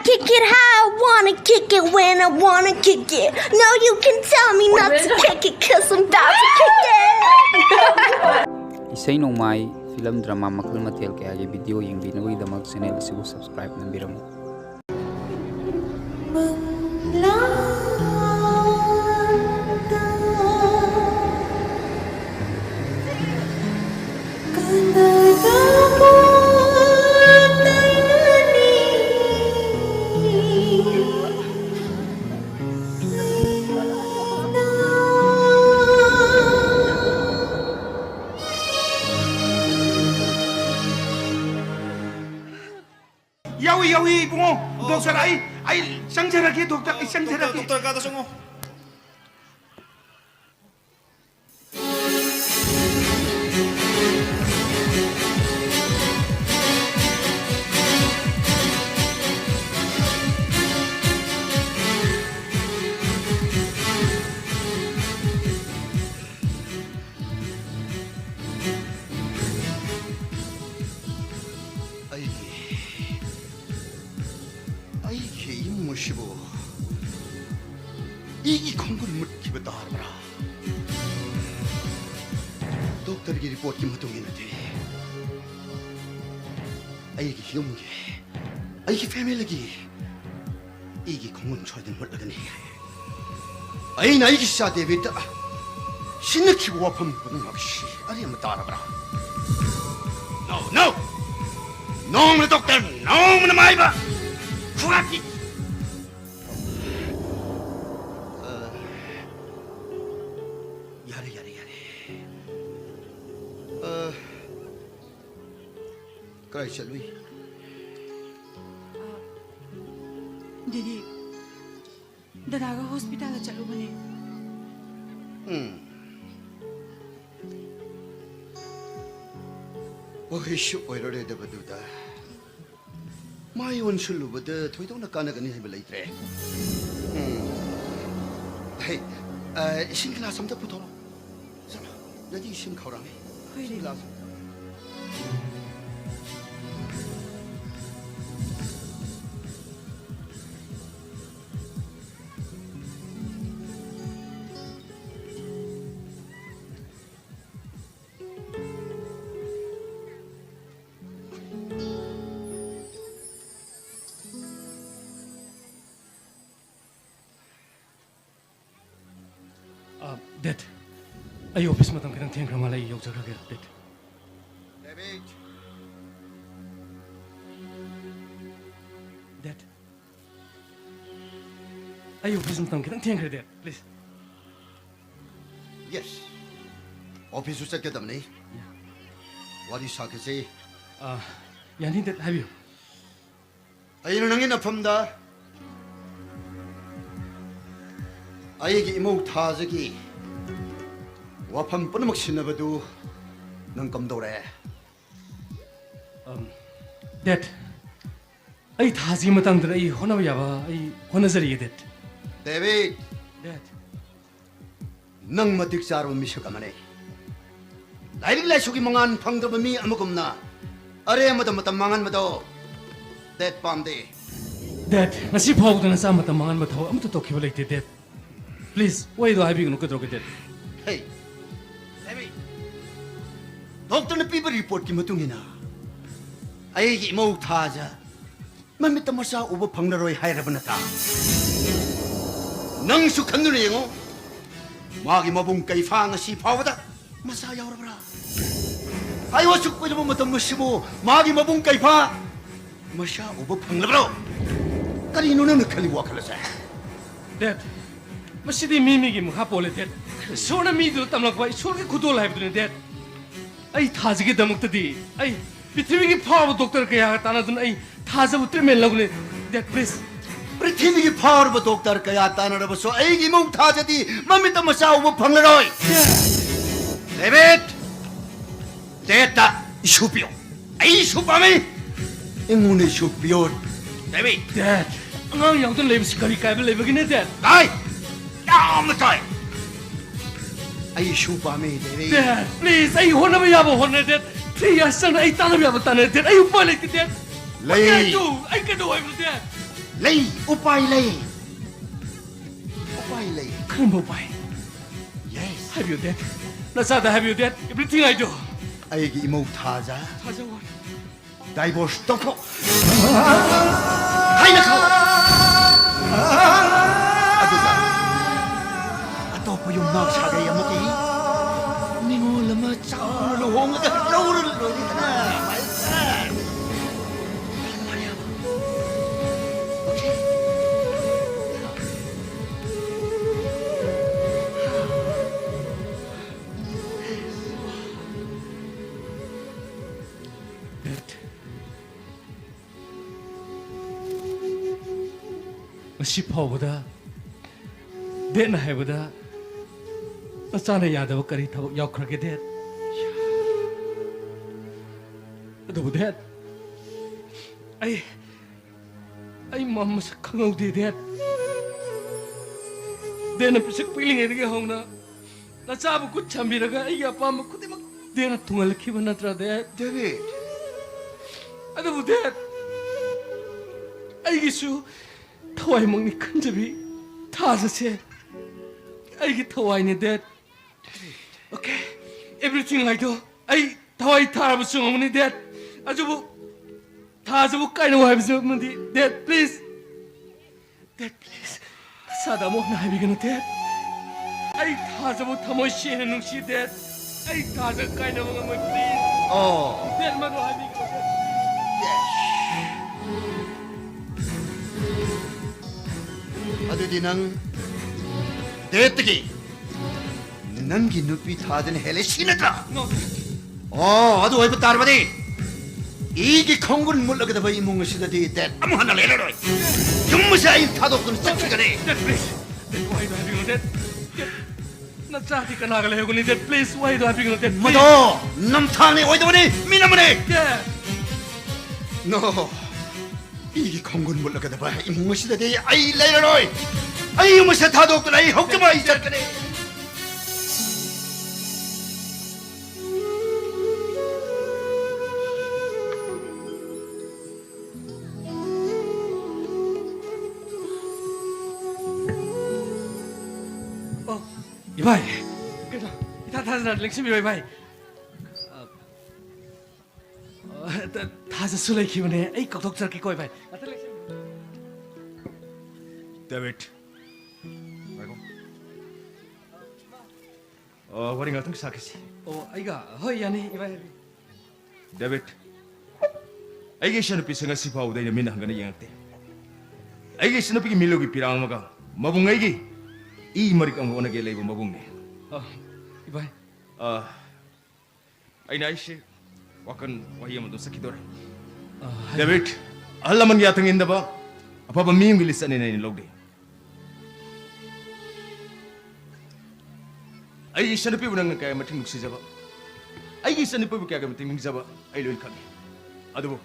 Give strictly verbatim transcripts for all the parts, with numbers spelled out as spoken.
Kick it how I wanna kick it when I wanna kick it. No, you can tell me not to kick it, cause I'm about to kick it. ꯏꯁꯩ ꯅꯣꯡꯃꯥꯏ, film, drama ꯃꯈꯜ ꯃꯊꯦꯜ ꯀꯌꯥꯒꯤ video ꯌꯦꯡꯕꯤꯅꯕꯒꯤꯗꯃꯛ channel ꯑꯁꯤꯕꯨ subscribe ꯅꯝꯕꯤꯔꯝꯃꯨ꯫ ꯌꯥꯎꯏ, ꯌꯥꯎꯏ, ꯏꯕꯨꯡꯉꯣ꯫ Doctor, ꯑꯩ, ꯑꯩ ꯆꯪꯖꯔꯒꯦ, ꯗꯣꯛꯇꯔ, ꯑꯩ ꯆꯪꯖꯔꯒꯦ꯫ ꯗꯣꯛꯇꯔ ꯀꯥꯗ ꯆꯪꯉꯣ꯫ ꯑꯩꯒꯤ, ꯑꯩꯒꯤ ꯏꯃꯨꯡ ꯑꯁꯤꯕꯨ ꯏꯒꯤ ꯈꯣꯡꯒꯨꯜ ꯃꯨꯠꯈꯤꯕ ꯇꯥꯔꯕ꯭ꯔꯥ? ꯗꯣꯛꯇꯔꯒꯤ ꯔꯤꯄꯣꯔꯠꯀꯤ ꯃꯇꯨꯡ ꯏꯟꯅꯗꯤ ꯑꯩꯒꯤ ꯌꯨꯝꯒꯤ, ꯑꯩꯒꯤ ꯐꯦꯃꯤꯂꯤꯒꯤ ꯏꯒꯤ ꯈꯣꯡꯒꯨꯜ ꯁꯣꯏꯗꯅ ꯃꯨꯠꯂꯒꯅꯤ꯫ ꯑꯩꯅ ꯑꯩꯒꯤ ꯏꯆꯥ ꯗꯦꯕꯤꯠꯇ ꯁꯤꯟꯅꯈꯤꯕ ꯋꯥꯐꯝ ꯄꯨꯝꯅꯃꯛ ꯑꯁꯤ ꯑꯔꯦꯝꯕ ꯇꯥꯔꯕ꯭ꯔꯥ? No, no! ꯅꯣꯡꯃꯅ ꯗꯣꯛꯇꯔ, ꯅꯣꯡꯃꯅ ꯃꯥꯏꯕ! ꯈꯨꯒꯥꯛꯀꯤ ꯌꯥꯔꯦ, ꯌꯥꯔꯦ, ꯌꯥꯔꯦ꯫ ꯑ, ꯀꯗꯥꯏ ꯆꯠꯂꯨꯏ? ꯗꯦꯗꯤ, ꯗꯗꯥꯒ ꯍꯣꯁꯄꯤꯇꯥꯜꯗ ꯆꯠꯂꯨꯕꯅꯦ꯫ ꯎꯝ꯫ ꯑꯣꯏꯁꯨ ꯑꯣꯏꯔꯔꯣꯏꯗꯕꯗꯨꯗ ꯃꯥꯏ ꯑꯣꯟꯁꯤꯜꯂꯨꯕꯗ ꯊꯣꯏꯗꯣꯛꯅ ꯀꯥꯟꯅꯒꯅꯤ ꯍꯥꯏꯕ ꯂꯩꯇ꯭ꯔꯦ꯫ ꯎꯝ꯫ ꯍꯦ, ꯑ, ꯏꯁꯤꯡ ꯒꯤꯂꯥꯁ ꯑꯝꯇ ꯄꯨꯊꯣꯔꯛꯑꯣ꯫ ꯆꯠꯂꯣ, ꯗꯦꯗꯤ ꯏꯁꯤꯡ ꯈꯧꯔꯥꯡꯉꯤ꯫ ꯍꯣꯏ, ꯏꯁꯤꯡ ꯗꯦꯗꯤ꯫ ꯒꯤꯂꯥꯁ꯫ Dad, ꯑꯩ office ꯃꯇꯝ ꯈꯤꯇꯪ ꯊꯦꯡꯈ꯭ꯔ ꯃꯥꯜꯂꯦ, ꯑꯩ ꯌꯧꯖꯈ꯭ꯔꯒꯦ, Dad. David! Dad, ꯑꯩ office ꯃꯇꯝ ꯈꯤꯇꯪ ꯊꯦꯡꯈ꯭ꯔꯦ, Dad, please. Yes. Office ꯁꯨ ꯆꯠꯀꯗꯕꯅꯤ꯫ ꯋꯥꯔꯤ ꯁꯥꯈꯤꯁꯤ꯫ ꯑꯥ, ꯌꯥꯅꯤ, Dad, ꯍꯥꯏꯕꯤꯌꯨ꯫ ꯑꯩꯅ ꯅꯪꯒꯤ ꯅꯐꯝꯗ ꯑꯩꯒꯤ ꯏꯃꯧ ꯊꯥꯖꯒꯤ ꯋꯥꯐꯝ ꯄꯨꯝꯅꯃꯛ ꯁꯤꯟꯅꯕꯗꯨ ꯅꯪ ꯀꯝꯗꯧꯔꯦ? ꯑꯝ, Dad, ꯑꯩ ꯊꯥꯖꯒꯤ ꯃꯇꯥꯡꯗ ꯑꯩ ꯍꯣꯠꯅꯕ ꯌꯥꯕ ꯑꯩ ꯍꯣꯠꯅꯖꯔꯤꯌꯦ, Dad. David! Dad. ꯅꯪ ꯃꯇꯤꯛ ꯆꯥꯔꯕ ꯃꯤꯁꯛ ꯑꯃꯅꯤ꯫ ꯂꯥꯏꯔꯤꯛ ꯂꯥꯏꯁꯨꯒꯤ ꯃꯉꯥꯜ ꯐꯪꯗ꯭ꯔꯕ ꯃꯤ ꯑꯃꯒꯨꯝꯅ ꯑꯔꯦꯝꯕꯗ ꯃꯇꯝ ꯃꯥꯡꯍꯟꯕꯗꯣ Dad ꯄꯥꯝꯗꯦ꯫ Dad, ꯉꯁꯤ ꯐꯥꯎꯕꯗ ꯅꯆꯥ ꯃꯇꯝ ꯃꯥꯡꯍꯟꯕ ꯊꯕꯛ ꯑꯃꯠꯇ ꯇꯧꯈꯤꯕ ꯂꯩꯇꯦ, Dad. Please, ꯋꯥꯍꯩꯗꯣ ꯍꯥꯏꯕꯤꯒꯅꯨ, ꯀꯩꯗꯧꯔꯒꯦ, Dad? Hey, David, doctor ꯅ ꯄꯤꯕ report ꯀꯤ ꯃꯇꯨꯡ ꯏꯟꯅ ꯑꯩꯒꯤ ꯏꯃꯧ ꯊꯥꯖ ꯃꯃꯤꯠꯇ ꯃꯆꯥ ꯎꯕ ꯐꯪꯂꯔꯣꯏ ꯍꯥꯏꯔꯕ ꯅꯠꯇ꯭ꯔꯥ? ꯅꯪꯁꯨ ꯈꯟꯗꯨꯅ ꯌꯦꯡꯉꯨ, ꯃꯥꯒꯤ ꯃꯕꯨꯡ ꯀꯩꯐꯥ ꯉꯁꯤ ꯐꯥꯎꯕꯗ ꯃꯆꯥ ꯌꯥꯎꯔꯕ꯭ꯔꯥ? ꯍꯥꯏꯌꯣ, ꯑꯁꯨꯛ ꯀꯨꯏꯔꯕ ꯃꯇꯝ ꯑꯁꯤꯕꯨ ꯃꯥꯒꯤ ꯃꯕꯨꯡ ꯀꯩꯐꯥ ꯃꯆꯥ ꯎꯕ ꯐꯪꯂꯕ꯭ꯔꯣ? ꯀꯔꯤꯅꯣ ꯅꯪꯅ ꯈꯜꯂꯤ ꯋꯥꯈꯜ ꯑꯁꯦ? Dad, ꯃꯁꯤꯗꯤ ꯃꯤ ꯃꯤꯒꯤ ꯃꯈꯥ ꯄꯣꯜꯂꯦ, Dad. ꯏꯁꯣꯔꯅ ꯃꯤꯗꯨꯗ ꯇꯝꯂꯛꯄ ꯏꯁꯣꯔꯒꯤ ꯈꯨꯗꯣꯜ ꯍꯥꯏꯕꯗꯨꯅꯤ, Dad. ꯑꯩ ꯊꯥꯖꯒꯤꯗꯃꯛꯇꯗꯤ ꯑꯩ ꯄ꯭ꯔꯤꯊꯤꯕꯤꯒꯤ ꯐꯥꯎꯕ doctor ꯀꯌꯥꯒ ꯇꯥꯟꯅꯗꯨꯅ ꯑꯩ ꯊꯥꯖꯕꯨ treatment ꯂꯧꯒꯅꯤ, Dad, please. ꯄ꯭ꯔꯤꯊꯤꯕꯤꯒꯤ ꯐꯥꯎꯔꯕ doctor ꯀꯌꯥ ꯇꯥꯟꯅꯔꯕꯁꯨ ꯑꯩꯒꯤ ꯏꯃꯧ ꯊꯥꯖꯗꯤ ꯃꯃꯤꯠꯇ ꯃꯆꯥ ꯎꯕ ꯐꯪꯂꯔꯣꯏ꯫ David! Dad ꯇ issue ꯄꯤꯌꯣ꯫ ꯑꯩ issue ꯄꯥꯝꯃꯤ꯫ ꯑꯩꯉꯣꯟꯗ issue ꯄꯤꯌꯣ꯫ David! Dad, ꯑꯉꯥꯡ ꯌꯥꯎꯗꯅ ꯂꯩꯕꯁꯤ ꯀꯔꯤ ꯀꯥꯏꯕ ꯂꯩꯕꯒꯦꯅꯦ, Dad? ꯇꯥꯏ! ꯌꯥꯝꯅ ꯇꯥꯏ! ꯑꯩ issue ꯄꯥꯝꯃꯤ, David꯫ Dad, please, ꯑꯩ ꯍꯣꯠꯅꯕ ꯌꯥꯕ ꯍꯣꯠꯅꯔꯦ, Dad. Three years ꯆꯪꯅ ꯑꯩ ꯇꯥꯟꯅꯕ ꯌꯥꯕ ꯇꯥꯟꯅꯔꯦ, Dad. ꯑꯩ ꯎꯄꯥꯏ ꯂꯩꯇꯦ, Dad. ꯂꯩ꯫ What can I do? ꯑꯩ ꯀꯩꯗꯧ ꯍꯥꯏꯕꯅꯣ, Dad? ꯂꯩ, ꯎꯄꯥꯏ ꯂꯩ꯫ ꯎꯄꯥꯏ ꯂꯩ꯫ ꯀꯔꯝꯕ ꯎꯄꯥꯏ? Yes꯫ ꯍꯥꯏꯕꯤꯌꯨ, Dad. ꯅꯆꯥꯗ ꯍꯥꯏꯕꯤꯌꯨ, Dad. Everything I do. ꯑꯩꯒꯤ ꯏꯃꯧ ꯊꯥꯖ ꯊꯥꯖ ꯋꯥꯔꯦ꯫ Divorce ꯇꯧꯈ꯭ꯔꯣ꯫ ꯍꯥꯏꯅ ꯈꯥꯎ꯫ ꯑꯗꯨꯒ ꯑꯇꯣꯞꯄ ꯌꯨꯝ ꯃꯥ ꯁꯥꯒꯩ ꯉꯁꯤ ꯐꯥꯎꯕꯗ ꯗꯦꯠꯅ ꯍꯥꯏꯕꯗ ꯅꯆꯥꯅ ꯌꯥꯗꯕ ꯀꯔꯤ ꯊꯕꯛ ꯌꯥꯎꯈ꯭ꯔꯒꯦ, ꯗꯦꯠ? ꯑꯗꯨꯕꯨ, ꯗꯦꯠ, ꯑꯩ, ꯑꯩ ꯃ-, ꯃꯁꯛ ꯈꯪꯍꯧꯗꯦ, ꯗꯦꯠ꯫ ꯗꯦꯠꯅ ꯄꯤꯁꯛ ꯄꯤꯛꯂꯤꯉꯩꯗꯒꯤ ꯍꯧꯅ ꯅꯆꯥꯕꯨ ꯈꯨꯠ ꯁꯝꯕꯤꯔꯒ ꯑꯩꯒꯤ ꯑꯄꯥꯝꯕ ꯈꯨꯗꯤꯡꯃꯛ ꯗꯦꯠꯅ ꯊꯨꯡꯍꯜꯂꯛꯈꯤꯕ ꯅꯠꯇ꯭ꯔꯥ, ꯗꯦꯠ? ꯗꯦꯕꯤꯠ! ꯑꯗꯨꯕꯨ, ꯗꯦꯠ, ꯑꯩꯒꯤꯁꯨ ꯊꯋꯥꯏꯃꯛꯅꯤ ꯈꯟꯖꯕꯤ ꯊꯥꯖꯁꯦ ꯑꯩꯒꯤ ꯊꯋꯥꯏꯅꯤ, date. Okay, everything I do, ꯑꯩ ꯊꯋꯥꯏ ꯊꯥꯔꯕꯁꯨ ꯉꯝꯒꯅꯤ, ꯗꯦꯠ꯫ ꯑꯗꯨꯕꯨ ꯊꯥꯖꯕꯨ ꯀꯥꯏꯅꯧ ꯍꯥꯏꯕꯁꯨ ꯑꯃꯗꯤ, ꯗꯦꯠ, please꯫ Date, please꯫ ꯅꯁꯥꯗ ꯑꯃꯨꯛ ꯍꯟꯅ ꯍꯥꯏꯕꯤꯒꯅꯨ, ꯗꯦꯠ꯫ ꯑꯩ ꯊꯥꯖꯕꯨ ꯊꯃꯣꯏ ꯁꯦꯡꯅ ꯅꯨꯡꯁꯤ, ꯗꯦꯠ꯫ ꯑꯩ ꯊꯥꯖ ꯀꯥꯏꯅꯕ ꯉꯝꯃꯣꯏ, please꯫ ꯑꯣ꯫ ꯗꯦꯠ, ꯃꯗꯨ ꯍꯥꯏꯕꯤꯒꯅꯨ, ꯗꯦꯠ꯫ ꯑꯗꯨꯗꯤ ꯅꯪ ꯗꯦꯠꯇꯒꯤ ꯅꯪꯒꯤ ꯅꯨꯄꯤ ꯊꯥꯖꯅ ꯍꯦꯜꯂꯦ ꯁꯤ ꯅꯠꯇ꯭ꯔꯥ? No, date. ꯑꯣ, ꯑꯗꯨ ꯑꯣꯏꯕ ꯇꯥꯔꯕꯗꯤ ꯑꯩꯒꯤ ꯈꯣꯡꯒꯨꯟ ꯃꯨꯠꯂꯒꯗꯕ ꯏꯃꯨꯡ ꯑꯁꯤꯗꯗꯤ ꯗꯦꯠ ꯑꯃꯨꯛ ꯍꯟꯅ ꯂꯩꯔꯔꯣꯏ꯫ ꯌꯨꯝ ꯑꯁꯤ ꯑꯩ ꯊꯥꯗꯣꯛꯇꯨꯅ ꯆꯠꯈꯤꯒꯅꯤ꯫ Dad, please꯫ ꯗꯦꯠ, ꯋꯥꯍꯩꯗꯣ ꯍꯥꯏꯕꯤꯒꯅꯨ, ꯗꯦꯠ꯫ ꯗꯦꯠ, ꯅꯆꯥꯗꯤ ꯀꯅꯥꯒ ꯂꯩꯍꯧꯒꯅꯤ, ꯗꯦꯠ? Please, ꯋꯥꯍꯩꯗꯣ ꯍꯥꯏꯕꯤꯒꯅꯨ, ꯗꯦꯠ, please꯫ ꯃꯗꯣ ꯅꯝꯊꯥꯛꯅꯤ ꯑꯣꯏꯗꯕꯅꯤ, ꯃꯤꯅꯝꯕꯅꯤ꯫ ꯗꯦꯠ꯫ No꯫ ꯑꯩꯒꯤ ꯈꯣꯡꯒꯨꯟ ꯃꯨꯠꯂꯒꯗꯕ ꯏꯃꯨꯡ ꯑꯁꯤꯗꯗꯤ ꯑꯩ ꯂꯩꯔꯔꯣꯏ꯫ ꯑꯩ ꯌꯨꯝ ꯑꯁꯤ ꯊꯥꯗꯣꯛꯇꯨꯅ ꯑꯩ ꯍꯧꯖꯤꯛꯃꯛ ꯑꯩ ꯆꯠꯀꯅꯤ꯫ ꯑꯣ, ꯏꯕꯥꯏ꯫ ꯀꯩꯅꯣ, ꯏꯊꯥ ꯊꯥꯖꯗꯅ ꯂꯦꯡꯁꯤꯟꯕꯤꯔꯣ, ꯏꯕꯥꯏ꯫ ꯑ, ꯑ, ꯊꯥꯖꯁꯨ ꯂꯩꯈꯤꯕꯅꯦ꯫ ꯑꯩ ꯀꯧꯊꯣꯛꯆꯔꯛꯀꯦꯀꯣ, ꯏꯕꯥꯏ꯫ ꯉꯥꯛꯇ ꯂꯦꯡꯁꯤꯟꯕꯤꯔꯣ꯫ ꯗꯦꯕꯤꯠ꯫ ꯉꯥꯏꯈꯣ꯫ ꯑ, ꯋꯥꯔꯤ ꯉꯥꯛꯇꯪ ꯁꯥꯈꯤꯁꯤ꯫ ꯑꯣ, ꯑꯩꯒ? ꯍꯣꯏ, ꯌꯥꯅꯤ, ꯏꯕꯥꯏ꯫ ꯗꯦꯕꯤꯠ, ꯑꯩꯒꯤ ꯏꯆꯟꯅꯨꯄꯤꯁꯦ ꯉꯁꯤ ꯐꯥꯎꯕꯗ ꯑꯩꯅ ꯃꯤꯠꯅ ꯍꯪꯒꯅ ꯌꯦꯡꯉꯛꯇꯦ꯫ ꯑꯩꯒꯤ ꯏꯆꯟꯅꯨꯄꯤꯒꯤ ꯃꯤꯠꯂꯨꯒꯤ ꯄꯤꯔꯥꯡ ꯑꯃꯒ ꯃꯕꯨꯡ ꯑꯩꯒꯤ ꯏ ꯃꯔꯤꯛ ꯑꯃꯒ ꯑꯣꯟꯅꯒꯦ ꯂꯩꯕ ꯃꯕꯨꯡꯅꯦ꯫ ꯑ, ꯏꯕꯥꯏ꯫ ꯑ, ꯑꯩꯅ ꯑꯩꯁꯦ ꯋꯥꯈꯜ ꯋꯥꯍꯩ ꯑꯃꯗ ꯆꯠꯈꯤꯗꯣꯔꯦ꯫ ꯑ, ꯍꯥꯏ- ꯗꯦꯕꯤꯠ, ꯑꯍꯜ ꯂꯃꯟꯒꯤ ꯌꯥꯊꯪ ꯏꯟꯗꯕ, ꯑꯐꯕ ꯃꯤ ꯑꯃꯒꯤ ꯂꯤꯁ ꯑꯅꯤꯅ ꯑꯩꯅ ꯂꯧꯗꯦ꯫ ꯑꯩꯒꯤ ꯏꯆꯟꯅꯨꯄꯤꯕꯨ ꯅꯪꯅ ꯀꯌꯥꯒꯤ ꯃꯇꯤꯛ ꯅꯨꯡꯁꯤꯖꯕ, ꯑꯩꯒꯤ ꯏꯆꯟꯅꯨꯄꯤꯕꯨ ꯀꯌꯥꯒꯤ ꯃꯇꯤꯛ ꯅꯤꯡꯖꯕ ꯑꯩ ꯂꯣꯏ ꯈꯪꯉꯤ꯫ ꯑꯗꯨꯕꯨ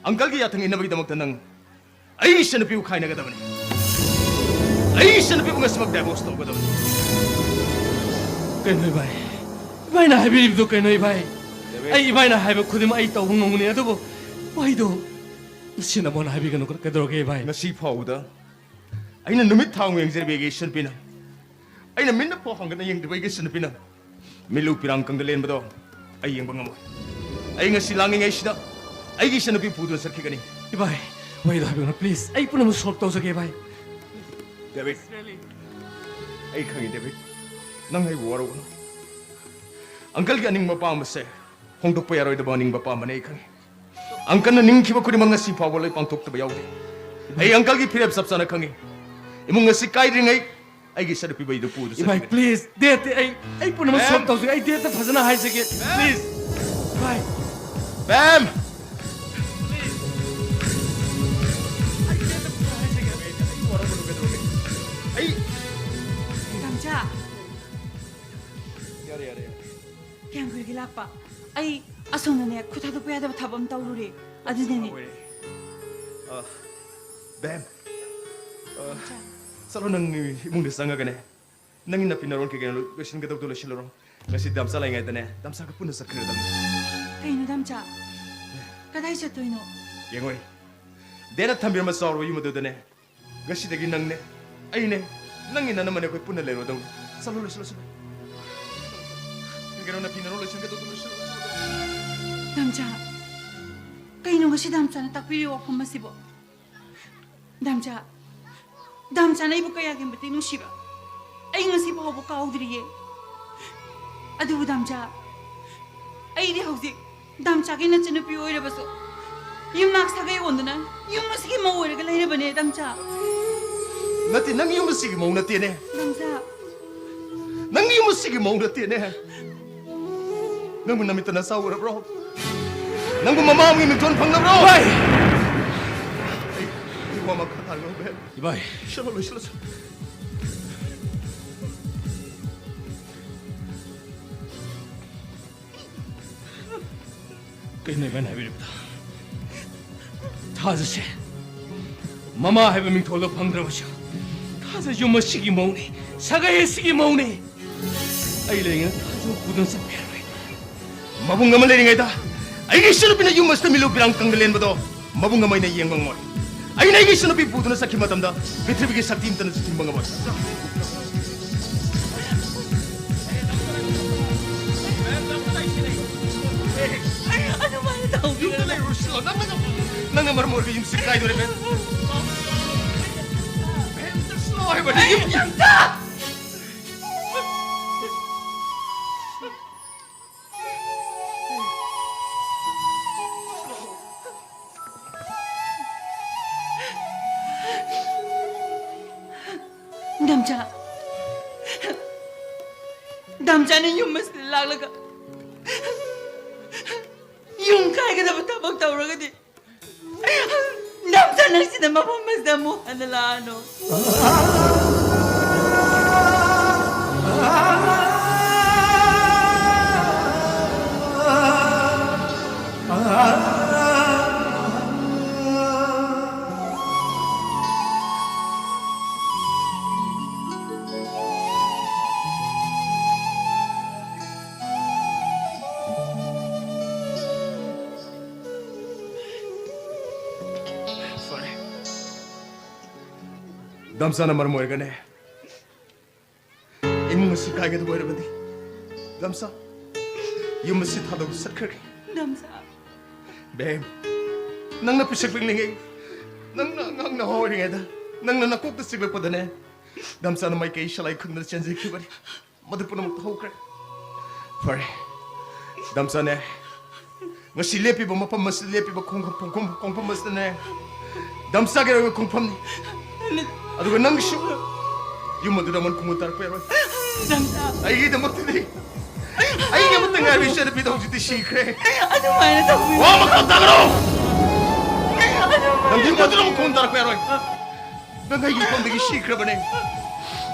ꯑꯪꯀꯜꯒꯤ ꯌꯥꯊꯪ ꯏꯟꯅꯕꯒꯤꯗꯃꯛꯇ ꯅꯪ ꯑꯩꯒꯤ ꯏꯆꯟꯅꯨꯄꯤꯕꯨ ꯈꯥꯏꯅꯒꯗꯕꯅꯤ꯫ ꯑꯩꯒꯤ ꯏꯆꯟꯅꯨꯄꯤꯕꯨ ꯉꯁꯤꯃꯛ ꯗꯥꯏꯚꯣꯔꯁ ꯇꯧꯒꯗꯕꯅꯤ꯫ ꯀꯩꯅꯣ ꯏꯕꯥꯏ? ꯏꯕꯥꯏꯅ ꯍꯥꯏꯕꯤꯔꯤꯕꯗꯨ ꯀꯩꯅꯣ ꯏꯕꯥꯏ? ꯗꯦꯕꯤꯠ꯫ ꯑꯩ ꯏꯕꯥꯏꯅ ꯍꯥꯏꯕ ꯈꯨꯗꯤꯡꯃꯛ ꯑꯩ ꯇꯧꯕ ꯉꯝꯒꯅꯤ, ꯑꯗꯨꯕꯨ ꯋꯥꯍꯩꯗꯣ ꯅꯨꯡꯁꯤꯅꯕꯣꯅ ꯍꯥꯏꯕꯤꯒꯅꯨ꯫ ꯀꯩꯗꯧꯔꯒꯦ ꯏꯕꯥꯏ? ꯉꯁꯤ ꯐꯥꯎꯕꯗ ꯑꯩꯅ ꯅꯨꯃꯤꯠ ꯊꯥ ꯌꯦꯡꯖꯔꯤꯕ ꯑꯩꯒꯤ ꯏꯆꯟꯅꯨꯄꯤꯅ, ꯑꯩꯅ ꯃꯤꯠꯅ ꯐꯥꯎ ꯍꯥꯡꯒꯠꯅ ꯌꯦꯡꯗ꯭ꯔꯤꯕ ꯑꯩꯒꯤ ꯏꯆꯟꯅꯨꯄꯤꯅ ꯃꯤꯠꯂꯨ ꯄꯤꯔꯥꯡ ꯀꯪꯗ ꯂꯦꯟꯕꯗꯣ ꯑꯩ ꯌꯦꯡꯕ ꯉꯝꯃꯣꯏ꯫ ꯑꯩ ꯉꯁꯤ ꯂꯥꯡꯉꯤꯉꯩꯁꯤꯗ ꯑꯩꯒꯤ ꯏꯆꯟꯅꯨꯄꯤ ꯄꯨꯗꯨꯅ ꯆꯠꯈꯤꯒꯅꯤ꯫ ꯏꯕꯥꯏ, ꯋꯥꯍꯩꯗꯣ ꯍꯥꯏꯕꯤꯒꯅꯨ, please꯫ ꯑꯩ ꯄꯨꯝꯅꯃꯛ ꯁꯣꯜꯕ ꯇꯧꯖꯒꯦ ꯏꯕꯥꯏ꯫ ꯗꯦꯕꯤꯠ, ꯑꯩ ꯈꯪꯉꯤ ꯗꯦꯕꯤꯠ, ꯅꯪ ꯑꯩꯕꯨ ꯋꯥꯔꯧꯒꯅꯨ꯫ ꯑꯪꯀꯜꯒꯤ ꯑꯅꯤꯡꯕ ꯑꯄꯥꯝꯕꯁꯦ ꯍꯣꯡꯗꯣꯛꯄ ꯌꯥꯔꯣꯏꯗꯕ ꯑꯅꯤꯡꯕ ꯑꯄꯥꯝꯕꯅꯦ, ꯑꯩ ꯈꯪꯉꯤ꯫ ꯑꯪꯀꯜꯅ ꯅꯤꯡꯈꯤꯕ ꯈꯨꯗꯤꯡꯃꯛ ꯉꯁꯤ ꯐꯥꯎꯕ ꯂꯣꯏ ꯄꯥꯡꯊꯣꯛꯇꯕ ꯌꯥꯎꯗꯦ꯫ ꯑꯩ ꯑꯪꯀꯜꯒꯤ ꯐꯤꯔꯦꯞ ꯆꯞ ꯆꯥꯅ ꯈꯪꯉꯤ꯫ ꯏꯃꯨꯡ ꯑꯁꯤ ꯀꯥꯏꯗ꯭ꯔꯤꯉꯩ ꯑꯩꯒꯤ ꯏꯆꯟꯅꯨꯄꯤꯕꯨ ꯑꯩꯗꯨ ꯄꯨꯗꯨ ꯏꯃꯥꯏ, ꯆꯠꯈꯤꯕꯅꯤ꯫ Please, date ꯑꯩ, ꯑꯩ ꯄꯨꯝꯅꯃꯛ ꯃꯦꯝ! Solve ꯇꯧꯖꯒꯦ꯫ ꯑꯩ date ꯐꯖꯅ ꯍꯥꯏꯖꯒꯦ꯫ ꯃꯦꯝ! Please. ꯏꯃꯥꯏ꯫ ꯃꯦꯝ! ꯑꯩ ꯗꯦꯠꯇ ꯐꯖꯅ ꯍꯥꯏꯖꯒꯦ꯫ ꯑꯩ ꯋꯥꯔꯧꯒꯅꯨ ꯀꯩꯗꯧꯔꯒꯦ? ꯑꯩ ꯗꯥꯝꯆꯥ꯫ ꯌꯥꯔꯦ, ꯌꯥꯔꯦ, ꯌꯥꯔꯦ꯫ ꯀꯌꯥꯝ ꯀꯨꯏꯔꯒꯦ ꯂꯥꯛꯄ? ꯑꯩ ꯑꯁꯣꯝꯗꯅꯦ ꯈꯨꯠ ꯊꯥꯗꯣꯛꯄ ꯌꯥꯗꯕ ꯊꯕꯛ ꯑꯃ ꯇꯧꯔꯨꯔꯦ꯫ ꯑꯗꯨꯅꯅꯦ꯫ ꯁꯣꯏꯔꯦ꯫ ꯑ, ꯕꯦꯝ꯫ ꯑ, ꯗꯥꯝꯆꯥ꯫ ꯆꯠꯂꯣ, ꯅꯪ ꯏꯃꯨꯡꯗ ꯆꯪꯉꯒꯅꯦ꯫ ꯅꯪꯒꯤ ꯅꯥꯄꯤ ꯅꯔꯣꯟ ꯀꯩ ꯀꯩꯅꯣ ꯂꯣꯏꯁꯤꯟꯒꯗꯧꯗꯣ ꯂꯣꯏꯁꯤꯜꯂꯨꯔꯣ꯫ ꯉꯁꯤ ꯗꯥꯝꯆꯥ ꯂꯩꯉꯩꯗꯅꯦ, ꯗꯥꯝꯆꯥꯒ ꯄꯨꯟꯅ ꯆꯠꯈ꯭ꯔꯗꯕꯅꯤ꯫ ꯀꯩꯅꯣ ꯗꯥꯝꯆꯥ? ꯀꯗꯥꯏ ꯆꯠꯇꯣꯏꯅꯣ? ꯌꯦꯡꯉꯣꯏ꯫ ꯗꯦꯠꯅ ꯊꯝꯕꯤꯔꯝꯕ ꯆꯥꯎꯔꯕ ꯌꯨꯝ ꯑꯗꯨꯗꯅꯦ, ꯉꯁꯤꯗꯒꯤ ꯅꯪꯅꯦ, ꯑꯩꯅꯦ, ꯅꯪꯒꯤ ꯅꯅꯝꯃꯅꯦ, ꯑꯩꯈꯣꯏ ꯄꯨꯟꯅ ꯂꯩꯔꯨꯔꯗꯧꯅꯤ꯫ ꯆꯠꯂꯣ, ꯂꯣꯏꯁꯤꯜꯂꯣ, ꯆꯠꯂꯣ꯫ ꯀꯩ ꯀꯩꯅꯣ ꯅꯥꯄꯤ ꯅꯔꯣꯟ ꯂꯣꯏꯁꯤꯟꯒꯗꯧꯗꯣ ꯂꯣꯏꯁꯤꯜꯂꯣ, ꯂꯣꯏꯁꯤꯜꯂꯣ꯫ ꯗꯥꯝꯆꯥ, ꯀꯩꯅꯣ ꯉꯁꯤ ꯗꯥꯝꯆꯥꯅ ꯇꯥꯛꯄꯤꯔꯤꯕ ꯋꯥꯐꯝ ꯑꯁꯤꯕꯣ? ꯗꯥꯝꯆꯥ, ꯗꯥꯝꯆꯥꯅ ꯑꯩꯕꯨ ꯀꯌꯥꯒꯤ ꯃꯇꯤꯛ ꯅꯨꯡꯁꯤꯕ ꯑꯩ ꯉꯁꯤ ꯐꯥꯎꯕ ꯀꯥꯎꯗ꯭ꯔꯤꯌꯦ꯫ ꯑꯗꯨꯕꯨ ꯗꯥꯝꯆꯥ, ꯑꯩꯗꯤ ꯍꯧꯖꯤꯛ ꯗꯥꯝꯆꯥꯒꯤ ꯅꯆꯟꯅꯨꯄꯤ ꯑꯣꯏꯔꯕꯁꯨ ꯌꯨꯝꯅꯥꯛ ꯁꯥꯒꯩ ꯑꯣꯟꯗꯨꯅ ꯌꯨꯝ ꯑꯁꯤꯒꯤ ꯃꯧ ꯑꯣꯏꯔꯒ ꯂꯩꯔꯕꯅꯦ, ꯗꯥꯝꯆꯥ꯫ ꯅꯠꯇꯦ, ꯅꯪ ꯌꯨꯝ ꯑꯁꯤꯒꯤ ꯃꯧ ꯅꯠꯇꯦꯅꯦ꯫ ꯗꯥꯝꯆꯥ꯫ ꯅꯪ ꯌꯨꯝ ꯑꯁꯤꯒꯤ ꯃꯧ ꯅꯠꯇꯦꯅꯦ꯫ ꯅꯪꯕꯨ ꯅꯃꯤꯠꯇ ꯅꯆꯥ ꯎꯔꯕ꯭ꯔꯣ? ꯅꯪꯕꯨ ꯃꯃꯥ ꯑꯃꯒꯤ ꯃꯤꯡꯊꯣꯟ ꯐꯪꯂꯕ꯭ꯔꯣ? ꯚꯥꯏ! ꯑꯩ, ꯑꯩ ꯃꯃꯥ ꯈꯅꯥ ꯉꯧꯕꯦ꯫ ꯏꯕꯥꯏ꯫ ꯂꯣꯏꯁꯤꯜꯂꯣ, ꯂꯣꯏꯁꯤꯜꯂꯣ꯫ ꯀꯩꯅꯣ ꯏꯕꯥꯏꯅ ꯍꯥꯏꯕꯤꯔꯤꯕꯗꯣ? ꯊꯥꯖꯁꯦ ꯃꯃꯥ ꯍꯥꯏꯕ ꯃꯤꯡꯊꯣꯜꯗꯣ ꯐꯪꯗ꯭ꯔꯕꯁꯨ, ꯊꯥꯖ ꯌꯨꯝ ꯑꯁꯤꯒꯤ ꯃꯧꯅꯤ, ꯁꯥꯒꯩ ꯑꯁꯤꯒꯤ ꯃꯧꯅꯤ꯫ ꯑꯩ ꯂꯩꯔꯤꯉꯩꯗ ꯊꯥꯖꯕꯨ ꯄꯨꯗꯨꯅ ꯆꯠꯄ ꯌꯥꯔꯣꯏ꯫ ꯃꯕꯨꯡ ꯑꯃ ꯂꯩꯔꯤꯉꯩꯗ ꯑꯩꯒꯤ ꯏꯆꯟꯅꯨꯄꯤꯅ ꯌꯨꯝ ꯑꯁꯤꯗ ꯃꯤꯂꯨ ꯄꯤꯔꯥꯡ ꯀꯪꯗ ꯂꯦꯟꯕꯗꯣ ꯃꯕꯨꯡ ꯑꯃ ꯑꯩꯅ ꯌꯦꯡꯕ ꯉꯝꯃꯣꯏ꯫ ꯑꯩꯅ ꯑꯩꯒꯤ ꯏꯆꯟꯅꯨꯄꯤ ꯄꯨꯗꯨꯅ ꯆꯠꯈꯤꯕ ꯃꯇꯝꯗ ꯄ꯭ꯔꯤꯊꯤꯕꯤꯒꯤ ꯁꯛꯇꯤ ꯑꯃꯠꯇꯅꯁꯨ ꯊꯤꯡꯕ ꯉꯝꯃꯣꯏ꯫ ꯑꯗꯨꯃꯥꯏꯅ ꯇꯧꯕꯤꯔꯣ꯫ ꯌꯨꯝꯗ ꯂꯩꯔꯨꯔꯁꯤꯔꯣ? ꯅꯪꯅ, ꯅꯪꯅ ꯃꯔꯝ ꯑꯣꯏꯔꯒ ꯌꯨꯝꯁꯤ ꯀꯥꯏꯗꯣꯔꯦ, ꯃꯦꯝ꯫ ꯃꯦꯝ, ꯆꯠꯁꯤꯔꯣ ꯍꯥꯏꯕꯅꯤ, ꯌꯨꯝ꯫ ꯗꯥꯝꯆꯥ, ꯗꯥꯝꯆꯥꯅ ꯌꯨꯝ ꯑꯁꯤꯗ ꯂꯥꯛꯂꯒ ꯌꯨꯝ ꯀꯥꯏꯒꯗꯕ ꯊꯕꯛ ꯇꯧꯔꯒꯗꯤ, ꯗꯥꯝꯆꯥ, ꯅꯪ ꯁꯤꯗ ꯃꯐꯝ ꯑꯁꯤꯗ ꯑꯃꯨꯛ ꯍꯟꯅ ꯂꯥꯛꯑꯅꯨ꯫ ꯐꯔꯦ꯫ ꯗꯥꯝꯆꯥꯅ ꯃꯔꯝ ꯑꯣꯏꯔꯒꯅꯦ ꯏꯃꯨꯡ ꯑꯁꯤ ꯀꯥꯏꯒꯗꯕ ꯑꯣꯏꯔꯕꯗꯤ, ꯗꯥꯝꯆꯥ, ꯌꯨꯝ ꯑꯁꯤ ꯊꯥꯗꯣꯛ ꯆꯠꯈ꯭ꯔꯒꯦ꯫ ꯗꯥꯝꯆꯥ꯫ ꯕꯦꯝ, ꯅꯪꯅ ꯄꯤꯁꯛ ꯄꯤꯛꯂꯤꯉꯩ, ꯅꯪꯅ ꯑꯉꯥꯡ ꯅꯍꯥ ꯑꯣꯏꯔꯤꯉꯩꯗ, ꯅꯪꯅ ꯅꯀꯣꯛꯇ ꯆꯤꯛꯂꯛꯄꯗꯅꯦ, ꯗꯥꯝꯆꯥꯅ ꯃꯥꯏꯀꯩ ꯁꯂꯥꯏ ꯈꯪꯗꯅ ꯆꯦꯟꯖꯈꯤꯕꯅꯤ꯫ ꯃꯗꯨ ꯄꯨꯝꯅꯃꯛ ꯍꯧꯈ꯭ꯔꯦ꯫ ꯐꯔꯦ, ꯗꯥꯝꯆꯥꯅꯦ, ꯉꯁꯤ ꯂꯦꯞꯄꯤꯕ ꯃꯐꯝ ꯑꯁꯤꯗ, ꯂꯦꯞꯄꯤꯕ ꯈꯣꯡꯐꯝ, ꯈꯣꯡꯐꯝ, ꯈꯣꯡꯐꯝ ꯑꯁꯤꯗꯅꯦ, ꯗꯥꯝꯆꯥꯒꯤ ꯑꯣꯏꯕ ꯈꯣꯡꯐꯝꯅꯤ꯫ ꯑꯗꯨꯒ ꯅꯪꯒꯤꯁꯨ ꯌꯨꯝ ꯑꯗꯨꯗ ꯑꯃꯟ ꯈꯣꯡꯒꯨꯜ ꯇꯥꯔꯛꯄ ꯌꯥꯔꯣꯏ꯫ ꯗꯥꯝꯆꯥ꯫ ꯑꯩꯒꯤꯗꯃꯛꯇꯗꯤ ꯑꯩꯒꯤ ꯑꯃꯠꯇ ꯉꯥꯏꯔꯕ ꯏꯆꯟꯅꯨꯄꯤꯗꯣ ꯍꯧꯖꯤꯛꯇꯤ ꯁꯤꯈ꯭ꯔꯦ꯫ ꯑꯗꯨꯃꯥꯏꯅ ꯇꯧꯕꯤꯌꯨ꯫ ꯋꯥ ꯃꯈꯥ ꯇꯥꯒꯅꯨ! ꯑꯗꯨꯃꯥꯏꯅ ꯍꯧꯖꯤꯛ ꯃꯗꯨꯅ ꯃꯈꯣꯟ ꯇꯥꯔꯛꯄ ꯌꯥꯔꯣꯏ꯫ ꯅꯪ ꯑꯩꯒꯤ ꯏꯐꯝꯗꯒꯤ ꯁꯤꯈ꯭ꯔꯕꯅꯦ꯫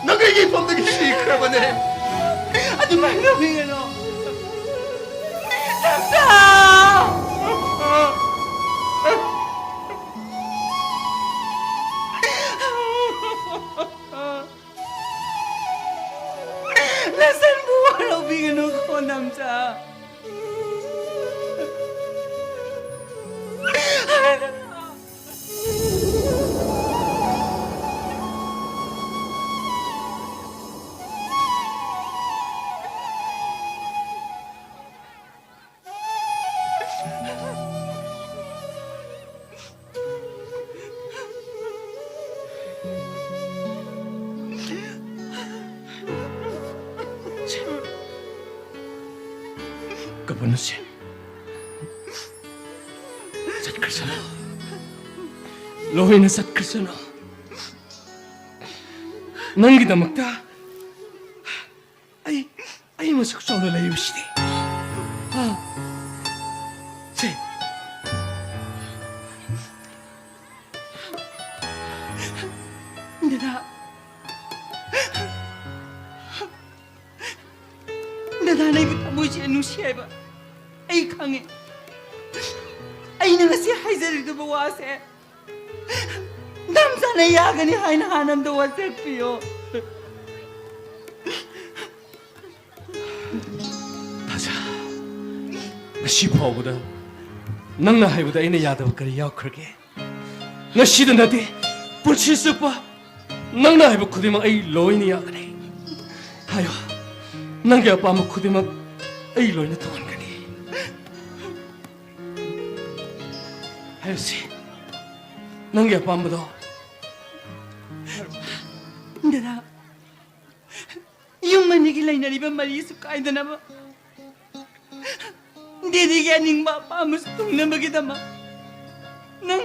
ꯅꯪ ꯑꯩꯒꯤ ꯏꯐꯝꯗꯒꯤ ꯁꯤꯈ꯭ꯔꯕꯅꯦ꯫ ꯑꯗꯨꯃꯥꯏꯅ ꯇꯧꯕꯤꯒꯅꯨ꯫ ꯅꯝꯆꯥ! ꯂꯟꯁꯟꯕꯨ ꯋꯥꯔꯧꯕꯤꯒꯅꯨꯀꯣ, ꯅꯝꯆꯥ꯫ ꯀꯞꯄꯅꯨꯁꯦ꯫ ꯆꯠꯈ꯭ꯔꯁꯅꯨ꯫ ꯂꯣꯏꯅ ꯆꯠꯈ꯭ꯔꯁꯅꯨ꯫ ꯅꯪꯒꯤꯗꯃꯛꯇ ꯑꯩ, ꯑꯩ ꯃꯁꯛ ꯆꯥꯎꯅ ꯂꯩꯔꯤꯕꯁꯤꯗꯤ꯫ ꯁꯦ꯫ ꯗꯗꯥ, ꯗꯗꯥꯅ ꯑꯩꯕꯨ ꯊꯃꯣꯏ ꯁꯦꯡꯅ ꯅꯨꯡꯁꯤ ꯍꯥꯏꯕ ꯑꯩ ꯈꯪꯉꯦ꯫ ꯑꯩꯅ ꯉꯁꯤ ꯍꯥꯏꯖꯔꯤꯗꯨꯕ ꯋꯥꯁꯦ ꯅꯝꯆꯥꯅ ꯌꯥꯒꯅꯤ ꯍꯥꯏꯅ ꯍꯥꯟꯅ ꯑꯝꯇ ꯋꯥꯁꯛꯄꯤꯌꯣ꯫ ꯊꯥꯖ, ꯉꯁꯤ ꯐꯥꯎꯕꯗ ꯅꯪꯅ ꯍꯥꯏꯕꯗ ꯑꯩꯅ ꯌꯥꯗꯕ ꯀꯔꯤ ꯌꯥꯎꯈ꯭ꯔꯒꯦ? ꯉꯁꯤꯗ ꯅꯠꯇꯦ, ꯄꯨꯟꯁꯤ ꯆꯨꯞꯄ ꯅꯪꯅ ꯍꯥꯏꯕ ꯈꯨꯗꯤꯡꯃꯛ ꯑꯩ ꯂꯣꯏꯅ ꯌꯥꯒꯅꯤ꯫ ꯍꯥꯏꯌꯣ, ꯅꯪꯒꯤ ꯑꯄꯥꯝꯕ ꯈꯨꯗꯤꯡꯃꯛ ꯑꯩ ꯂꯣꯏꯅ ꯇꯧꯍꯟꯒꯅꯤ꯫ ꯍꯥꯏꯌꯨꯁꯤ, ꯅꯪꯒꯤ ꯑꯄꯥꯝꯕꯗꯣ꯫ ꯗꯗꯥ, ꯌꯨꯝ ꯑꯅꯤꯒꯤ ꯂꯩꯅꯔꯤꯕ ꯃꯔꯤꯁꯨ ꯀꯥꯏꯗꯅꯕ, ꯗꯦꯗꯤꯒꯤ ꯑꯅꯤꯡꯕ ꯑꯄꯥꯝꯕꯁꯨ ꯊꯨꯡꯅꯕꯒꯤꯗꯃꯛ ꯅꯪ,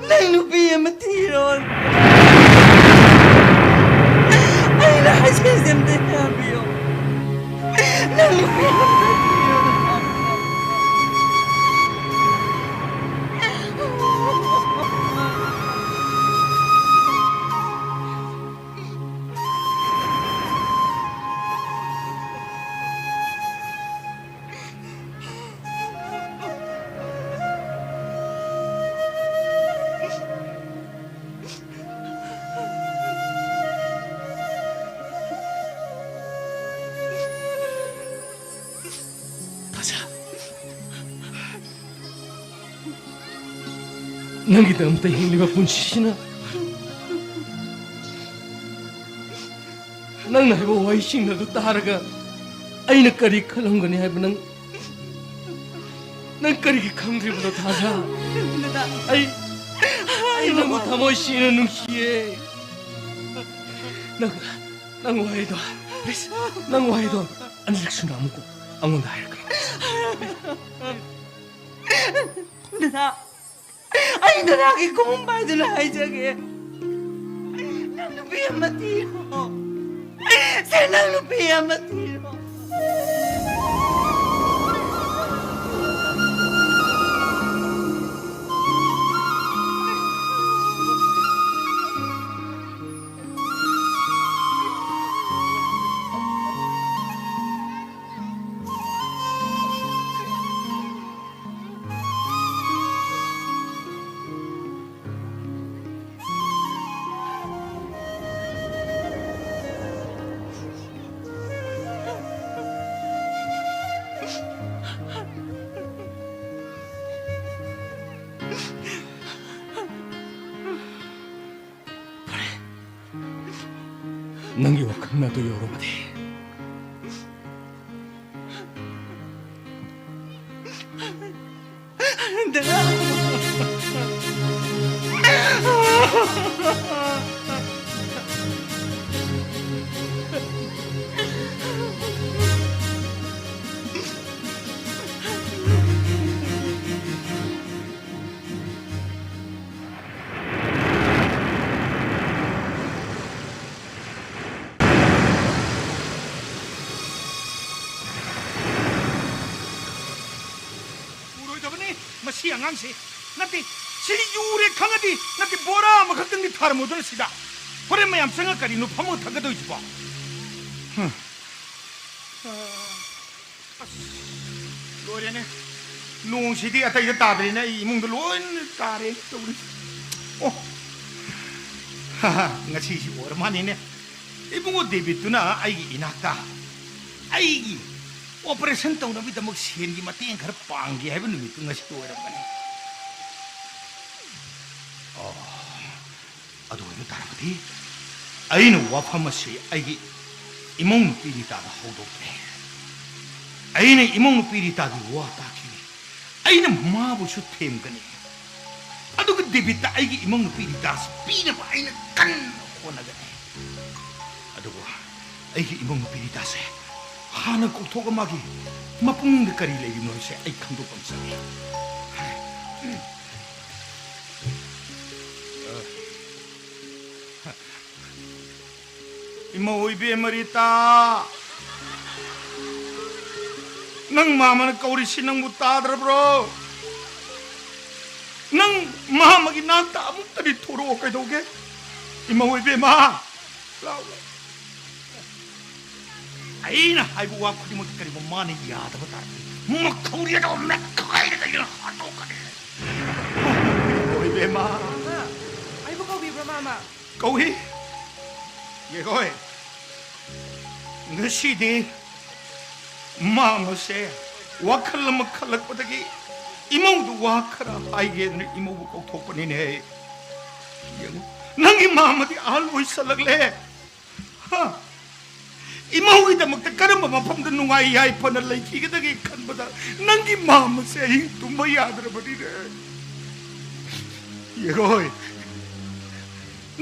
ꯅꯪ ꯅꯨꯄꯤ ꯑꯃ ꯊꯤꯔꯣ꯫ ꯑꯩꯅ ꯍꯥꯏꯖꯔꯤꯁꯦ ꯑꯝꯇ ꯇꯥꯕꯤꯌꯣ꯫ ꯅꯪ ꯅꯨꯄꯤ ꯑꯃ ꯊꯤꯔꯣ꯫ ꯅꯪꯒꯤꯗꯃꯛꯇ ꯍꯤꯡꯂꯤꯕ ꯄꯨꯟꯁꯤꯁꯤꯅ, ꯅꯪꯅ ꯍꯥꯏꯕ ꯋꯥꯍꯩꯁꯤꯡ ꯑꯗꯨ ꯇꯥꯔꯒ ꯑꯩꯅ ꯀꯔꯤ ꯈꯜꯂꯝꯒꯅꯤ ꯍꯥꯏꯕ ꯅꯪ, ꯅꯪ ꯀꯔꯤꯒꯤ ꯈꯪꯗ꯭ꯔꯤꯕꯅꯣ, ꯊꯥꯖ? ꯗꯗꯥ, ꯑꯩ, ꯑꯩ ꯅꯪꯕꯨ ꯊꯃꯣꯏ ꯁꯦꯡꯅ ꯅꯨꯡꯁꯤꯌꯦ꯫ ꯅꯪ, ꯅꯪ ꯋꯥꯍꯩꯗꯣ, please, ꯅꯪ ꯋꯥꯍꯩꯗꯣ ꯑꯅꯤꯔꯛ ꯁꯨꯅ ꯑꯃꯨꯛ ꯑꯩꯉꯣꯟꯗ ꯍꯥꯏꯔꯛꯀꯅꯨ꯫ ꯗꯗꯥ, ꯑꯩ ꯗꯗꯥꯒꯤ ꯈꯣꯡꯎꯞ ꯄꯥꯏꯗꯨꯅ ꯍꯥꯏꯖꯒꯦ꯫ ꯅꯪ ꯅꯨꯄꯤ ꯑꯃ ꯊꯤꯔꯣ꯫ ꯁꯦ, ꯅꯪ ꯅꯨꯄꯤ ꯑꯃ ꯊꯤꯔꯣ꯫ ꯐꯔꯦ, ꯅꯪꯒꯤ ꯋꯥꯈꯜꯅ ꯑꯗꯨ ꯌꯧꯔꯕꯗꯤ꯫ ꯄꯨꯔꯣꯏꯗꯕꯅꯤ ꯃꯁꯤ ꯑꯉꯥꯡꯁꯤ꯫ ꯅꯠꯇꯦ, ꯁꯤ ꯌꯨꯔꯦ ꯈꯪꯉꯗꯤ, ꯅꯠꯇꯦ, ꯕꯣꯔꯥ ꯑꯃꯈꯛꯇꯪꯗꯤ ꯊꯥꯔꯝꯃꯨꯗꯅ ꯁꯤꯗ꯫ ꯍꯣꯔꯦꯟ ꯃꯌꯥꯝ ꯆꯪꯉ ꯀꯔꯤꯅꯣ ꯐꯝꯃꯒ ꯊꯛꯀꯗꯣꯏꯁꯤꯕꯣ? ꯍꯝ꯫ ꯑꯁ, ꯂꯣꯏꯔꯦꯅꯦ꯫ ꯅꯣꯡꯁꯤꯗꯤ ꯑꯇꯩꯗ ꯇꯥꯗ꯭ꯔꯦꯅꯦ, ꯑꯩ ꯏꯃꯨꯡꯗ ꯂꯣꯏꯅ ꯇꯥꯔꯦ ꯇꯧꯔꯤꯁꯦ꯫ ꯑꯣ, ꯉꯁꯤꯁꯤ ꯑꯣꯏꯔ ꯃꯥꯅꯤꯅꯦ꯫ ꯏꯕꯨꯡꯉꯣ ꯗꯦꯕꯤꯠꯇꯨꯅ ꯑꯩꯒꯤ ꯏꯅꯥꯛꯇ ꯑꯩꯒꯤ operation ꯇꯧꯅꯕꯒꯤꯗꯃꯛ ꯁꯦꯟꯒꯤ ꯃꯇꯦꯡ ꯈꯔ ꯄꯥꯡꯒꯦ ꯍꯥꯏꯕ ꯅꯨꯃꯤꯠꯇꯨ ꯉꯁꯤ ꯑꯣꯏꯔꯝꯒꯅꯤ꯫ ꯑꯗꯨ ꯑꯣꯏꯕ ꯇꯥꯔꯕꯗꯤ ꯑꯩꯅ ꯋꯥꯐꯝ ꯑꯁꯤ ꯑꯩꯒꯤ ꯏꯃꯧ ꯅꯨꯄꯤ ꯔꯤꯇꯥꯗ ꯍꯧꯗꯣꯛꯀꯦ꯫ ꯑꯩꯅ ꯏꯃꯧ ꯅꯨꯄꯤ ꯔꯤꯇꯥꯒꯤ ꯋꯥ ꯇꯥꯈꯤ꯫ ꯑꯩꯅ ꯃꯥꯕꯨꯁꯨ ꯊꯦꯝꯒꯅꯤ꯫ ꯑꯗꯨꯒ ꯗꯦꯕꯤꯠꯇ ꯑꯩꯒꯤ ꯏꯃꯧ ꯅꯨꯄꯤ ꯔꯤꯇꯥꯁꯤ ꯄꯤꯅꯕ ꯑꯩꯅ ꯀꯟꯅ ꯍꯣꯠꯅꯒꯅꯤ꯫ ꯑꯗꯨꯕꯨ ꯑꯩꯒꯤ ꯏꯃꯧ ꯅꯨꯄꯤ ꯔꯤꯇꯥꯁꯦ ꯍꯥꯟꯅ ꯀꯧꯊꯣꯛꯑꯒ ꯃꯥꯒꯤ ꯃꯄꯨꯡꯗ ꯀꯔꯤ ꯂꯩꯔꯤꯕꯅꯣ ꯍꯥꯏꯕꯁꯦ ꯑꯩ ꯈꯪꯗꯣꯛꯄ ꯑꯃ ꯆꯪꯉꯤ꯫ ꯏꯃꯧ ꯏꯕꯦꯝꯃ ꯔꯤꯇꯥ, ꯅꯪ ꯃꯥꯃꯅ ꯀꯧꯔꯤꯁꯤ ꯅꯪꯕꯨ ꯇꯥꯗ꯭ꯔꯕ꯭ꯔꯣ? ꯅꯪ ꯃꯥꯃꯒꯤ ꯅꯥꯛꯇ ꯑꯃꯨꯛꯇꯗꯤ ꯊꯣꯔꯛꯑꯣ ꯀꯩꯗꯧꯒꯦ? ꯏꯃꯧ ꯏꯕꯦꯝꯃ, ꯂꯥꯎ, ꯂꯥꯎ꯫ ꯑꯩꯅ ꯍꯥꯏꯕ ꯋꯥ ꯈꯨꯗꯤꯡꯃꯛꯇ ꯀꯔꯤꯒꯨꯝꯕ ꯃꯥꯅ ꯌꯥꯗꯕ ꯇꯥꯔꯗꯤ ꯃꯈꯧꯔꯤ ꯑꯗꯣ ꯃꯦꯠꯈꯥꯏꯔꯒ ꯑꯩꯅ ꯍꯥꯠꯇꯣꯛꯀꯅꯤ꯫ ꯏꯃꯧ ꯏꯕꯦꯝꯃ꯫ ꯃꯥꯃ, ꯑꯩꯕꯨ ꯀꯧꯕꯤꯕ꯭ꯔꯣ, ꯃꯥꯃ? ꯀꯧꯏ꯫ ꯌꯦꯡꯉꯣꯏ꯫ ꯉꯁꯤꯗꯤ ꯃꯥꯃꯁꯦ ꯋꯥꯈꯜ ꯑꯃ ꯈꯜꯂꯛꯄꯗꯒꯤ ꯏꯃꯧꯗ ꯋꯥ ꯈꯔ ꯍꯥꯏꯒꯦꯗꯅ ꯏꯃꯧꯕꯨ ꯀꯧꯊꯣꯛꯄꯅꯤꯅꯦ꯫ ꯌꯦꯡꯉꯨ, ꯅꯪꯒꯤ ꯃꯥꯃꯗꯤ ꯑꯍꯜ ꯑꯣꯏꯁꯜꯂꯛꯂꯦ꯫ ꯍꯥ? ꯏꯃꯧꯒꯤꯗꯃꯛꯇ ꯀꯔꯝꯕ ꯃꯐꯝꯗ ꯅꯨꯡꯉꯥꯏ ꯌꯥꯏꯐꯅ ꯂꯩꯈꯤꯒꯗꯒꯦ ꯈꯟꯕꯗ ꯅꯪꯒꯤ ꯃꯥꯃꯁꯦ ꯑꯍꯤꯡ ꯇꯨꯝꯕ ꯌꯥꯗ꯭ꯔꯕꯅꯤꯅꯦ꯫ ꯌꯦꯔꯣꯏ,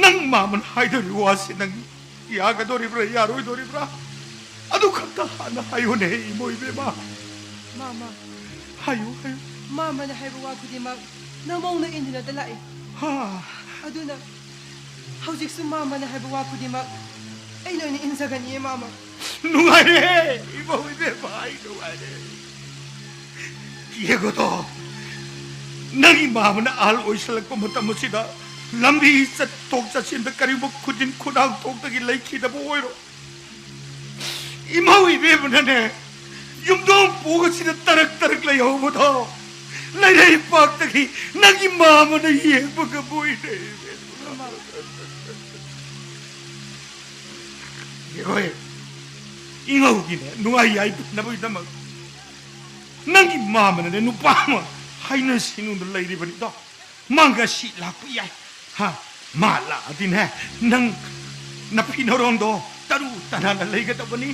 ꯅꯪ ꯃꯥꯃꯅ ꯍꯥꯏꯗꯣꯔꯤꯕ ꯋꯥꯁꯤ ꯅꯪ ꯌꯥꯒꯗꯣꯔꯤꯕ꯭ꯔꯥ ꯌꯥꯔꯣꯏꯗꯣꯔꯤꯕ꯭ꯔꯥ? ꯑꯗꯨ ꯈꯛꯇ ꯍꯥꯟꯅ ꯍꯥꯏꯌꯨꯅꯦ, ꯏꯃꯧ ꯏꯕꯦꯝꯃ꯫ ꯃꯥꯃ, ꯍꯥꯏꯌꯨ, ꯍꯥꯏꯌꯨ꯫ ꯃꯥꯃꯅ ꯍꯥꯏꯕ ꯋꯥ ꯈꯨꯗꯤꯡꯃꯛ ꯅꯃꯧꯅ ꯏꯟꯗꯨꯅꯇ ꯂꯥꯛꯏ꯫ ꯍꯥ꯫ ꯑꯗꯨꯅ ꯍꯧꯖꯤꯛꯁꯨ ꯃꯥꯃꯅ ꯍꯥꯏꯕ ꯋꯥ ꯈꯨꯗꯤꯡꯃꯛ ꯑꯩ ꯂꯣꯏꯅ ꯏꯟꯖꯒꯅꯤꯌꯦ, ꯃꯥꯃ꯫ ꯅꯨꯡꯉꯥꯏꯔꯦ, ꯏꯃꯧ ꯏꯕꯦꯝꯃ, ꯑꯩ ꯅꯨꯡꯉꯥꯏꯔꯦ꯫ ꯌꯦꯡꯉꯨꯗꯣ, ꯅꯪꯒꯤ ꯃꯥꯃꯅ ꯑꯍꯜ ꯑꯣꯏꯁꯜꯂꯛꯄ ꯃꯇꯝ ꯑꯁꯤꯗ ꯂꯝꯕꯤ ꯆꯠꯊꯣꯛ ꯆꯠꯁꯤꯟꯗ ꯀꯔꯤꯒꯨꯝꯕ ꯈꯨꯖꯤꯟ ꯈꯨꯅꯥꯡ ꯊꯣꯛꯇꯒꯤ ꯂꯩꯈꯤꯗꯕ ꯑꯣꯏꯔꯣ꯫ ꯏꯃꯧ ꯏꯕꯦꯝꯃꯅꯅꯦ, ꯌꯨꯝꯊꯣꯡ ꯄꯣꯛ ꯑꯁꯤꯗ ꯇꯔꯛ ꯇꯔꯛ ꯂꯩꯍꯧꯕꯗꯣ ꯂꯩꯔꯩ ꯄꯥꯛꯇꯒꯤ ꯅꯪꯒꯤ ꯃꯥꯃꯅ ꯌꯦꯡꯕ ꯉꯝꯃꯣꯏꯅꯦ꯫ ꯏꯕꯦꯝꯃ꯫ ꯌꯦꯡꯉꯣꯏ, ꯏꯉꯧꯒꯤꯅꯦ ꯅꯨꯡꯉꯥꯏ ꯌꯥꯏꯐꯅꯕꯒꯤꯗꯃꯛ ꯅꯪꯒꯤ ꯃꯥꯃꯅꯅꯦ ꯅꯨꯄꯥ ꯑꯃ ꯍꯥꯏꯅ ꯁꯤꯡꯅꯨꯡꯗ ꯂꯩꯔꯤꯕꯅꯤꯗꯣ꯫ ꯃꯥ ꯉꯁꯤ ꯂꯥꯛꯄ ꯌꯥꯏ꯫ ꯍꯥ? ꯃꯥ ꯂꯥꯛꯑꯗꯤꯅꯦ, ꯅꯪ ꯅꯐꯤ ꯅꯔꯣꯟꯗꯣ ꯇꯔꯨ ꯇꯅꯥꯟꯅ ꯂꯩꯒꯗꯕꯅꯤ꯫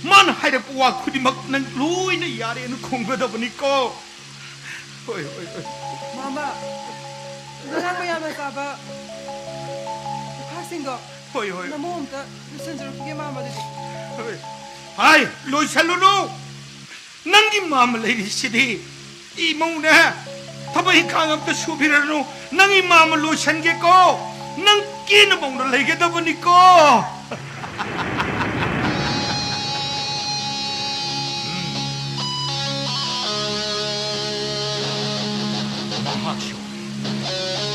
ꯃꯥꯅ ꯍꯥꯏꯔꯛꯄ ꯋꯥ ꯈꯨꯗꯤꯡꯃꯛ ꯅꯪ ꯂꯣꯏꯅ ꯌꯥꯔꯦꯅ ꯈꯨꯝꯒꯗꯕꯅꯤꯀꯣ꯫ ꯍꯣꯏ, ꯍꯣꯏ, ꯍꯣꯏ꯫ ꯃꯥꯃ, ꯉꯔꯥꯡ ꯃꯌꯥꯝꯅ ꯆꯥꯕ ꯂꯨꯈꯥꯛꯁꯤꯡꯗꯣ ꯍꯣꯏ, ꯍꯣꯏ꯫ ꯅꯃꯣ ꯑꯝꯇ ꯂꯣꯏꯁꯤꯟꯖꯔꯛꯈꯤꯒꯦ, ꯃꯥꯃ, ꯑꯗꯨꯗꯤ꯫ ꯍꯣꯏ꯫ ꯍꯥꯏ, ꯂꯣꯏꯁꯜꯂꯨꯅꯨ꯫ ꯅꯪꯒꯤ ꯃꯥꯃ ꯂꯩꯔꯤꯁꯤꯗꯤ꯫ ꯏꯃꯧꯅꯦ, ꯊꯕꯛ ꯏꯪꯈꯥꯡ ꯑꯝꯇ ꯁꯨꯕꯤꯔꯅꯨ꯫ ꯅꯪꯒꯤ ꯃꯥꯃ ꯂꯣꯏꯁꯟꯒꯦꯀꯣ꯫ ꯅꯪ ꯀꯦꯅ ꯃꯧꯅ ꯂꯩꯒꯗꯕꯅꯤꯀꯣ꯫ ꯃꯍꯥꯛꯁꯨ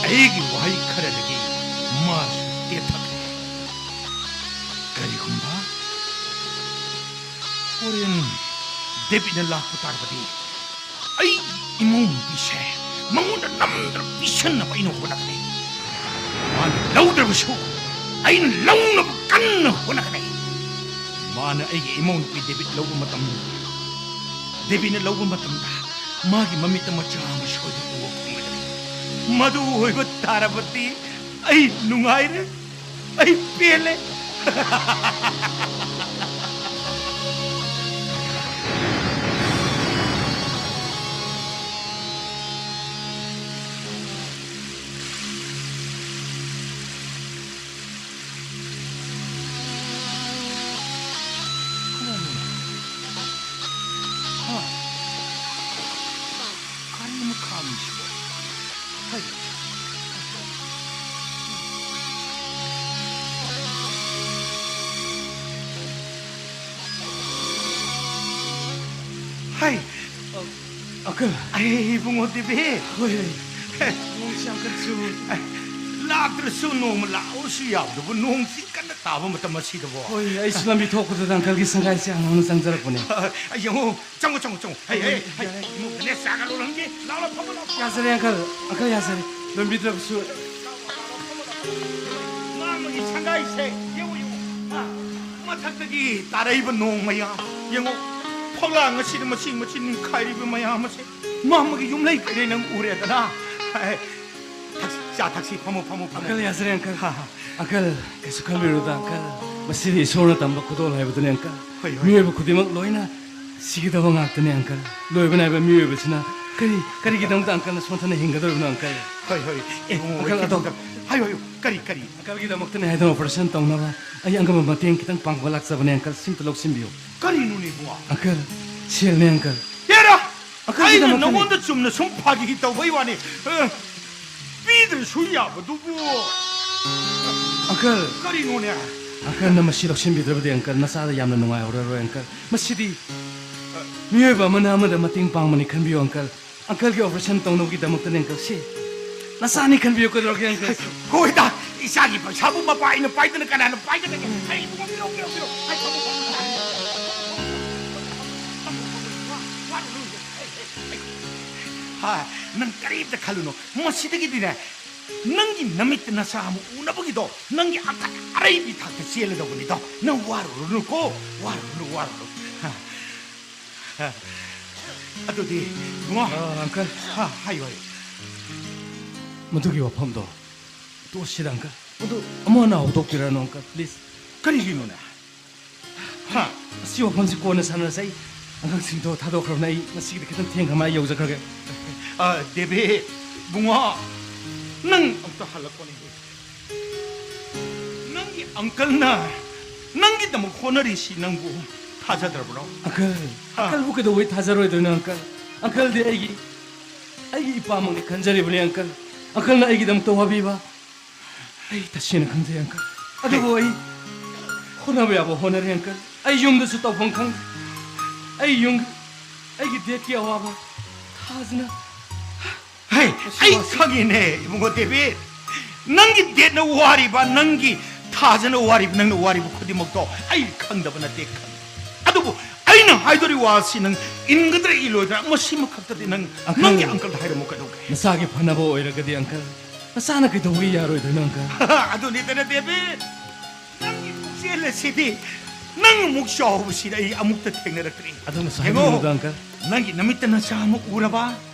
ꯑꯩꯒꯤ ꯋꯥꯍꯩ ꯈꯔꯗꯒꯤ ꯃꯥꯁꯨ ꯇꯦꯊꯈ꯭ꯔꯦ꯫ ꯀꯔꯤꯒꯨꯝꯕ ꯍꯣꯔꯦꯟ ꯗꯦꯕꯤꯠꯅ ꯂꯥꯛꯄ ꯇꯥꯔꯕꯗꯤ, ꯑꯩꯒꯤ ꯏꯃꯧ ꯅꯨꯄꯤꯁꯦ ꯃꯉꯣꯟꯗ ꯅꯝꯗꯅ ꯄꯤꯁꯟꯅꯕ ꯑꯩꯅ ꯍꯣꯠꯅꯒꯅꯤ꯫ ꯃꯥꯅ ꯂꯧꯗ꯭ꯔꯕꯁꯨ ꯑꯩꯅ ꯂꯧꯅꯕ ꯀꯟꯅ ꯍꯣꯠꯅꯒꯅꯤ꯫ ꯃꯥꯅ ꯑꯩꯒꯤ ꯏꯃꯧ ꯅꯨꯄꯤ ꯗꯦꯕꯤꯠ ꯂꯧꯕ ꯃꯇꯝ, ꯗꯦꯕꯤꯠꯅ ꯂꯧꯕ ꯃꯇꯝꯗ ꯃꯥꯒꯤ ꯃꯃꯤꯠꯇ ꯃꯆꯥ ꯑꯃ ꯁꯣꯏꯗꯅ ꯎꯕ ꯐꯪꯒꯗꯕꯅꯤ꯫ ꯃꯗꯨ ꯑꯣꯏꯕ ꯇꯥꯔꯕꯗꯤ ꯑꯩ ꯅꯨꯡꯉꯥꯏꯔꯦ꯫ ꯑꯩ ꯄꯦꯜꯂꯦ꯫ ꯍꯥ? ꯀꯔꯤꯅꯣ ꯈꯥꯝꯃꯤꯁꯤꯕꯣ? ꯍꯩ꯫ ꯍꯩ꯫ ꯑ, ꯑꯪꯀꯜ꯫ ꯑꯩ, ꯏꯕꯨꯡꯉꯣ ꯗꯦꯕꯤꯠ꯫ ꯍꯣꯏ, ꯍꯣꯏ꯫ ꯅꯣꯡꯁꯤ ꯌꯥꯝ ꯀꯟꯅ ꯆꯨ-, ꯑꯦ, ꯂꯥꯛꯇ꯭ꯔꯁꯨ ꯅꯣꯡꯃ ꯂꯥꯛꯑꯣꯁꯨ ꯌꯥꯕꯗꯨꯕꯨ, ꯅꯣꯡꯁꯤ ꯀꯟꯅ ꯇꯥꯕ ꯃꯇꯝ ꯑꯁꯤꯗꯕꯣ꯫ ꯍꯣꯏ, ꯑꯩꯁꯨ ꯂꯝꯕꯤ ꯊꯣꯛꯄꯗꯨꯗ ꯑꯪꯀꯜꯒꯤ ꯁꯪꯒꯥꯏꯁꯦ ꯍꯪꯉꯝꯅ ꯆꯪꯖꯔꯛꯄꯅꯦ꯫ ꯑ, ꯌꯦꯡꯉꯣ, ꯆꯪꯉꯣ, ꯆꯪꯉꯣ, ꯆꯪꯉꯣ꯫ ꯍꯩ, ꯍꯩ, ꯍꯩ, ꯌꯥꯔꯦ꯫ ꯏꯃꯨꯡꯗꯅꯦ ꯆꯥꯒ ꯂꯣꯜꯍꯟꯒꯦ꯫ ꯂꯥꯛꯑꯣ, ꯂꯥꯛꯑꯣ, ꯐꯝꯃꯣ, ꯂꯥꯛꯑꯣ꯫ ꯌꯥꯖꯔꯦ, ꯑꯪꯀꯜ꯫ ꯑꯪꯀꯜ, ꯌꯥꯖꯔꯦ꯫ ꯂꯣꯟꯕꯤꯗ꯭ꯔꯕꯁꯨ꯫ ꯃꯥ ꯑꯃꯒꯤ ꯁꯪꯒꯥꯏꯁꯦ ꯌꯦꯡꯉꯨ, ꯌꯦꯡꯉꯨ꯫ ꯃꯥ ꯃꯊꯛꯇꯒꯤ ꯇꯥꯔꯛꯏꯕ ꯅꯣꯡ ꯃꯌꯥꯝ ꯌꯦꯡꯉꯨ꯫ ꯐꯛꯂꯥꯡ ꯑꯁꯤꯗ ꯃꯁꯤ, ꯃꯁꯤ ꯅꯤꯡꯈꯥꯏꯔꯤꯕ ꯃꯌꯥꯝ ꯑꯁꯦ꯫ ꯃꯥ ꯑꯃꯒꯤ ꯌꯨꯝꯂꯩ ꯀꯩꯔꯩ ꯅꯪ ꯎꯔꯦꯗꯅ꯫ ꯍꯥꯏ, ꯆꯥ ꯊꯛꯁꯤ, ꯐꯝꯃꯨ, ꯐꯝꯃꯨ, ꯐꯝꯃꯨ꯫ ꯑꯪꯀꯜ, ꯌꯥꯖꯔꯦ, ꯑꯪꯀꯜ꯫ ꯍꯥ, ꯍꯥ꯫ ꯑꯪꯀꯜ, ꯀꯩꯁꯨ ꯈꯟꯕꯤꯔꯨꯗ, ꯑꯪꯀꯜ꯫ ꯃꯁꯤꯗꯤ ꯏꯁꯣꯔꯅ ꯇꯝꯕ ꯈꯨꯗꯣꯜ ꯍꯥꯏꯕꯗꯨꯅꯤ, ꯑꯪꯀꯜ꯫ ꯍꯣꯏ, ꯍꯣꯏ꯫ ꯃꯤꯑꯣꯏꯕ ꯈꯨꯗꯤꯡꯃꯛ ꯂꯣꯏꯅ ꯁꯤꯒꯗꯕ ꯉꯥꯛꯇꯅꯤ, ꯑꯪꯀꯜ꯫ ꯂꯣꯏꯕ ꯅꯥꯏꯕ ꯃꯤꯑꯣꯏꯕꯁꯤꯅ ꯀꯔꯤ, ꯀꯔꯤꯒꯤꯗꯃꯛꯇ ꯑꯪꯀꯜꯅ ꯁꯣꯟꯊꯅ ꯍꯤꯡꯒꯗꯧꯔꯤꯕꯅꯣ, ꯑꯪꯀꯜ? ꯍꯣꯏ, ꯍꯣꯏ꯫ ꯑꯦ, ꯏꯕꯨꯡꯉꯣ, ꯑꯪꯀꯜ, ꯑꯗꯣ ꯀꯩꯗꯧꯗ-, ꯍꯥꯏꯌꯨ, ꯍꯥꯏꯌꯨ꯫ ꯀꯔꯤ, ꯀꯔꯤ? ꯑꯪꯀꯜꯒꯤꯗꯃꯛꯇꯅꯦ ꯍꯥꯏꯗꯨꯅ operation ꯇꯧꯅꯕ ꯑꯩ ꯑꯉꯝꯕ ꯃꯇꯦꯡ ꯈꯤꯇꯪ ꯄꯥꯡꯕ ꯂꯥꯛꯆꯕꯅꯦ, ꯑꯪꯀꯜ꯫ ꯁꯤꯝꯇ ꯂꯧꯁꯤꯟꯕꯤꯌꯨ꯫ ꯀꯔꯤꯅꯣꯅꯦ, ꯏꯕꯨꯡꯉꯣ? ꯑꯪꯀꯜ, ꯁꯦꯜꯅꯦ, ꯑꯪꯀꯜ꯫ ꯍꯦꯔꯥ! ꯑꯪꯀꯜꯒꯤꯗꯃꯛꯇꯅꯦ꯫ ꯑꯩꯅ ꯅꯉꯣꯟꯗ ꯆꯨꯝꯅ ꯁꯨꯝ ꯐꯥꯒꯤ ꯇꯧꯕꯩ ꯋꯥꯅꯤ꯫ ꯑ, ꯄꯤꯗ꯭ꯔꯁꯨ ꯌꯥꯕꯗꯨꯕꯨ꯫ ꯑꯪꯀꯜ꯫ ꯀꯔꯤꯅꯣꯅꯦ? ꯑꯪꯀꯜꯅ ꯃꯁꯤ ꯂꯧꯁꯤꯟꯕꯤꯗ꯭ꯔꯕꯗꯤ, ꯑꯪꯀꯜ, ꯅꯆꯥꯗ ꯌꯥꯝꯅ ꯅꯨꯡꯉꯥꯏꯍꯧꯔꯔꯣꯏ, ꯑꯪꯀꯜ꯫ ꯃꯁꯤꯗꯤ ꯃꯤꯑꯣꯏꯕ ꯑꯃꯅ ꯑꯃꯗ ꯃꯇꯦꯡ ꯄꯥꯡꯕꯅꯤ ꯈꯟꯕꯤꯌꯨ, ꯑꯪꯀꯜ꯫ ꯑꯪꯀꯜꯒꯤ operation ꯇꯧꯅꯕꯒꯤꯗꯃꯛꯇꯅꯦ, ꯑꯪꯀꯜ꯫ ꯁꯤ ꯅꯆꯥꯅꯤ ꯈꯟꯕꯤꯌꯨ, ꯀꯩꯗꯧꯔꯒꯦ, ꯑꯪꯀꯜ? ꯍꯣꯏꯗ, ꯏꯆꯥꯒꯤ ꯄꯩꯁꯥꯕꯨ ꯃꯄꯥ ꯑꯩꯅ ꯄꯥꯏꯗꯅ ꯀꯅꯥꯅ ꯄꯥꯏꯒꯗꯒꯦ? ꯑꯩ ꯏꯕꯨꯡꯉꯣ, ꯂꯧꯒꯦ, ꯂꯧꯒꯦ, ꯂꯧꯒꯦ꯫ ꯑꯩ ꯊꯝꯃꯣ, ꯊꯝꯃꯣ, ꯊꯝꯃꯣ꯫ ꯍꯥ, ꯅꯪ ꯀꯔꯤꯝꯇ ꯈꯜꯂꯨꯅꯨ꯫ ꯃꯁꯤꯗꯒꯤꯗꯤꯅꯦ, ꯅꯪꯒꯤ ꯅꯃꯤꯠꯇ ꯅꯆꯥ ꯑꯃ ꯎꯅꯕꯒꯤꯗꯣ, ꯅꯪꯒꯤ ꯑꯀꯟ ꯑꯔꯩꯕꯤ ꯊꯥꯛꯇ ꯆꯦꯜꯂꯗꯧꯕꯅꯤꯗꯣ꯫ ꯅꯪ ꯋꯥꯔꯨꯔꯅꯨꯀꯣ, ꯋꯥꯔꯨꯔꯅꯨ, ꯋꯥꯔꯨꯔꯅꯨ꯫ ꯍꯥ, ꯍꯥ꯫ ꯑꯗꯨꯗꯤ, ꯏꯕꯨꯡꯉꯣ꯫ ꯑ, ꯑꯪꯀꯜ꯫ ꯍꯥ, ꯍꯥꯏꯌꯨ, ꯍꯥꯏꯌꯨ꯫ ꯃꯗꯨꯒꯤ ꯋꯥꯐꯝꯗꯣ ꯇꯣꯛꯁꯤꯗ, ꯑꯪꯀꯜ꯫ ꯃꯗꯨ ꯑꯃꯨꯛ ꯍꯟꯅ ꯍꯧꯗꯣꯛꯄꯤꯔꯅꯨ, ꯑꯪꯀꯜ, please꯫ ꯀꯔꯤꯒꯤꯅꯣꯅꯦ? ꯍꯥ? ꯑꯁꯤ ꯋꯥꯐꯝꯁꯤ ꯀꯣꯟꯅ ꯁꯥꯟꯅꯔꯁꯦ꯫ ꯑꯩ ꯑꯉꯥꯡꯁꯤꯡꯗꯣ ꯊꯥꯗꯣꯛꯈ꯭ꯔꯕꯅꯦ꯫ ꯑꯩ ꯉꯁꯤꯒꯤꯗꯤ ꯈꯤꯇꯪ ꯊꯦꯡꯈ꯭ꯔ ꯃꯥꯜꯂꯦ, ꯑꯩ ꯌꯧꯖꯈ꯭ꯔꯒꯦ꯫ ꯑ, ꯗꯦꯕꯤꯠ, ꯏꯕꯨꯡꯉꯣ, ꯅꯪ ꯑꯝꯇ ꯍꯜꯂꯛꯈꯣꯅꯦ꯫ ꯅꯪꯒꯤ ꯑꯪꯀꯜꯅ ꯅꯪꯒꯤꯗꯃꯛ ꯍꯣꯠꯅꯔꯤꯁꯤ ꯅꯪꯕꯨ ꯊꯥꯖꯗ꯭ꯔꯕ꯭ꯔꯣ? ꯑꯪꯀꯜ, ꯍꯥ? ꯑꯪꯀꯜꯕꯨ ꯀꯩꯗꯧꯕꯩ ꯊꯥꯖꯔꯣꯏꯗꯣꯏꯅꯣ, ꯑꯪꯀꯜ? ꯑꯪꯀꯜꯗꯤ ꯑꯩꯒꯤ, ꯑꯩꯒꯤ ꯏꯄꯥꯃꯛꯅꯤ ꯈꯟꯖꯔꯤꯕꯅꯤ, ꯑꯪꯀꯜ꯫ ꯑꯪꯀꯜꯅ ꯑꯩꯒꯤꯗꯃꯛꯇ ꯋꯥꯕꯤꯕ ꯑꯩ ꯇꯁꯦꯡꯅ ꯈꯪꯖꯩ, ꯑꯪꯀꯜ꯫ ꯑꯗꯨꯕꯨ ꯑꯩ ꯍꯣꯠꯅꯕ ꯌꯥꯕ ꯍꯣꯠꯅꯔꯦ, ꯑꯪꯀꯜ꯫ ꯑꯩ ꯌꯨꯝꯗꯁꯨ ꯇꯧꯐꯝ ꯈꯪꯗꯦ꯫ ꯑꯩ ꯌꯨꯝ, ꯑꯩꯒꯤ ꯗꯦꯠꯀꯤ ꯑꯋꯥꯕ ꯊꯥꯖꯅ ꯍꯩ, ꯑꯩ ꯈꯪꯉꯤꯅꯦ, ꯏꯕꯨꯡꯉꯣ ꯗꯦꯕꯤꯠ꯫ ꯅꯪꯒꯤ ꯗꯦꯠꯅ ꯋꯥꯔꯤꯕ, ꯅꯪꯒꯤ ꯊꯥꯖꯅ ꯋꯥꯔꯤꯕ, ꯅꯪꯅ ꯋꯥꯔꯤꯕ ꯈꯨꯗꯤꯡꯃꯛꯇꯣ ꯑꯩ ꯈꯪꯗꯕ ꯅꯠꯇꯦ, ꯈꯪꯉꯤ꯫ ꯑꯗꯨꯕꯨ ꯑꯩꯅ ꯍꯥꯏꯗꯣꯔꯤꯕ ꯋꯥꯁꯤ ꯅꯪ ꯏꯟꯒꯗ꯭ꯔꯥ ꯏꯜꯂꯣꯏꯗ꯭ꯔꯥ, ꯃꯁꯤꯃ ꯈꯛꯇꯗꯤ ꯅꯪ ꯑꯪꯀꯜ, ꯅꯪꯒꯤ ꯑꯪꯀꯜꯗ ꯍꯥꯏꯔꯝꯃꯨ ꯀꯩꯗꯧꯒꯦ? ꯅꯆꯥꯒꯤ ꯐꯅꯕ ꯑꯣꯏꯔꯒꯗꯤ, ꯑꯪꯀꯜ, ꯅꯆꯥꯅ ꯀꯩꯗꯧꯕꯒꯤ ꯌꯥꯔꯣꯏꯗꯣꯏꯅꯣ, ꯑꯪꯀꯜ? ꯑꯗꯨꯅꯤꯗꯅ, ꯗꯦꯕꯤꯠ, ꯅꯪꯒꯤ ꯄꯨꯛꯆꯦꯜ ꯑꯁꯤꯗꯤ ꯅꯪ ꯑꯃꯨꯛ ꯆꯥꯎꯕꯁꯤꯗ ꯑꯩ ꯑꯃꯨꯛꯇ ꯊꯦꯡꯅꯔꯛꯇ꯭ꯔꯤ꯫ ꯑꯗꯨꯅꯁꯨ ꯌꯦꯡꯉꯣ, ꯍꯥꯏꯕꯤꯒꯅꯨꯗ, ꯑꯪꯀꯜ꯫ ꯅꯪꯒꯤ ꯅꯃꯤꯠꯇ ꯅꯆꯥ ꯑꯃ ꯎꯔꯕ,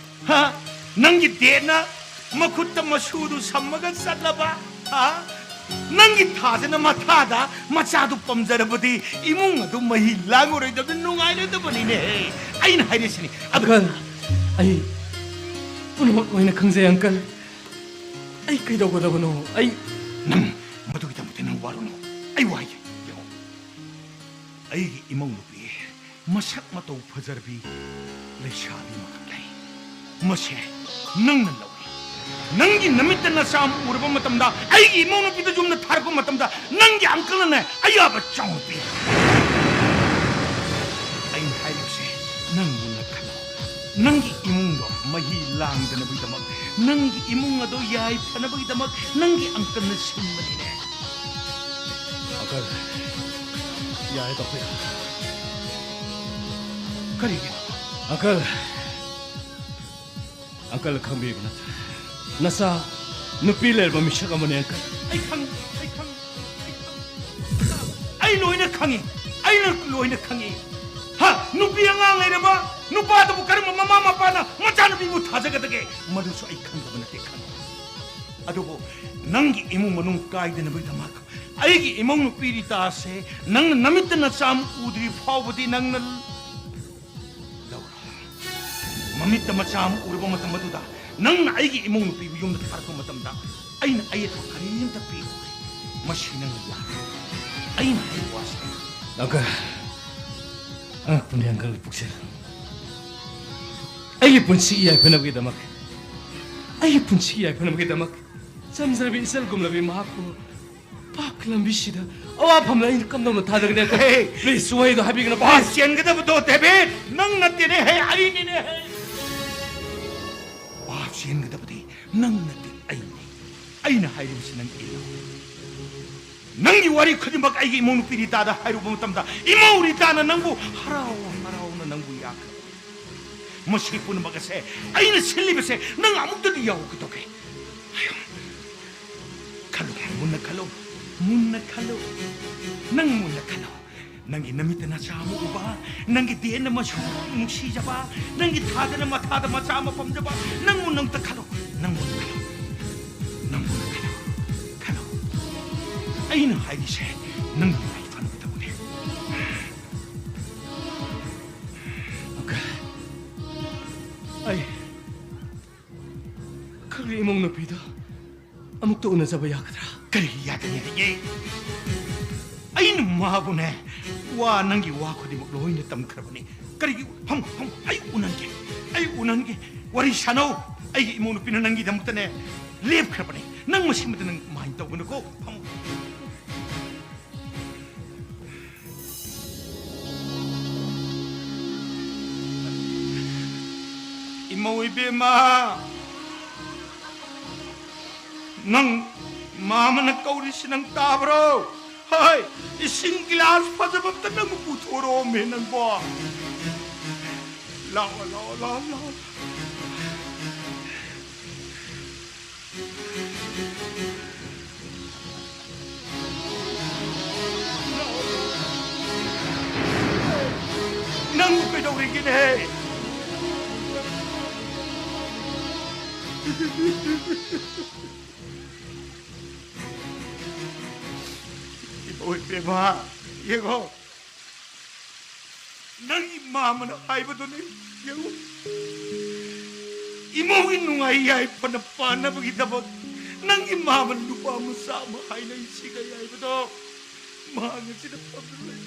ꯍꯥ? ꯅꯪꯒꯤ ꯗꯦꯠꯅ ꯃꯈꯨꯠꯇ ꯃꯁꯨꯗꯨ ꯁꯝꯃꯒ ꯆꯠꯂꯕ? ꯍꯥ? ꯅꯪꯒꯤ ꯊꯥꯖꯅ ꯃꯊꯥꯗ ꯃꯆꯥꯗꯨ ꯄꯝꯖꯔꯕꯗꯤ ꯏꯃꯨꯡ ꯑꯗꯨ ꯃꯍꯤ ꯂꯥꯡꯉꯔꯣꯏꯗꯕꯅꯤ, ꯅꯨꯡꯉꯥꯏꯔꯣꯏꯗꯕꯅꯤꯅꯦ꯫ ꯑꯩꯅ ꯍꯥꯏꯔꯤꯁꯤꯅꯤ꯫ ꯑꯗꯨ ꯑꯪꯀꯜ, ꯑꯩ ꯄꯨꯝꯅꯃꯛ ꯂꯣꯏꯅ ꯈꯪꯖꯩ, ꯑꯪꯀꯜ꯫ ꯑꯩ ꯀꯩꯗꯧꯒꯗꯕꯅꯣ? ꯑꯩ ꯅꯪ ꯃꯗꯨꯒꯤꯗꯃꯛꯇ ꯅꯪ ꯋꯥꯔꯨꯅꯨ꯫ ꯑꯩ ꯋꯥꯒꯦ꯫ ꯌꯦꯡꯉꯣ, ꯑꯩꯒꯤ ꯏꯃꯧ ꯅꯨꯄꯤ ꯃꯁꯛ ꯃꯇꯧ ꯐꯖꯔꯕꯤ ꯂꯩꯁꯥꯕꯤ ꯑꯃꯈꯛ ꯂꯩ꯫ ꯃꯁꯦ ꯅꯪꯅ ꯂꯧꯏ꯫ ꯅꯪꯒꯤ ꯅꯃꯤꯠꯇ ꯅꯆꯥ ꯑꯃ ꯎꯔꯕ ꯃꯇꯝꯗ, ꯑꯩꯒꯤ ꯏꯃꯧ ꯅꯨꯄꯤꯗ ꯌꯨꯝꯗ ꯊꯥꯔꯛꯄ ꯃꯇꯝꯗ, ꯅꯪꯒꯤ ꯑꯪꯀꯜꯅꯅꯦ ꯑꯌꯥꯕ ꯆꯥꯎꯅ ꯄꯤ꯫ ꯑꯩꯅ ꯍꯥꯏꯔꯤꯕꯁꯦ ꯅꯪ ꯃꯨꯟꯅ ꯈꯜꯂꯣ꯫ ꯅꯪꯒꯤ ꯏꯃꯨꯡꯗꯣ ꯃꯍꯤ ꯂꯥꯡꯗꯅꯕꯒꯤꯗꯃꯛ, ꯅꯪꯒꯤ ꯏꯃꯨꯡ ꯑꯗꯣ ꯌꯥꯏꯐꯅꯕꯒꯤꯗꯃꯛ ꯅꯪꯒꯤ ꯑꯪꯀꯜꯅ ꯁꯤꯟꯕꯅꯤꯅꯦ꯫ ꯑꯪꯀꯜ, ꯌꯥꯔꯦ, ꯇꯣꯛꯄꯤꯔꯣ꯫ ꯀꯔꯤꯒꯤꯅꯣ? ꯑꯪꯀꯜ, ꯑꯪꯀꯜ ꯈꯪꯕꯤꯕ ꯅꯠꯇ꯭ꯔꯥ? ꯅꯆꯥ ꯅꯨꯄꯤ ꯂꯩꯔꯕ ꯃꯤꯁꯛ ꯑꯃꯅꯦ, ꯑꯪꯀꯜ꯫ ꯑꯩ ꯈꯪꯉꯤ, ꯑꯩ ꯈꯪꯉꯤ, ꯑꯩ ꯈꯪꯉꯤ꯫ ꯑꯩ ꯂꯣꯏꯅ ꯈꯪꯉꯤ, ꯑꯩꯅ ꯂꯣꯏꯅ ꯈꯪꯉꯤ꯫ ꯍꯥ? ꯅꯨꯄꯤ ꯑꯉꯥꯡ ꯂꯩꯔꯕ ꯅꯨꯄꯥꯗꯨꯕꯨ ꯀꯔꯝꯕ ꯃꯃꯥ ꯃꯄꯥꯅ ꯃꯆꯥꯅꯨꯄꯤꯕꯨ ꯊꯥꯖꯒꯗꯒꯦ? ꯃꯗꯨꯁꯨ ꯑꯩ ꯈꯪꯗꯕ ꯅꯠꯇꯦ, ꯈꯪꯉꯤ꯫ ꯑꯗꯨꯕꯨ ꯅꯪꯒꯤ ꯏꯃꯨꯡ ꯃꯅꯨꯡ ꯀꯥꯏꯗꯅꯕꯒꯤꯗꯃꯛ, ꯑꯩꯒꯤ ꯏꯃꯧ ꯅꯨꯄꯤ ꯔꯤꯇꯥꯁꯦ ꯅꯪꯅ ꯅꯃꯤꯠꯇ ꯅꯆꯥ ꯑꯃ ꯎꯗ꯭ꯔꯤ ꯐꯥꯎꯕꯗꯤ ꯅꯪꯅ ꯂꯧꯔꯣ꯫ ꯃꯃꯤꯠꯇ ꯃꯆꯥ ꯑꯃ ꯎꯔꯕ ꯃꯇꯝ ꯑꯗꯨꯗ ꯅꯪꯅ ꯑꯩꯒꯤ ꯏꯃꯧ ꯅꯨꯄꯤꯕꯨ ꯌꯨꯝꯗ ꯊꯥꯔꯛꯄ ꯃꯇꯝꯗ ꯑꯩꯅ ꯑꯌꯦꯠꯄ ꯀꯔꯤꯝꯇ ꯄꯤꯔꯣꯏ꯫ ꯃꯁꯤ ꯅꯪꯅ ꯌꯥꯔꯣꯏ꯫ ꯑꯩꯅ ꯍꯥꯏꯕ ꯋꯥꯁꯦ꯫ ꯑꯪꯀꯜ, ꯑꯉꯛꯄꯅꯤ, ꯑꯪꯀꯜꯒꯤ ꯄꯨꯛꯆꯦꯜ꯫ ꯑꯩꯒꯤ ꯄꯨꯟꯁꯤ ꯌꯥꯏꯐꯅꯕꯒꯤꯗꯃꯛ, ꯑꯩꯒꯤ ꯄꯨꯟꯁꯤ ꯌꯥꯏꯐꯅꯕꯒꯤꯗꯃꯛ ꯆꯝꯖꯔꯕꯤ ꯏꯆꯜꯒꯨꯝꯂꯕꯤ ꯃꯍꯥꯛꯄꯨ ꯄꯥꯞꯀꯤ ꯂꯝꯕꯤꯁꯤꯗ ꯑꯋꯥꯐꯝꯗ ꯑꯩꯅ ꯀꯝꯗꯧꯅ ꯊꯥꯗꯒꯅꯤ? ꯍꯦ! Please, ꯋꯥꯍꯩꯗꯣ ꯍꯥꯏꯕꯤꯒꯅꯨ꯫ ꯄꯥꯞ ꯆꯦꯟꯒꯗꯕꯗꯣ, ꯗꯦꯕꯤꯠ, ꯅꯪ ꯅꯠꯇꯦꯅꯦ ꯍꯦ, ꯑꯩꯅꯤꯅꯦ ꯍꯦ꯫ ꯄꯥꯞ ꯆꯦꯟꯒꯗꯕꯗꯤ ꯅꯪ ꯅꯠꯇꯦ, ꯑꯩꯅꯤ꯫ ꯑꯩꯅ ꯍꯥꯏꯔꯤꯕꯁꯤ ꯅꯪ ꯏꯜꯂꯨ꯫ ꯅꯪꯒꯤ ꯋꯥꯔꯤ ꯈꯨꯗꯤꯡꯃꯛ ꯑꯩꯒꯤ ꯏꯃꯧ ꯅꯨꯄꯤ ꯔꯤꯇꯥꯗ ꯍꯥꯏꯔꯨꯕ ꯃꯇꯝꯗ, ꯏꯃꯧ ꯔꯤꯇꯥꯅ ꯅꯪꯕꯨ ꯍꯔꯥꯎ ꯍꯔꯥꯎꯅ ꯅꯪꯕꯨ ꯌꯥꯈ꯭ꯔꯦ꯫ ꯃꯁꯤ ꯄꯨꯝꯅꯃꯛ ꯑꯁꯦ ꯑꯩꯅ ꯁꯤꯜꯂꯤꯕꯁꯦ ꯅꯪ ꯑꯃꯨꯛꯇꯗꯤ ꯌꯥꯎꯍꯧꯒꯦ ꯇꯧꯒꯦ꯫ ꯈꯜꯂꯨ, ꯃꯨꯟꯅ ꯈꯜꯂꯨ, ꯃꯨꯟꯅ ꯈꯜꯂꯨ, ꯅꯪ ꯃꯨꯟꯅ ꯈꯜꯂꯨ꯫ ꯅꯪꯒꯤ ꯅꯃꯤꯠꯇ ꯅꯆꯥ ꯑꯃ ꯎꯕ, ꯅꯪꯒꯤ ꯗꯦꯟꯅ ꯃꯁꯨ ꯅꯨꯡꯁꯤꯖꯕ, ꯅꯪꯒꯤ ꯊꯥꯗꯅ ꯃꯊꯥꯗ ꯃꯆꯥ ꯑꯃ ꯄꯝꯖꯕ, ꯅꯪ ꯃꯨꯟꯅ ꯑꯝꯇ ꯈꯜꯂꯨ, ꯅꯪ ꯃꯨꯟꯅ ꯈꯜꯂꯨ꯫ ꯑꯩꯅ ꯍꯥꯏꯔꯤꯁꯦ ꯅꯪꯒꯤ ꯅꯨꯡꯉꯥꯏ ꯐꯅꯕ ꯇꯧꯕꯅꯦ꯫ ꯑꯪꯀꯜ, ꯑꯩ ꯑꯪꯀꯜꯒꯤ ꯏꯃꯧ ꯅꯨꯄꯤꯗꯣ ꯑꯃꯨꯛꯇ ꯎꯅꯖꯕ ꯌꯥꯒꯗ꯭ꯔꯥ? ꯀꯔꯤꯒꯤ ꯌꯥꯗꯅꯤꯡꯉꯥꯏ? ꯑꯩꯅ ꯃꯥꯕꯨꯅꯦ, ꯋꯥ, ꯅꯪꯒꯤ ꯋꯥ ꯈꯨꯗꯤꯡꯃꯛ ꯂꯣꯏꯅ ꯇꯝꯈ꯭ꯔꯕꯅꯤ꯫ ꯀꯔꯤꯒꯤ? ꯐꯝ, ꯐꯝ, ꯑꯩ ꯎꯅꯍꯟꯒꯦ, ꯑꯩ ꯎꯅꯍꯟꯒꯦ꯫ ꯋꯥꯔꯤ ꯁꯥꯟꯅꯧ꯫ ꯑꯩꯒꯤ ꯏꯃꯧ ꯅꯨꯄꯤꯅ ꯅꯪꯒꯤꯗꯃꯛꯇꯅꯦ ꯂꯦꯞꯈ꯭ꯔꯕꯅꯤ꯫ ꯅꯪ ꯃꯁꯤꯃꯇ ꯅꯪ ꯃꯥꯏꯟ ꯇꯧꯒꯅꯨꯀꯣ꯫ ꯐꯝ꯫ ꯏꯃꯧ ꯏꯕꯦꯝꯃ, ꯅꯪ ꯃꯥꯃꯅ ꯀꯧꯔꯤꯁꯤ ꯅꯪ ꯇꯥꯕ꯭ꯔꯣ? ꯍꯣꯏ, ꯏꯁꯤꯡ ꯒꯤꯂꯥꯁ ꯐꯖꯕ ꯑꯝꯇ ꯅꯪꯕꯨ ꯄꯨꯊꯣꯔꯛꯑꯣꯃꯦ ꯅꯪꯕꯣ꯫ ꯂꯥꯛꯑꯣ, ꯂꯥꯛꯑꯣ, ꯂꯥꯛꯑꯣ, ꯂꯥꯛꯑꯣ꯫ ꯅꯪꯕꯨ ꯀꯩꯗꯧꯔꯤꯒꯦꯅꯦ? ꯏꯃꯧ ꯏꯕꯦꯝꯃ, ꯌꯦꯡꯉꯣ꯫ ꯅꯪꯒꯤ ꯃꯥꯃꯅ ꯍꯥꯏꯕꯗꯨꯅꯤ꯫ ꯌꯦꯡꯉꯨ, ꯏꯃꯧꯒꯤ ꯅꯨꯡꯉꯥꯏ ꯌꯥꯏꯐꯅ ꯄꯥꯟꯅꯕꯒꯤꯗꯃꯛ ꯅꯪꯒꯤ ꯃꯥꯃꯅ ꯅꯨꯄꯥ ꯃꯆꯥ ꯑꯃ ꯍꯥꯏꯅꯩꯁꯤꯒ ꯍꯥꯏꯕꯗꯣ ꯃꯍꯥꯛ ꯑꯁꯤꯗ ꯐꯝꯗꯨꯅ ꯂꯩ꯫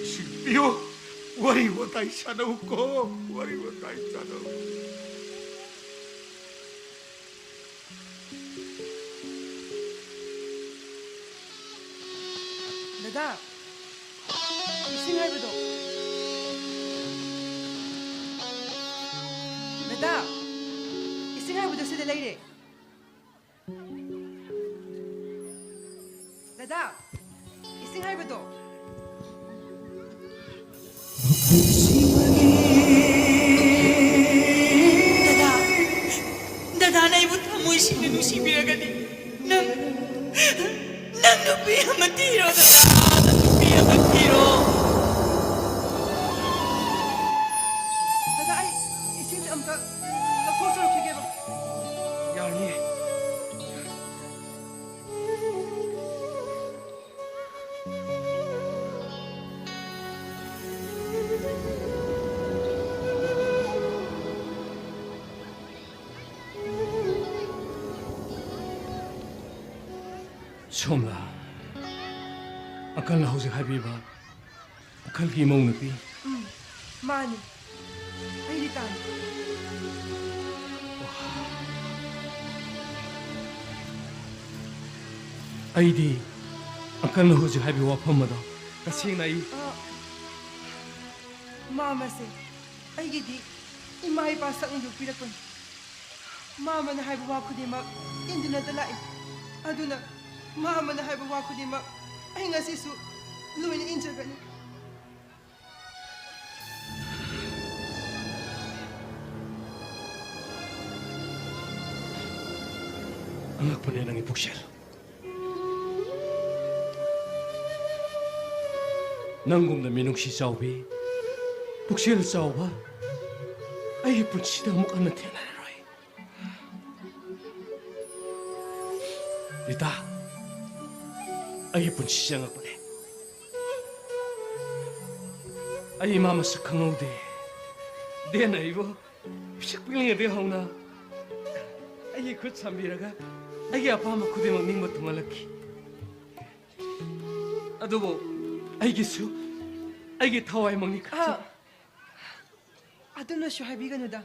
ꯏꯁꯤꯡ ꯄꯤꯌꯨ, ꯋꯥꯔꯤ ꯋꯥꯇꯥꯏ ꯁꯥꯟꯅꯧꯀꯣ, ꯋꯥꯔꯤ ꯋꯥꯇꯥꯏ ꯁꯥꯟꯅꯧ꯫ ꯗꯗꯥ, ꯏꯁꯤꯡ ꯍꯥꯏꯕꯗꯣ꯫ ꯗꯗꯥ, ꯏꯁꯤꯡ ꯍꯥꯏꯕꯗꯣ ꯁꯤꯗ ꯂꯩꯔꯦ꯫ ꯗꯗꯥ, ꯏꯁꯤꯡ ꯍꯥꯏꯕꯗꯣ꯫ ꯗꯗꯥ, ꯗꯗꯥꯅ ꯑꯩꯕꯨ ꯊꯃꯣꯏ ꯁꯦꯡꯅ ꯅꯨꯡꯁꯤꯕꯤꯔꯒꯗꯤ ꯅꯪ, ꯅꯪ ꯅꯨꯄꯤ ꯑꯃ ꯊꯤꯔꯣ ꯗꯗꯥ, ꯅꯪ ꯅꯨꯄꯤ ꯑꯃ ꯊꯤꯔꯣ꯫ ꯗꯗꯥ, ꯑꯩ ꯏꯁꯤꯡꯁꯦ ꯑꯝꯇ ꯂꯧꯊꯣꯛꯆꯔꯛꯈꯤꯒꯦꯕ꯫ ꯌꯥꯅꯤꯌꯦ꯫ ꯁꯣꯝꯂꯥ, ꯑꯪꯀꯜꯅ ꯍꯧꯖꯤꯛ ꯍꯥꯏꯕꯤꯕ ꯑꯪꯀꯜꯒꯤ ꯏꯃꯧ ꯅꯨꯄꯤ? ꯎꯝ, ꯃꯥꯅꯤ꯫ ꯑꯩꯗꯤ ꯇꯥꯅꯤ꯫ ꯑꯩꯗꯤ ꯑꯪꯀꯜꯅ ꯍꯧꯖꯤꯛ ꯍꯥꯏꯕꯤꯕ ꯋꯥꯐꯝ ꯑꯗꯣ ꯇꯁꯦꯡꯅ ꯑꯩ ꯑ, ꯃꯥꯃꯁꯦ ꯑꯩꯒꯤꯗꯤ ꯏꯃꯥ ꯏꯄꯥ ꯁꯛꯅ ꯌꯣꯛꯄꯤꯔꯛꯄꯅꯤ꯫ ꯃꯥꯃꯅ ꯍꯥꯏꯕ ꯋꯥ ꯈꯨꯗꯤꯡꯃꯛ ꯏꯟꯗꯨꯅꯇ ꯂꯥꯛꯏ꯫ ꯑꯗꯨꯅ ꯃꯥꯃꯅ ꯍꯥꯏꯕ ꯋꯥ ꯈꯨꯗꯤꯡꯃꯛ ꯑꯩ ꯉꯁꯤꯁꯨ ꯂꯣꯏꯅ ꯏꯟꯖꯒꯅꯤ꯫ ꯑꯉꯛꯄꯅꯦ ꯅꯪꯒꯤ ꯄꯨꯛꯆꯦꯜ꯫ ꯅꯪꯒꯨꯝꯅ ꯃꯤꯅꯨꯡꯁꯤ ꯆꯥꯎꯕꯤ, ꯄꯨꯛꯆꯦꯜ ꯆꯥꯎꯕ ꯑꯩꯒꯤ ꯄꯨꯟꯁꯤꯗ ꯑꯃꯨꯛ ꯍꯟꯅ ꯊꯦꯡꯅꯔꯔꯣꯏ꯫ ꯔꯤꯇꯥ, ꯑꯩꯒꯤ ꯄꯨꯟꯁꯤꯁꯦ ꯑꯉꯛꯄꯅꯦ꯫ ꯑꯩ ꯏꯃꯥ ꯃꯁꯛ ꯈꯪꯍꯧꯗꯦ꯫ ꯗꯦꯟꯅ ꯑꯩꯕꯨ ꯄꯤꯁꯛ ꯄꯤꯛꯂꯤꯉꯩꯗꯒꯤ ꯍꯧꯅ ꯑꯩꯒꯤ ꯈꯨꯠ ꯁꯝꯕꯤꯔꯒ ꯑꯩꯒꯤ ꯑꯄꯥꯝꯕ ꯈꯨꯗꯤꯡꯃꯛ ꯅꯤꯡꯕ ꯊꯨꯡꯍꯜꯂꯛꯈꯤ꯫ ꯑꯗꯨꯕꯨ ꯑꯩꯒꯤꯁꯨ ꯑꯩꯒꯤ ꯊꯋꯥꯏꯃꯛꯅꯤ ꯈꯟꯖꯩ꯫ ꯑ, ꯑꯗꯨꯝꯅꯁꯨ ꯍꯥꯏꯕꯤꯒꯅꯨꯗ꯫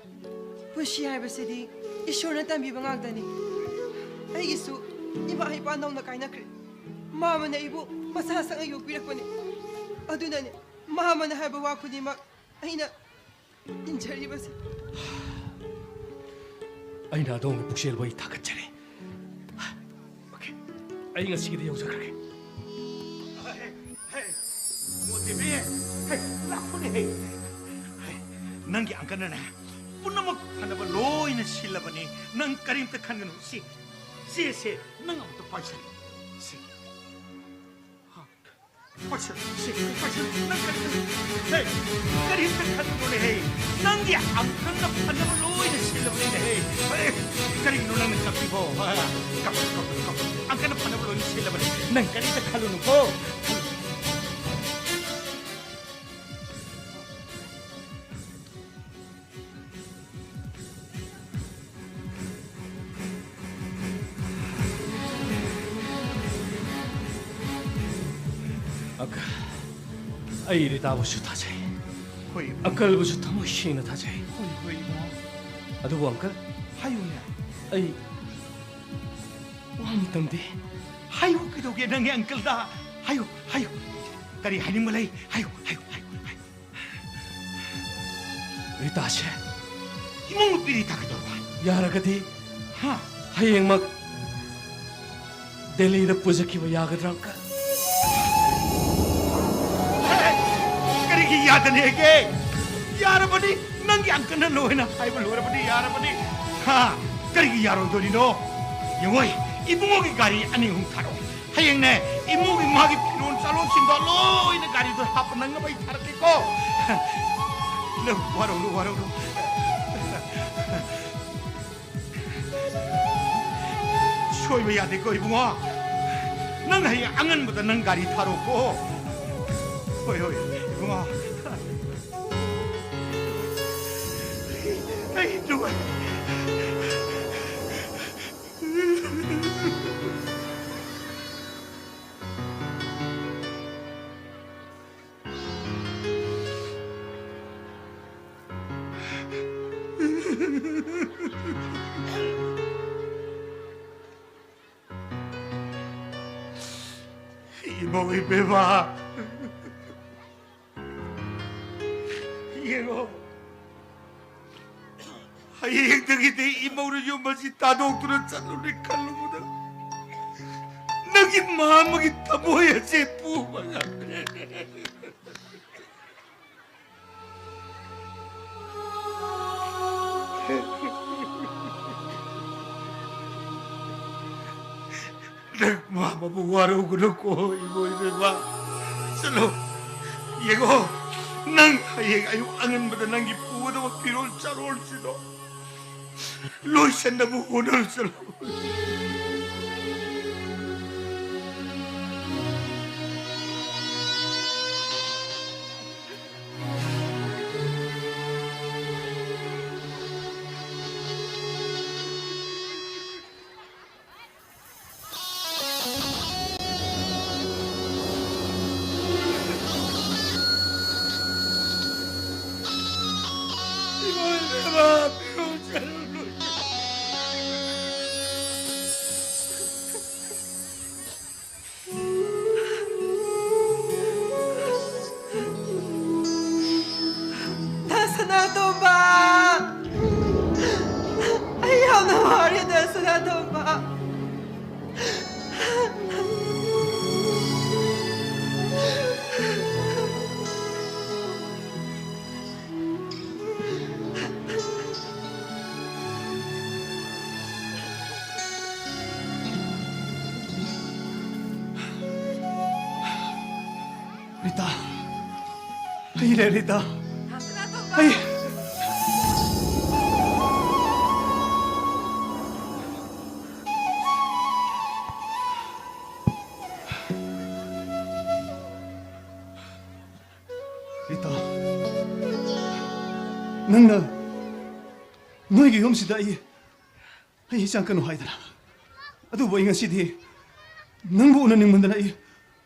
ꯄꯨꯟꯁꯤ ꯍꯥꯏꯕꯁꯤꯗꯤ ꯏꯁꯣꯔꯅ ꯇꯝꯕꯤꯕ ꯉꯥꯛꯇꯅꯤ꯫ ꯑꯩꯒꯤꯁꯨ ꯏꯃꯥ ꯏꯄꯥ ꯅꯧꯅ ꯀꯥꯏꯅꯈ꯭ꯔꯦ꯫ ꯃꯥꯃꯅ ꯑꯩꯕꯨ ꯃꯆꯥ ꯁꯛꯅ ꯌꯣꯛꯄꯤꯔꯛꯄꯅꯤ꯫ ꯑꯗꯨꯅꯅꯦ ꯃꯥꯃꯅ ꯍꯥꯏꯕ ꯋꯥ ꯈꯨꯗꯤꯡꯃꯛ ꯑꯩꯅ ꯏꯟꯖꯔꯤꯕꯁꯦ꯫ ꯑꯩꯅ ꯑꯗꯣꯝꯒꯤ ꯄꯨꯛꯆꯦꯜꯕꯨ ꯑꯩ ꯊꯥꯒꯠꯆꯔꯤ꯫ ꯑꯣꯀꯦ, ꯑꯩ ꯉꯁꯤꯒꯤꯗꯤ ꯌꯧꯖꯈ꯭ꯔꯒꯦ꯫ ꯍꯦ, ꯍꯦ, ꯃꯣꯇꯤꯕꯤ, ꯍꯦ, ꯂꯥꯛꯄꯅꯦ, ꯍꯦ꯫ ꯍꯦ, ꯅꯪꯒꯤ ꯑꯪꯀꯜꯅꯅꯦ ꯄꯨꯝꯅꯃꯛ ꯐꯅꯕ ꯂꯣꯏꯅ ꯁꯤꯜꯂꯕꯅꯤ꯫ ꯅꯪ ꯀꯔꯤꯝꯇ ꯈꯟꯒꯅꯨ꯫ ꯁꯤ, ꯁꯤꯁꯦ ꯅꯪ ꯑꯃꯨꯛꯇ ꯄꯥꯏꯁꯜꯂꯨ꯫ ꯁꯤ꯫ ꯍꯥ꯫ ꯄꯥꯏꯁꯜꯂꯨ, ꯁꯤ, ꯄꯥꯏꯁꯜꯂꯨ꯫ ꯅꯪ ꯀꯔꯤꯝꯇ, ꯍꯦ, ꯀꯔꯤꯝꯇ ꯈꯟꯒꯅꯨꯅꯦ, ꯍꯦ꯫ ꯅꯪꯒꯤ ꯑꯪꯀꯜꯅ ꯐꯅꯕ ꯂꯣꯏꯅ ꯁꯤꯜꯂꯕꯅꯤꯅꯦ, ꯍꯦ꯫ ꯍꯦ, ꯀꯔꯤꯒꯤꯅꯣ ꯅꯪꯅ ꯀꯞꯄꯤꯕꯣ? ꯍꯥ? ꯀꯞꯄꯨ, ꯀꯞꯄꯨ, ꯀꯞꯄꯨ꯫ ꯑꯪꯀꯜꯅ ꯐꯅꯕ ꯂꯣꯏꯅ ꯁꯤꯜꯂꯕꯅꯤ꯫ ꯅꯪ ꯀꯔꯤꯝꯇ ꯈꯜꯂꯨꯅꯨꯀꯣ꯫ ꯑꯩ ꯔꯤꯇꯥꯕꯨꯁꯨ ꯊꯥꯖꯩ꯫ ꯍꯣꯏ, ꯏꯕꯨꯡꯉꯣ꯫ ꯑꯪꯀꯜꯕꯨꯁꯨ ꯊꯃꯣꯏ ꯁꯦꯡꯅ ꯊꯥꯖꯩ꯫ ꯍꯣꯏ, ꯍꯣꯏ, ꯏꯕꯨꯡꯉꯣ꯫ ꯑꯗꯨꯕꯨ ꯑꯪꯀꯜ, ꯍꯥꯏꯌꯨꯅꯦ꯫ ꯑꯩ ꯋꯥ ꯑꯃꯇꯪꯗꯤ꯫ ꯍꯥꯏꯌꯨ, ꯀꯩꯗꯧꯒꯦ ꯅꯪꯒꯤ ꯑꯪꯀꯜꯗ? ꯍꯥꯏꯌꯨ, ꯍꯥꯏꯌꯨ꯫ ꯀꯔꯤ ꯍꯥꯏꯅꯤꯡꯕ ꯂꯩ? ꯍꯥꯏꯌꯨ, ꯍꯥꯏꯌꯨ, ꯍꯥꯏꯌꯨ, ꯍꯥꯏꯌꯨ꯫ ꯔꯤꯇꯥꯁꯦ꯫ ꯏꯃꯧ ꯅꯨꯄꯤ ꯔꯤꯇꯥ ꯀꯩꯗꯧꯔꯕ? ꯌꯥꯔꯒꯗꯤ ꯍꯥ? ꯍꯌꯦꯡꯃꯛ ꯗꯦꯜꯂꯤꯗ ꯄꯨꯖꯈꯤꯕ ꯌꯥꯒꯗ꯭ꯔꯥ, ꯑꯪꯀꯜ? ꯀꯔꯤꯒꯤ ꯌꯥꯗꯅꯦꯒꯦ? ꯌꯥꯔꯕꯅꯤ, ꯅꯪꯒꯤ ꯑꯪꯀꯜꯅ ꯂꯣꯏꯅ ꯍꯥꯏꯕ ꯂꯣꯏꯔꯕꯅꯤ, ꯌꯥꯔꯕꯅꯤ꯫ ꯍꯥ? ꯀꯔꯤꯒꯤ ꯌꯥꯔꯣꯏꯗꯣꯔꯤꯅꯣ? ꯌꯦꯡꯉꯣꯏ, ꯏꯕꯨꯡꯉꯣꯒꯤ ꯒꯥꯔꯤ ꯑꯅꯤ ꯑꯍꯨꯝ ꯊꯥꯔꯛꯑꯣ꯫ ꯍꯌꯦꯡꯅꯦ, ꯏꯃꯧꯒꯤ ꯃꯥꯒꯤ ꯐꯤꯔꯣꯜ ꯆꯥꯔꯣꯟꯁꯤꯡꯗꯣ ꯂꯣꯏꯅ ꯒꯥꯔꯤꯗꯣ ꯍꯥꯞꯄ ꯅꯪꯅꯕ ꯑꯩ ꯊꯥꯔꯛꯀꯦꯀꯣ꯫ ꯅꯪ ꯋꯥꯔꯧꯅꯨ, ꯋꯥꯔꯧꯅꯨ꯫ ꯁꯣꯏꯕ ꯌꯥꯗꯦꯀꯣ, ꯏꯕꯨꯡꯉꯣ꯫ ꯅꯪ ꯍꯌꯦꯡ ꯑꯉꯟꯕꯗ ꯅꯪ ꯒꯥꯔꯤ ꯊꯥꯔꯛꯑꯣꯀꯣ꯫ ꯍꯣꯏ, ꯍꯣꯏ, ꯏꯕꯨꯡꯉꯣ꯫ ꯑꯩ ꯅꯨꯡꯉꯥꯏ꯫ ꯏꯃꯧ ꯏꯕꯦꯝꯃ, ꯌꯦꯡꯉꯣ, ꯍꯌꯦꯡꯗꯒꯤꯗꯤ ꯏꯃꯧꯅ ꯌꯨꯝ ꯑꯁꯤ ꯊꯥꯗꯣꯛꯇꯨꯅ ꯆꯠꯂꯨꯅꯤ ꯈꯜꯂꯨꯕꯗ ꯅꯪꯒꯤ ꯃꯥ ꯑꯃꯒꯤ ꯊꯃꯣꯏ ꯑꯁꯤ ꯄꯨꯕ ꯉꯝꯗ꯭ꯔꯦ꯫ ꯅꯪ ꯃꯥ ꯑꯃꯕꯨ ꯋꯥꯔꯧꯒꯅꯨꯀꯣ, ꯏꯃꯧ ꯏꯕꯦꯝꯃ꯫ ꯆꯠꯂꯣ, ꯌꯦꯡꯉꯣ, ꯅꯪ ꯍꯌꯦꯡ ꯑꯌꯨꯛ ꯑꯉꯟꯕꯗ ꯅꯪꯒꯤ ꯄꯨꯒꯗꯕ ꯐꯤꯔꯣꯜ ꯆꯥꯔꯣꯜꯁꯤꯡꯗꯣ ꯂꯣꯏꯁꯟꯅꯕ ꯍꯣꯠꯅꯔꯨ, ꯆꯠꯂꯣ꯫ ꯇꯣꯝꯕ! ꯑꯩ ꯌꯥꯝꯅ ꯋꯥꯔꯦꯗ, ꯁꯅꯥꯇꯣꯝꯕ꯫ ꯔꯤꯇꯥ, ꯑꯩ ꯂꯩ, ꯔꯤꯇꯥ꯫ ꯑꯩ ꯔꯤꯇꯥ, ꯅꯪꯅ ꯅꯣꯏꯒꯤ ꯌꯨꯝꯁꯤꯗ ꯑꯩ, ꯑꯩ ꯆꯪꯀꯅꯨ ꯍꯥꯏꯗꯅ꯫ ꯑꯗꯨꯕꯨ ꯑꯩ ꯉꯁꯤꯗꯤ ꯅꯪꯕꯨ ꯎꯅꯅꯤꯡꯃꯟꯗꯅ ꯑꯩ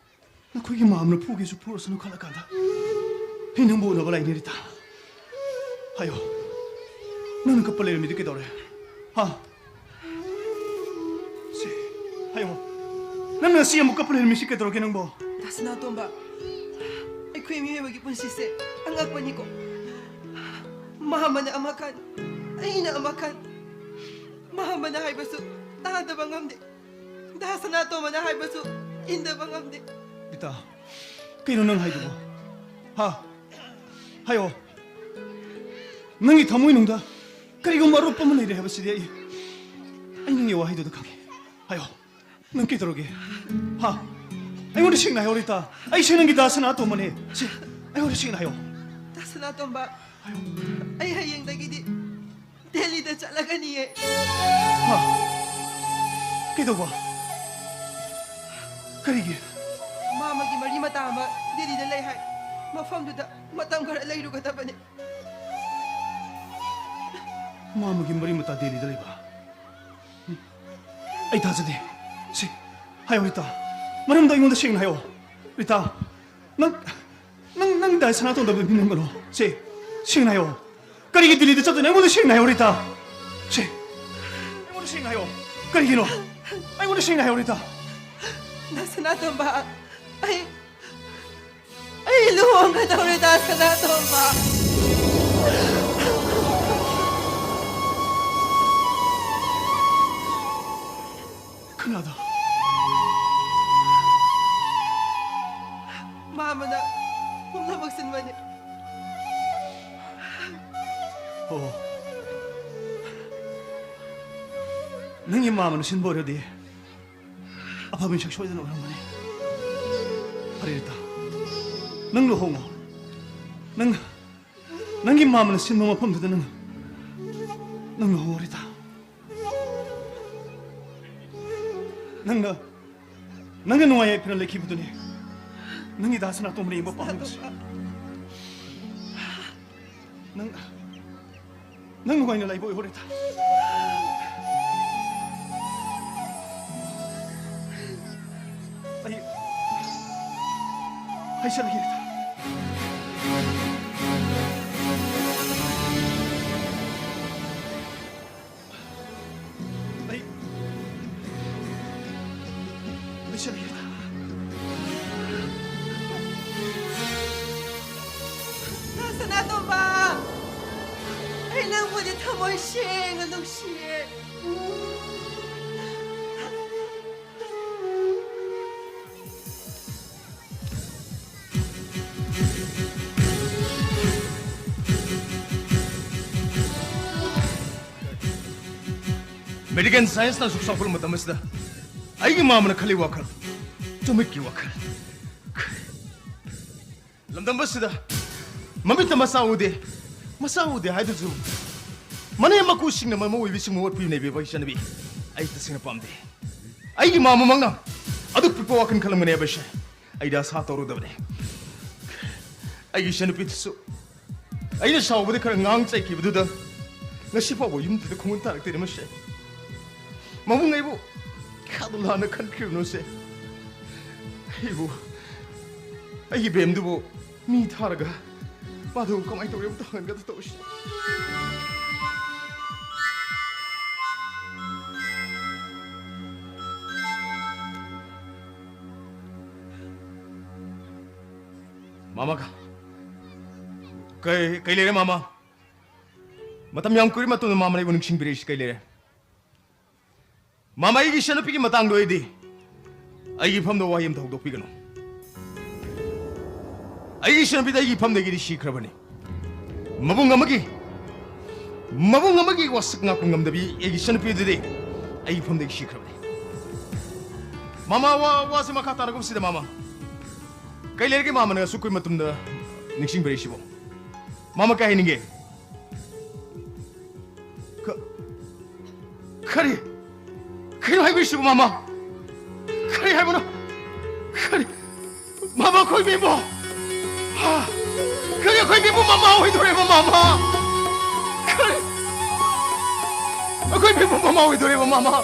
ꯅꯈꯣꯏꯒꯤ ꯃꯥꯝꯅ ꯐꯨꯒꯦꯁꯨ ꯐꯨꯔꯁꯅꯨ ꯈꯜꯂꯀꯥꯟꯗ ꯑꯩ ꯅꯪꯕꯨ ꯎꯅꯕ ꯂꯥꯛꯏꯅꯦ, ꯔꯤꯇꯥ꯫ ꯍꯥꯏꯌꯣ, ꯅꯪꯅ ꯀꯞꯄ ꯂꯩꯔꯝꯃꯤꯗꯤ ꯀꯩꯗꯧꯔꯦ? ꯍꯥ? ꯁꯤ, ꯍꯥꯏꯌꯣ, ꯅꯪꯅ ꯁꯤ ꯑꯃꯨꯛ ꯀꯞꯄ ꯂꯩꯔꯝꯃꯤꯁꯤ ꯀꯩꯗꯧꯔꯒꯦ ꯅꯪꯕꯣ? ꯗꯥ ꯁꯅꯥꯇꯣꯝꯕ, ꯑꯩꯈꯣꯏ ꯃꯤꯑꯣꯏꯕꯒꯤ ꯄꯨꯟꯁꯤꯁꯦ ꯑꯉꯛꯄꯅꯤꯀꯣ꯫ ꯃꯥꯃꯅ ꯑꯃ ꯈꯟ, ꯑꯩꯅ ꯑꯃ ꯈꯟ, ꯃꯥꯃꯅ ꯍꯥꯏꯕꯁꯨ ꯇꯥꯗꯕ ꯉꯝꯗꯦ, ꯗꯥ ꯁꯅꯥꯇꯣꯝꯕꯅ ꯍꯥꯏꯕꯁꯨ ꯏꯟꯗꯕ ꯉꯝꯗꯦ꯫ ꯔꯤꯇꯥ, ꯀꯩꯅꯣ ꯅꯪ ꯍꯥꯏꯗꯨꯕꯣ? ꯍꯥ? ꯍꯥꯏꯌꯣ꯫ ꯅꯪꯒꯤ ꯊꯃꯣꯏꯅꯨꯡꯗ ꯀꯔꯤꯒꯨꯝꯕ ꯑꯔꯨꯞꯄ ꯑꯃ ꯂꯩꯔꯦ ꯍꯥꯏꯕꯁꯤꯗꯤ ꯑꯩ, ꯑꯩ ꯅꯪꯒꯤ ꯋꯥꯍꯩꯗꯨꯗ ꯈꯪꯉꯦ꯫ ꯍꯥꯏꯌꯣ꯫ ꯅꯪ ꯀꯩꯗꯧꯔꯒꯦ? ꯍꯥ? ꯑꯩꯉꯣꯟꯗ ꯁꯦꯡꯅ ꯍꯥꯏꯌꯣ, ꯔꯤꯇꯥ꯫ ꯑꯩꯁꯦ ꯅꯪꯒꯤ ꯗꯥ ꯁꯅꯥꯇꯣꯝꯕꯅꯦ꯫ ꯁꯦ, ꯑꯩꯉꯣꯟꯗ ꯁꯦꯡꯅ ꯍꯥꯏꯌꯣ꯫ ꯗꯥ ꯁꯅꯥꯇꯣꯝꯕ, ꯑꯩ ꯍꯌꯦꯡꯗꯒꯤꯗꯤ ꯗꯦꯜꯂꯤꯗ ꯆꯠꯂꯒꯅꯤꯌꯦ꯫ ꯍꯥ? ꯀꯩꯗꯧꯕ? ꯀꯔꯤꯒꯤ? ꯃꯥꯃꯒꯤ ꯃꯔꯤ ꯃꯇꯥ ꯑꯃ ꯗꯦꯜꯂꯤꯗ ꯂꯩ ꯍꯥꯏ꯫ ꯃꯐꯝꯗꯨꯗ ꯃꯇꯝ ꯈꯔ ꯂꯩꯔꯨꯒꯗꯕꯅꯤ꯫ ꯃꯥꯃꯒꯤ ꯃꯔꯤ ꯃꯇꯥ ꯗꯦꯜꯂꯤꯗ ꯂꯩꯕ? ꯑꯩ ꯊꯥꯖꯗꯦ꯫ ꯁꯤ, ꯍꯥꯏꯌꯣ, ꯔꯤꯇꯥ꯫ ꯃꯔꯝꯗꯣ ꯑꯩꯉꯣꯟꯗ ꯁꯦꯡꯅ ꯍꯥꯏꯌꯣ꯫ ꯔꯤꯇꯥ, ꯅꯪ, ꯅꯪ, ꯅꯪ ꯗꯥ ꯁꯅꯥꯇꯣꯝꯕꯗ ꯃꯤ ꯅꯝꯒꯅꯣ꯫ ꯁꯤ, ꯁꯦꯡꯅ ꯍꯥꯏꯌꯣ꯫ ꯀꯔꯤꯒꯤ ꯗꯤꯜꯂꯤꯗ ꯆꯠꯇꯣꯏꯅꯣ? ꯑꯩꯉꯣꯟꯗ ꯁꯦꯡꯅ ꯍꯥꯏꯌꯣ, ꯔꯤꯇꯥ꯫ ꯁꯤ, ꯑꯩꯉꯣꯟꯗ ꯁꯦꯡꯅ ꯍꯥꯏꯌꯣ꯫ ꯀꯔꯤꯒꯤꯅꯣ? ꯑꯩꯉꯣꯟꯗ ꯁꯦꯡꯅ ꯍꯥꯏꯌꯣ, ꯔꯤꯇꯥ꯫ ꯗꯥ ꯁꯅꯥꯇꯣꯝꯕ, ꯑꯩ, ꯑꯩ ꯂꯨꯍꯣꯡꯒꯗꯧꯔꯦ, ꯗꯥ ꯁꯅꯥꯇꯣꯝꯕ꯫ ꯑꯗꯣ꯫ ꯃꯥꯃꯅ ꯄꯨꯝꯅꯃꯛ ꯁꯤꯟꯕꯅꯤ꯫ ꯑꯣ꯫ ꯅꯪꯒꯤ ꯃꯥꯃꯅ ꯁꯤꯟꯕ ꯑꯣꯏꯔꯗꯤ ꯑꯐꯕ ꯃꯤꯁꯛ ꯁꯣꯏꯗꯅ ꯑꯣꯏꯔꯝꯒꯅꯤ꯫ ꯐꯔꯦ ꯔꯤꯇꯥ, ꯅꯪ ꯂꯨꯍꯣꯡꯉꯣ꯫ ꯅꯪ, ꯅꯪꯒꯤ ꯃꯥꯃꯅ ꯁꯤꯟꯕ ꯃꯐꯝꯗꯨꯗ ꯅꯪ, ꯅꯪ ꯂꯨꯍꯣꯡꯉꯣ ꯔꯤꯇꯥ꯫ ꯅꯪꯅ, ꯅꯪꯅ ꯅꯨꯡꯉꯥꯏ ꯌꯥꯏꯐꯅ ꯂꯩꯈꯤꯕꯗꯨꯅꯤ ꯅꯪꯒꯤ ꯗꯥ ꯁꯅꯥꯇꯣꯝꯕꯅ ꯌꯦꯡꯕ ꯄꯥꯝꯂꯤꯕꯁꯦ꯫ ꯅꯪ, ꯅꯪ ꯅꯨꯡꯉꯥꯏꯅ ꯂꯩꯕ ꯑꯣꯏꯍꯧꯔꯦꯗ꯫ ꯑꯩ, ꯑꯩ ꯆꯠꯂꯒꯦꯗ꯫ ꯑꯩ ꯂꯣꯏꯁꯤꯜꯂꯒꯦ꯫ ꯁꯅꯥꯇꯣꯝꯕ, ꯑꯩ ꯅꯪꯕꯨꯗꯤ ꯊꯃꯣꯏ ꯁꯦꯡꯅ ꯅꯨꯡꯁꯤꯌꯦ꯫ ꯃꯦꯗꯤꯀꯦꯜ ꯁꯥꯏꯟꯁꯅ ꯑꯁꯨꯛ ꯆꯥꯎꯈꯠꯂꯕ ꯃꯇꯝ ꯑꯁꯤꯗ ꯑꯩꯒꯤ ꯃꯥꯃꯅ ꯈꯜꯂꯤ ꯋꯥꯈꯜ, ꯇꯨꯃꯤꯠꯀꯤ ꯋꯥꯈꯜ꯫ ꯂꯝꯗꯝ ꯑꯁꯤꯗ ꯃꯃꯤꯠꯇ ꯃꯆꯥ ꯎꯗꯦ, ꯃꯆꯥ ꯎꯗꯦ ꯍꯥꯏꯗꯨꯁꯨ ꯃꯅꯦꯝ ꯃꯀꯨꯁꯤꯡꯅ ꯃꯃꯧ ꯑꯣꯏꯕꯤꯁꯤꯡꯕꯨ ꯑꯣꯠꯄꯤꯕꯅꯦ ꯏꯕꯦꯝꯃ ꯏꯆꯟꯅꯨꯄꯤ꯫ ꯑꯩ ꯇꯁꯦꯡꯅ ꯄꯥꯝꯗꯦ꯫ ꯑꯩꯒꯤ ꯃꯥꯃꯃꯛꯅ ꯑꯗꯨꯛ ꯄꯤꯛꯄ ꯋꯥꯈꯜ ꯈꯜꯂꯝꯒꯅꯤ ꯍꯥꯏꯕꯁꯦ ꯑꯩꯗꯤ ꯑꯁꯥ ꯇꯧꯔꯨꯗꯕꯅꯤ꯫ ꯑꯩꯒꯤ ꯏꯆꯟꯅꯨꯄꯤꯗꯨꯁꯨ ꯑꯩꯅ ꯁꯥꯎꯕꯗ ꯈꯔ ꯉꯥꯡ ꯆꯩꯈꯤꯕꯗꯨꯗ ꯉꯁꯤ ꯐꯥꯎꯕ ꯌꯨꯝꯗꯨꯗ ꯈꯣꯡꯒꯨꯟ ꯇꯥꯔꯛꯇꯦꯅꯦ ꯃꯁꯦ꯫ ꯃꯕꯨꯡ ꯑꯩꯕꯨ ꯀꯌꯥꯗ ꯂꯥꯟꯅ ꯈꯟꯈ꯭ꯔꯤꯕꯅꯣꯁꯦ꯫ ꯑꯩꯕꯨ, ꯑꯩꯒꯤ ꯕꯦꯝꯗꯨꯕꯨ ꯃꯤ ꯊꯥꯔꯒ ꯃꯥꯗꯨ ꯀꯃꯥꯏꯅ ꯇꯧꯔꯦ ꯑꯃꯨꯛꯇ ꯍꯪꯍꯟꯒꯗ ꯇꯧꯔꯤꯁꯤ꯫ ꯃꯥꯃ ꯀ-, ꯀꯩ, ꯀꯩ ꯂꯩꯔꯦ ꯃꯥꯃ? ꯃꯇꯝ ꯌꯥꯝ ꯀꯨꯏꯔ ꯃꯇꯨꯡꯗ ꯃꯥꯃꯅ ꯑꯩꯕꯨ ꯅꯤꯡꯁꯤꯡꯕꯤꯔꯛꯏꯁꯤ ꯀꯩ ꯂꯩꯔꯦ? ꯃꯃꯥ, ꯑꯩꯒꯤ ꯏꯆꯟꯅꯨꯄꯤꯒꯤ ꯃꯇꯥꯡꯗ ꯑꯣꯏꯔꯗꯤ ꯑꯩꯒꯤ ꯏꯐꯝꯗ ꯋꯥꯍꯩ ꯑꯝꯇ ꯍꯧꯗꯣꯛꯄꯤꯒꯅꯨ꯫ ꯑꯩꯒꯤ ꯏꯆꯟꯅꯨꯄꯤꯗ ꯑꯩꯒꯤ ꯏꯐꯝꯗꯒꯤꯗꯤ ꯁꯤꯈ꯭ꯔꯕꯅꯤ꯫ ꯃꯕꯨꯡ ꯑꯃꯒꯤ, ꯃꯕꯨꯡ ꯑꯃꯒꯤ ꯋꯥꯁꯛ ꯉꯥꯛꯄ ꯉꯝꯗꯕꯤ ꯑꯩꯒꯤ ꯏꯆꯟꯅꯨꯄꯤꯗꯨꯗꯤ ꯑꯩꯒꯤ ꯏꯐꯝꯗꯒꯤ ꯁꯤꯈ꯭ꯔꯕꯅꯤ꯫ ꯃꯃꯥ, ꯋꯥ, ꯋꯥꯁꯦ ꯃꯈꯥ ꯇꯥꯅꯒꯨꯝꯁꯤꯗ, ꯃꯃꯥ꯫ ꯀꯩ ꯂꯩꯔꯒꯦ, ꯃꯃꯥꯅ ꯑꯁꯨꯛ ꯀꯨꯏ ꯃꯇꯨꯡꯗ ꯅꯤꯡꯁꯤꯡꯕꯤꯔꯛꯏꯁꯤꯕꯣ? ꯃꯃꯥ, ꯀꯩ ꯍꯥꯏꯅꯤꯡꯒꯦ? ꯀ-, ꯀꯔꯤ? ꯀꯩꯅꯣ ꯍꯥꯏꯕꯤꯔꯤꯁꯤꯕꯣ, ꯃꯃꯥ? ꯀꯔꯤ ꯍꯥꯏꯕꯅꯣ? ꯀꯔꯤ? ꯃꯃꯥ, ꯑꯩꯈꯣꯏ ꯕꯦꯝꯕꯣ! ꯍꯥ? ꯀꯔꯤ, ꯑꯩꯈꯣꯏ ꯕꯦꯝꯕꯣ ꯃꯃꯥ ꯑꯣꯏꯗꯣꯔꯦꯕ, ꯃꯃꯥ? ꯀꯔꯤ? ꯑꯩꯈꯣꯏ ꯕꯦꯝꯕꯣ ꯃꯃꯥ ꯑꯣꯏꯗꯣꯔꯦꯕ, ꯃꯃꯥ?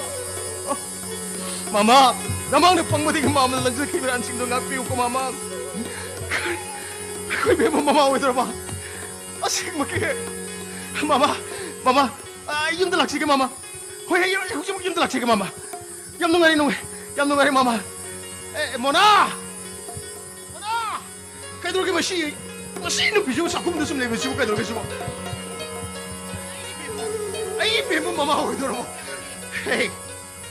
ꯃꯃꯥ, ꯅꯃꯥꯡꯗ ꯐꯪꯕꯗꯒꯤ ꯃꯃꯥꯅ ꯂꯪꯖꯈꯤꯕ ꯏꯔꯥꯟꯁꯤꯡꯗꯣ ꯉꯥꯛꯄꯤꯌꯨꯀꯣ, ꯃꯃꯥ꯫ ꯀꯔꯤ? ꯑꯩꯈꯣꯏ ꯕꯦꯝꯕꯣ ꯃꯃꯥ ꯑꯣꯏꯗꯣꯔꯕ? ꯑꯁꯦꯡꯕꯒꯤ? ꯃꯃꯥ, ꯃꯃꯥ, ꯑꯩ ꯌꯨꯝꯗ ꯂꯥꯛꯆꯒꯦ, ꯃꯃꯥ꯫ ꯍꯣꯏ, ꯑꯩ ꯍꯧꯖꯤꯛꯃꯛ ꯌꯨꯝꯗ ꯂꯥꯛꯆꯒꯦ, ꯃꯃꯥ꯫ ꯌꯥꯝ ꯅꯨꯡꯉꯥꯏꯔꯦ, ꯅꯨꯡꯉꯥꯏ-, ꯌꯥꯝ ꯅꯨꯡꯉꯥꯏꯔꯦ, ꯃꯃꯥ꯫ ꯑꯦ, ꯃꯣꯅꯥ! ꯃꯣꯅꯥ! ꯀꯩꯗꯧꯔꯒꯦ ꯃꯁꯤ, ꯃꯁꯤ ꯅꯨꯄꯤꯁꯤꯕꯨ ꯆꯥꯛꯈꯨꯝꯗ ꯁꯨꯝ ꯂꯩꯕꯁꯤꯕꯨ ꯀꯩꯗꯧꯔꯒꯦ ꯁꯤꯕꯨ? ꯑꯩ ꯏꯕꯦꯝꯃ ꯃꯃꯥ ꯑꯣꯏꯗꯣꯔꯕꯣ? ꯍꯦ!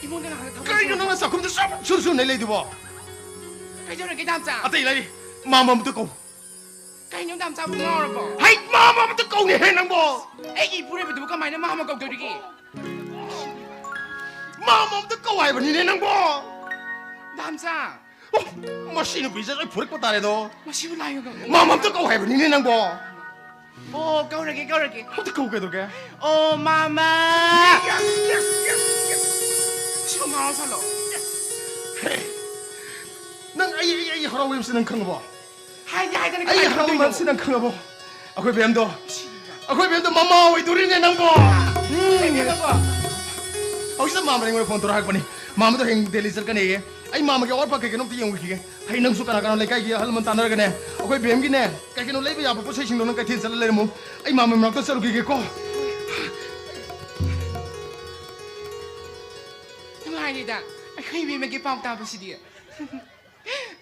ꯏꯃꯨꯡꯗ ꯉꯥꯏꯍꯥꯛ ꯊꯕꯛ ꯀꯔꯤꯅꯣ ꯁꯨꯔꯨꯕ꯫ ꯅꯪꯅ ꯆꯥꯛꯈꯨꯝꯗ ꯁꯨꯝ ꯁꯨꯝ ꯁꯨꯝ ꯂꯩ ꯂꯩꯗꯨꯕꯣ? ꯀꯩꯗꯧꯔꯒꯦ, ꯗꯥꯝꯆꯥ? ꯑꯇꯩ ꯂꯩ, ꯃꯥꯝꯃ ꯑꯝꯇ ꯀꯧ꯫ ꯀꯩꯅꯣ, ꯗꯥꯝꯆꯥꯕꯨ ꯉꯥꯎꯔꯕꯣ? ꯍꯩ, ꯃꯥꯝꯃ ꯑꯝꯇ ꯀꯧꯅꯦꯍꯦ ꯅꯪꯕꯣ! ꯑꯩꯒꯤ ꯏꯄꯨꯔꯣꯏꯕꯗꯨꯕꯨ ꯀꯃꯥꯏꯅ ꯃꯥꯝꯃ ꯀꯧꯗꯣꯔꯤꯒꯦ? ꯃꯥꯝꯃ ꯑꯝꯇ ꯀꯧ ꯍꯥꯏꯕꯅꯤꯅꯦ ꯅꯪꯕꯣ! ꯗꯥꯝꯆꯥ! ꯑꯣ, ꯃꯁꯤ ꯅꯨꯄꯤꯁꯦ ꯂꯣꯏ ꯐꯨꯔꯛꯄ ꯇꯥꯔꯦꯗꯣ꯫ ꯃꯁꯤꯕꯨ ꯂꯥꯏ ꯑꯣꯏ ꯀꯧ-, ꯃꯥꯝꯃ ꯑꯝꯇ ꯀꯧ ꯍꯥꯏꯕꯅꯤꯅꯦ ꯅꯪꯕꯣ꯫ ꯑꯣ, ꯀꯧꯔꯒꯦ, ꯀꯧꯔꯒꯦ꯫ ꯑꯝꯇ ꯀꯧ ꯀꯩꯗꯧꯒꯦ? ꯑꯣ, ꯃꯥꯝꯃ! Yes, yes, yes, yes. ꯁꯤꯕꯨ ꯃꯥꯝꯃ ꯁꯥꯜꯂꯣ꯫ Yes. ꯍꯦ, ꯅꯪ ꯑꯩ, ꯑꯩ, ꯑꯩ ꯍꯔꯥꯎꯕ ꯍꯥꯏꯕꯁꯤ ꯅꯪ ꯈꯪꯉꯕꯣ? ꯍꯥꯏꯗꯤ ꯍꯥꯏꯗꯅ ꯑꯩ ꯀꯃꯥꯏꯅ ꯍꯔꯥꯎꯕ ꯈꯪꯗꯣꯏꯅꯣ? ꯍꯥꯏꯕꯁꯤ ꯅꯪ ꯈꯪꯉꯕꯣ? ꯑꯩꯈꯣꯏ ꯕꯦꯝꯗꯣ, ꯑꯩꯈꯣꯏ ꯕꯦꯝꯗꯣ ꯃꯃꯥ ꯑꯣꯏꯗꯣꯔꯤꯅꯦ ꯅꯪꯕꯣ꯫ ꯎꯝ꯫ ꯀꯩꯅꯣ ꯅꯪꯕꯣ? ꯍꯧꯖꯤꯛꯇ ꯃꯥꯝꯃꯅ ꯑꯩꯉꯣꯟꯗ ꯐꯣꯟ ꯇꯧꯔꯛꯄꯅꯤ꯫ ꯃꯥꯝꯃꯗꯣ ꯍꯌꯦꯡ ꯗꯦꯜꯂꯤ ꯆꯠꯀꯅꯤꯌꯦ꯫ ꯑꯩ ꯃꯥꯝꯃꯒꯤ ꯑꯋꯥꯠ ꯑꯄꯥ ꯀꯩ ꯀꯩꯅꯣ ꯑꯝꯇ ꯌꯦꯡꯉꯨꯈꯤꯒꯦ꯫ ꯍꯌꯦꯡ ꯅꯪꯁꯨ ꯀꯅꯥ ꯀꯅꯥ ꯂꯩꯀꯥꯏꯒꯤ ꯑꯍꯜ ꯂꯃꯟ ꯇꯥꯟꯅꯔꯒꯅꯦ, ꯑꯩꯈꯣꯏ ꯕꯦꯝꯒꯤꯅꯦ, ꯀꯩ ꯀꯩꯅꯣ ꯂꯩꯕ ꯌꯥꯕ ꯄꯣꯠ ꯆꯩꯁꯤꯡꯗꯣ ꯅꯪ ꯀꯩꯊꯦꯜ ꯆꯠꯂ ꯂꯩꯔꯝꯃꯨ꯫ ꯑꯩ ꯃꯥꯝꯃ ꯃꯅꯥꯛꯇ ꯆꯠꯂꯨꯈꯤꯒꯦꯀꯣ꯫ ꯅꯨꯡꯉꯥꯏꯔꯦꯗ, ꯑꯩꯈꯣꯏ ꯏꯕꯦꯝꯃꯒꯤ ꯄꯥꯎ ꯇꯥꯕꯁꯤꯗꯤ꯫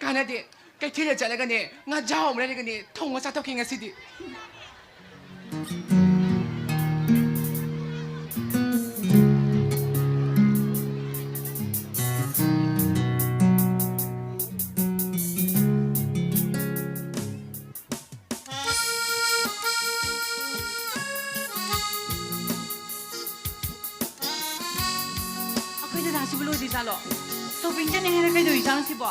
ꯀꯥꯟꯅꯗꯦ, ꯀꯩꯊꯦꯜꯗ ꯆꯠꯂꯒꯅꯦ, ꯉꯥ ꯖꯥꯎ ꯑꯃ ꯂꯩꯔꯒꯅꯦ, ꯊꯣꯡꯉ ꯆꯥꯊꯣꯛꯀꯦ ꯉꯁꯤꯗꯤ꯫ ꯑꯩꯈꯣꯏ ꯗꯗꯥꯁꯤꯕꯨ ꯂꯣꯏꯗ꯭ꯔꯤꯖꯥꯠꯂꯣ? ꯁꯣꯄꯤꯡ ꯆꯠꯅꯤ ꯍꯥꯏꯔ ꯀꯩꯗꯧꯔꯤꯖꯥꯠꯅꯣ ꯁꯤꯕꯣ?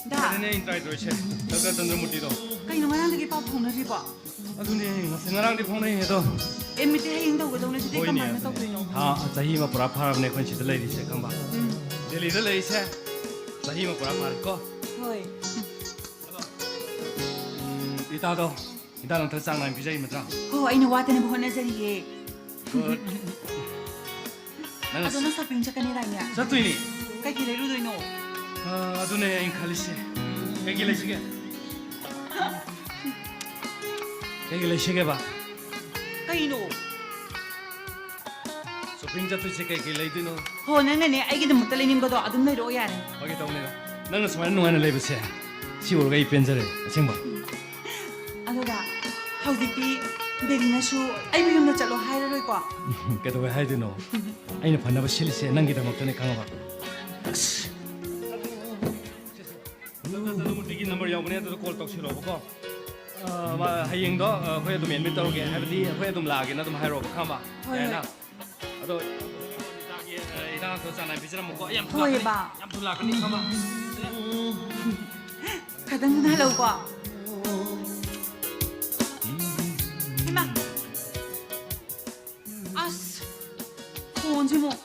ꯗꯥ꯫ ꯑꯗꯨꯅꯦ ꯑꯩꯅ ꯇ꯭ꯔꯥꯏ ꯇꯧꯔꯤꯁꯦ, ꯗꯥꯛꯇꯔ ꯆꯟꯗ꯭ꯔꯃꯨꯔꯇꯤꯗꯣ꯫ ꯀꯩꯅꯣ ꯉꯔꯥꯡꯗꯒꯤ ꯄꯥꯎ ꯐꯥꯎꯅꯗ꯭ꯔꯤꯕꯣ? ꯑꯗꯨꯅꯦ, ꯉꯁꯤ ꯉꯔꯥꯡꯗꯤ ꯐꯥꯎꯅꯩ ꯑꯗꯣ꯫ ꯑꯦꯗꯃꯤꯠꯇꯤ ꯍꯌꯦꯡ ꯇꯧꯒꯗꯧꯅꯦ, ꯑꯗꯨꯗꯤ ꯍꯣꯏꯅꯦ, ꯀꯃꯥꯏꯅ ꯑꯗꯨꯅꯦ꯫ ꯇꯧꯗꯣꯏꯅꯣ? ꯊꯥ ꯆꯍꯤ ꯑꯃ ꯄꯨꯔꯥ ꯐꯥꯔꯕꯅꯦ ꯑꯩꯈꯣꯏꯅ ꯁꯤꯗ ꯂꯩꯔꯤꯁꯦ, ꯈꯪꯕ? ꯎꯝ꯫ ꯗꯦꯜꯂꯤꯗ ꯂꯩꯔꯤꯁꯦ ꯆꯍꯤ ꯑꯃ ꯄꯨꯔꯥ ꯐꯥꯔꯦꯀꯣ꯫ ꯍꯣꯏ꯫ ꯑꯗꯣ, ꯎꯝ, ꯏꯇꯥꯗꯣ ꯍꯤꯗꯥꯛ ꯂꯥꯡꯊꯛ ꯆꯥꯡ ꯅꯥꯏꯅ ꯄꯤꯖꯔꯤ ꯅꯠꯇ꯭ꯔꯥ? ꯍꯣ, ꯑꯩꯅ ꯋꯥꯠꯇꯅꯕ ꯍꯣꯠꯅꯖꯔꯤꯌꯦ꯫ Good. ꯅꯪ ꯑꯗꯣ ꯅꯪ ꯁꯣꯄꯤꯡ ꯆꯠꯀꯅꯤꯗꯥꯏꯅꯦ? ꯆꯠꯇꯣꯏꯅꯦ꯫ ꯀꯩꯀꯩ ꯂꯩꯔꯨꯗꯣꯏꯅꯣ? ꯑ, ꯑꯗꯨꯅꯦ ꯑꯩꯅ ꯈꯜꯂꯤꯁꯦ꯫ ꯀꯩꯀꯩ ꯂꯩꯁꯤꯒꯦ? ꯀꯩꯀꯩ ꯂꯩꯁꯤꯒꯦꯕ? ꯀꯩꯅꯣ? ꯁꯣꯄꯤꯡ ꯆꯠꯇꯣꯏꯁꯦ ꯀꯩꯀꯩ ꯂꯩꯗꯣꯏꯅꯣ? ꯍꯣ, ꯅꯪꯅꯅꯦ ꯑꯩꯒꯤꯗꯃꯛꯇ ꯂꯩꯅꯤꯡꯕꯗꯣ ꯑꯗꯨꯝ ꯂꯩꯔꯛꯑꯣ ꯌꯥꯔꯦ꯫ ꯐꯥꯒꯤ ꯇꯧꯅꯦ꯫ ꯅꯪꯅ ꯁꯨꯃꯥꯏꯅ ꯅꯨꯡꯉꯥꯏꯅ ꯂꯩꯕꯁꯦ, ꯁꯤ ꯎꯔꯒ ꯑꯩ ꯄꯦꯟꯖꯔꯦ, ꯑꯁꯦꯡꯕ꯫ ꯑꯗꯨꯒ ꯍꯧꯖꯤꯛꯇꯤ ꯗꯦꯗꯤꯅꯁꯨ ꯑꯩꯕꯨ ꯌꯨꯝꯗ ꯆꯠꯂꯣ ꯍꯥꯏꯔꯔꯣꯏꯀꯣ? ꯀꯩꯗꯧꯕꯩ ꯍꯥꯏꯗꯣꯏꯅꯣ? ꯑꯩꯅ ꯐꯅꯕ ꯁꯤꯜꯂꯤꯁꯦ ꯅꯪꯒꯤꯗꯃꯛꯇꯅꯦ, ꯈꯪꯉꯕ? ꯑꯁ! ꯅꯪꯒꯤ ꯅꯝꯕꯔ ꯌꯥꯎꯕꯅꯦ, ꯑꯗꯨꯗ ꯀꯣꯜ ꯇꯧꯁꯤꯜꯂꯣꯕꯀꯣ꯫ ꯑ, ꯃꯥ ꯍꯌꯦꯡꯗꯣ, ꯑ, ꯑꯩꯈꯣꯏ ꯑꯗꯨꯝ ꯑꯦꯗꯃꯤꯠ ꯇꯧꯔꯒꯦ, ꯍꯥꯏꯕꯗꯤ ꯑꯩꯈꯣꯏ ꯑꯗꯨꯝ ꯂꯥꯛꯑꯒꯦꯅ ꯑꯗꯨꯝ ꯍꯥꯏꯔꯣꯕ, ꯈꯪꯉꯕ? ꯍꯣꯏ, ꯌꯥꯏꯅ? ꯍꯣꯏ꯫ ꯑꯗꯣ ꯏꯆꯥꯒꯤ, ꯑ, ꯏꯟꯖꯥꯡꯗꯣ ꯆꯥꯡ ꯅꯥꯏꯅ ꯄꯤꯖꯔꯝꯃꯨꯀꯣ꯫ ꯑꯩ ꯌꯥꯝ ꯍꯣꯏ, ꯊꯨꯂꯥꯛꯀꯅꯤ, ꯕꯥ꯫ ꯌꯥꯝ ꯊꯨꯂꯥꯛꯀꯅꯤ, ꯈꯪꯉꯕ? ꯈꯇꯪ ꯍꯜꯂꯧꯀꯣ꯫ ꯏꯃꯥ꯫ ꯑꯁ, ꯐꯣꯟꯁꯤꯃꯨꯛ꯫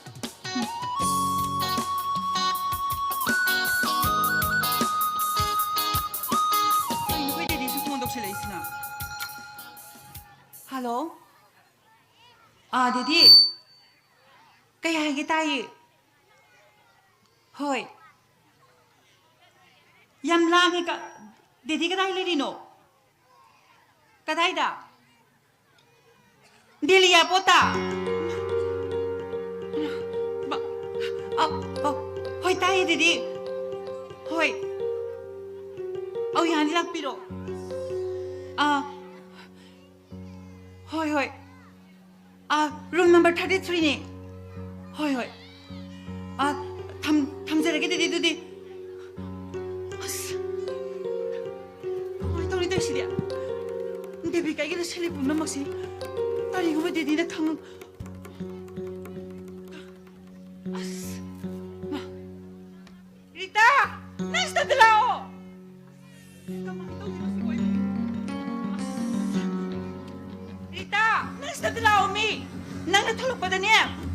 ꯀꯩꯅꯣ ꯑꯩꯈꯣꯏ ꯗꯦꯗꯤꯁꯨ ꯐꯣꯟ ꯇꯧꯁꯤꯜꯂꯛꯏꯁꯤꯅ? ꯍꯜꯂꯣ? ꯑꯥ, ꯗꯦꯗꯤ꯫ ꯀꯩ ꯍꯥꯏꯒꯦ ꯇꯥꯏꯌꯦ꯫ ꯍꯣꯏ꯫ ꯌꯥꯝ ꯂꯥꯡꯉꯦ꯫ ꯀ-, ꯗꯦꯗꯤ ꯀꯗꯥꯏ ꯂꯩꯔꯤꯅꯣ? ꯀꯗꯥꯏꯗ? ꯗꯦꯜꯂꯤ ꯑꯦꯌꯥꯔꯄꯣꯔꯠꯇ? ꯕ-, ꯑ, ꯑ, ꯍꯣꯏ, ꯇꯥꯏꯌꯦ, ꯗꯦꯗꯤ꯫ ꯍꯣꯏ꯫ ꯑꯧ, ꯌꯥꯅꯤ, ꯂꯥꯛꯄꯤꯔꯣ꯫ ꯑꯥ, ꯍꯣꯏ, ꯍꯣꯏ꯫ ꯑꯥ, room number thirty three ꯅꯦ꯫ ꯍꯣꯏ, ꯍꯣꯏ꯫ ꯑꯥ, ꯊꯝ-, ꯊꯝꯖꯔꯒꯦ, ꯗꯦꯗꯤ, ꯑꯗꯨꯗꯤ꯫ ꯄꯨꯝꯅꯃꯛꯁꯤ ꯀꯔꯤꯒꯨꯝꯕ ꯗꯦꯗꯤꯅ ꯈꯪ-, ꯑꯁ! ꯃꯥ! ꯔꯤꯇꯥ! ꯅꯪ ꯁꯤꯗ ꯂꯥꯛꯑꯣ! ꯀꯃꯥꯏꯅ ꯇꯧꯗꯣꯏꯅꯣ ꯁꯤꯕꯣ ꯑꯩ? ꯑꯁ! ꯔꯤꯇꯥ! ꯅꯪ ꯁꯤꯗ ꯂꯥꯛꯑꯣ ꯃꯤ! ꯅꯪꯅ ꯊꯣꯛꯂꯛꯄꯗꯅꯦ,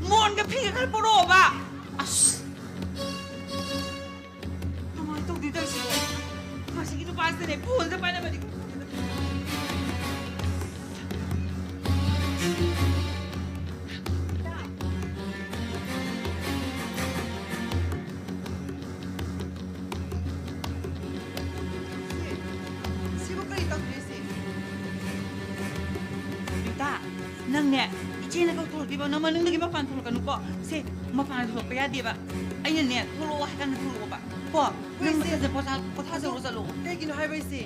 ꯃꯣꯟꯒ ꯐꯤꯒ ꯈꯔ ꯄꯨꯔꯛꯑꯣꯕ! ꯑꯁ! ꯀꯃꯥꯏꯅ ꯇꯧꯗꯣꯏ ꯇꯧꯔꯤꯁꯤꯕꯣ? ꯃꯁꯤꯒꯤ ꯅꯨꯄꯥꯁꯤꯅꯅꯦ, ꯐꯣꯟꯁꯦ ꯄꯥꯏꯔꯝꯃꯗꯤ꯫ ꯁꯤꯕꯨ ꯀꯔꯤ ꯇꯧꯗꯣꯏꯁꯤ? ꯔꯤꯇꯥ, ꯅꯪꯅꯦ, ꯏꯆꯦꯅ ꯀꯧꯊꯣꯔꯛꯇꯦꯕ, ꯅꯪ ꯃꯅꯨꯡꯗꯒꯤ ꯃꯄꯥꯟ ꯊꯣꯛꯂꯛꯀꯅꯨꯀꯣ꯫ ꯁꯦ, ꯃꯄꯥꯟ ꯊꯣꯛꯂꯛꯄ ꯌꯥꯗꯦꯕ꯫ ꯑꯩꯅꯅꯦ, ꯊꯣꯛꯂꯛꯑꯣ ꯍꯥꯏ ꯀꯥꯟꯗ ꯊꯣꯛꯂꯛꯑꯣꯕ꯫ ꯀꯣ, ꯅꯪ ꯏꯆꯦ, ꯃꯊꯛꯇ ꯄꯣꯊꯥ-, ꯄꯣꯊꯥꯖꯔꯣ, ꯆꯠꯂꯣ꯫ ꯀꯩꯒꯤꯅꯣ ꯍꯥꯏꯕ ꯏꯆꯦ?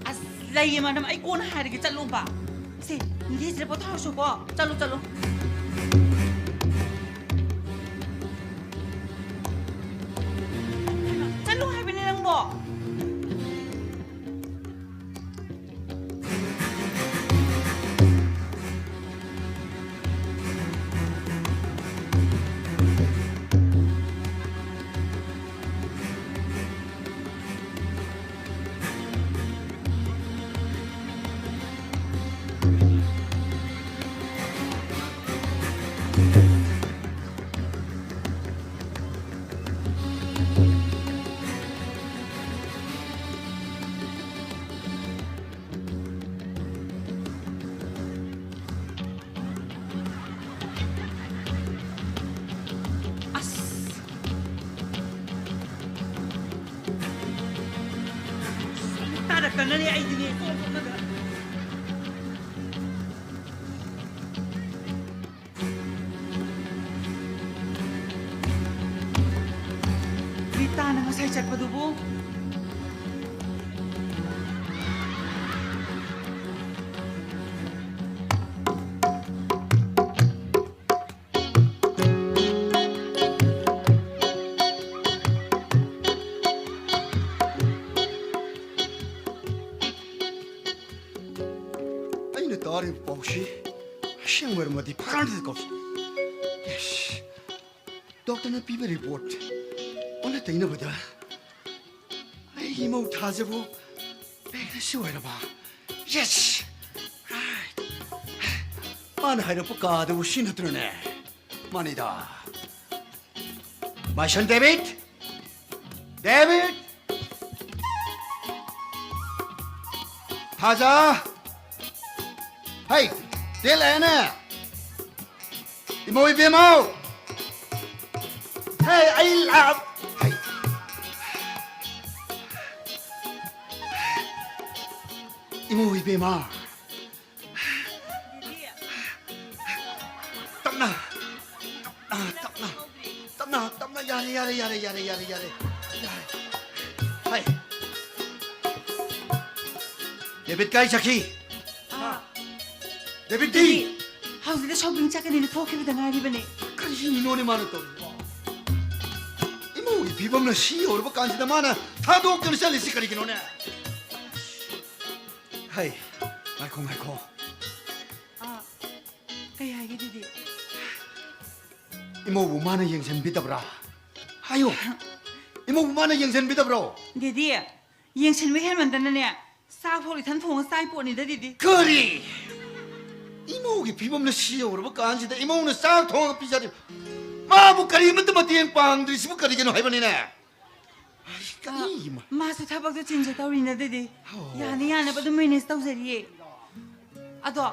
ꯑꯁ, ꯂꯩꯌꯦ, ꯃꯦꯗꯥꯝ, ꯑꯩ ꯀꯣꯟꯅ ꯍꯥꯏꯔꯒꯦ, ꯆꯠꯂꯣꯕ꯫ ꯁꯦ, ꯅꯤꯡꯊꯤꯁꯤꯗ ꯄꯣꯊꯥꯔꯁꯨꯀꯣ꯫ ꯆꯠꯂꯣ, ꯆꯠꯂꯣ꯫ ꯆꯠꯂꯣ ꯍꯥꯏꯕꯅꯦ ꯅꯪꯕꯣ꯫ ꯑꯁ! ꯇꯥꯔꯛꯇꯅꯅꯦ ꯑꯩꯗꯤꯅꯦ ꯏꯆꯣꯟ ꯆꯣꯟꯅꯗꯅ꯫ ꯔꯤꯇꯥꯅ ꯉꯁꯥꯏ ꯆꯠꯄꯗꯨꯕꯨ? ꯑꯩꯅ ꯇꯥꯔꯤꯕ ꯄꯥꯎꯁꯤ ꯑꯁꯦꯡꯕ ꯑꯣꯏꯔꯝꯃꯗꯤ ꯐꯒꯥꯟꯗ ꯀꯧꯁꯤ꯫ ꯌꯦꯁ꯫ ꯗꯣꯛꯇꯔꯅ ꯄꯤꯕ ꯔꯤꯄꯣꯔꯠ ꯑꯣꯟꯅ ꯇꯩꯅꯕꯗ ꯑꯩꯒꯤ ꯏꯃꯧ ꯊꯥꯖꯕꯨ ꯄ꯭ꯔꯦꯒꯅꯦꯟꯁꯤ ꯑꯣꯏꯔꯕ꯫ ꯌꯦꯁ꯫ ꯔꯥꯏꯠ꯫ ꯃꯥꯅ ꯍꯥꯏꯔꯛꯄ ꯀꯥꯗꯕꯨ ꯁꯤ ꯅꯠꯇ꯭ꯔꯅꯦ? ꯃꯥꯅꯤꯗ꯫ My son David? David? ꯊꯥꯖ? ꯍꯩ, ꯇꯦꯜ ꯑꯦꯅꯦ? ꯏꯃꯧ ꯏꯕꯦꯝꯃꯧ! ꯍꯩ, ꯑꯩ ꯂꯥꯛ-, ꯍꯩ꯫ ꯏꯃꯧ ꯏꯕꯦꯝꯃ! ꯇꯞꯅ, ꯇꯞꯅ, ꯇꯞꯅ, ꯇꯞꯅ, ꯌꯥꯔꯦ, ꯌꯥꯔꯦ, ꯌꯥꯔꯦ꯫ ꯍꯩ꯫ ꯗꯦꯕꯤꯠ ꯀꯥꯏ ꯆꯠꯈꯤ? ꯑꯥ꯫ ꯗꯦꯕꯤꯠꯇꯤ? ꯍꯧꯖꯤꯛꯇ ꯁꯣꯄꯤꯡ ꯆꯠꯀꯅꯤꯅ ꯊꯣꯛꯈꯤꯕꯗ ꯉꯥꯏꯔꯤꯕꯅꯦ꯫ ꯀꯔꯤꯅꯣꯅꯦ ꯃꯥꯅ ꯇꯧꯔꯤꯕꯣ? ꯏꯃꯧꯒꯤ ꯐꯤꯕꯝꯅ ꯁꯤ ꯌꯧꯔꯕ ꯀꯥꯟꯁꯤꯗ ꯃꯥꯅ ꯊꯥꯗꯣꯛꯇꯅ ꯆꯠꯂꯤꯁꯤ ꯀꯔꯤꯒꯤꯅꯣꯅꯦ? ꯍꯩ, ꯉꯥꯏꯈꯣ, ꯉꯥꯏꯈꯣ꯫ ꯑꯥ, ꯀꯩ ꯍꯥꯏꯒꯦ ꯗꯦꯗꯤ? ꯏꯃꯧꯕꯨ ꯃꯥꯅ ꯌꯦꯡꯁꯤꯟꯕꯤꯗꯕ꯭ꯔꯥ? ꯍꯥꯏꯌꯨ꯫ ꯏꯃꯧꯕꯨ ꯃꯥꯅ ꯌꯦꯡꯁꯤꯟꯕꯤꯗꯕ꯭ꯔꯣ? ꯗꯦꯗꯤ, ꯌꯦꯡꯁꯤꯟꯕ ꯍꯦꯟꯃꯟꯗꯅꯅꯦ, ꯆꯥꯛ ꯐꯥꯎ ꯏꯊꯟ ꯊꯣꯡꯉ ꯆꯥꯏ ꯄꯣꯠꯅꯤꯗ ꯗꯦꯗꯤ꯫ ꯀꯔꯤ? ꯏꯃꯧꯒꯤ ꯐꯤꯕꯝꯅ ꯁꯤ ꯌꯧꯔꯕ ꯀꯥꯟꯁꯤꯗ ꯏꯃꯧꯅ ꯆꯥꯛ ꯊꯣꯡꯉꯒ ꯄꯤꯖꯔꯤ꯫ ꯃꯥꯕꯨ ꯀꯔꯤꯃꯠꯇ ꯃꯇꯦꯡ ꯄꯥꯡꯗ꯭ꯔꯤꯁꯤꯕꯨ ꯀꯔꯤꯒꯤꯅꯣ ꯍꯥꯏꯕꯅꯤꯅꯦ? ꯑꯩ ꯀꯔꯤ ꯑ, ꯃꯥ- ꯃꯥꯁꯨ ꯊꯕꯛꯇꯣ ꯆꯤꯟꯖ ꯇꯧꯔꯤꯅ ꯗꯦꯗꯤ꯫ ꯑꯣ꯫ ꯌꯥꯅ ꯌꯥꯅꯕ ꯑꯗꯨꯝ ꯃꯦꯅꯦꯖ ꯇꯧꯖꯔꯤꯌꯦ꯫ ꯑꯗꯣ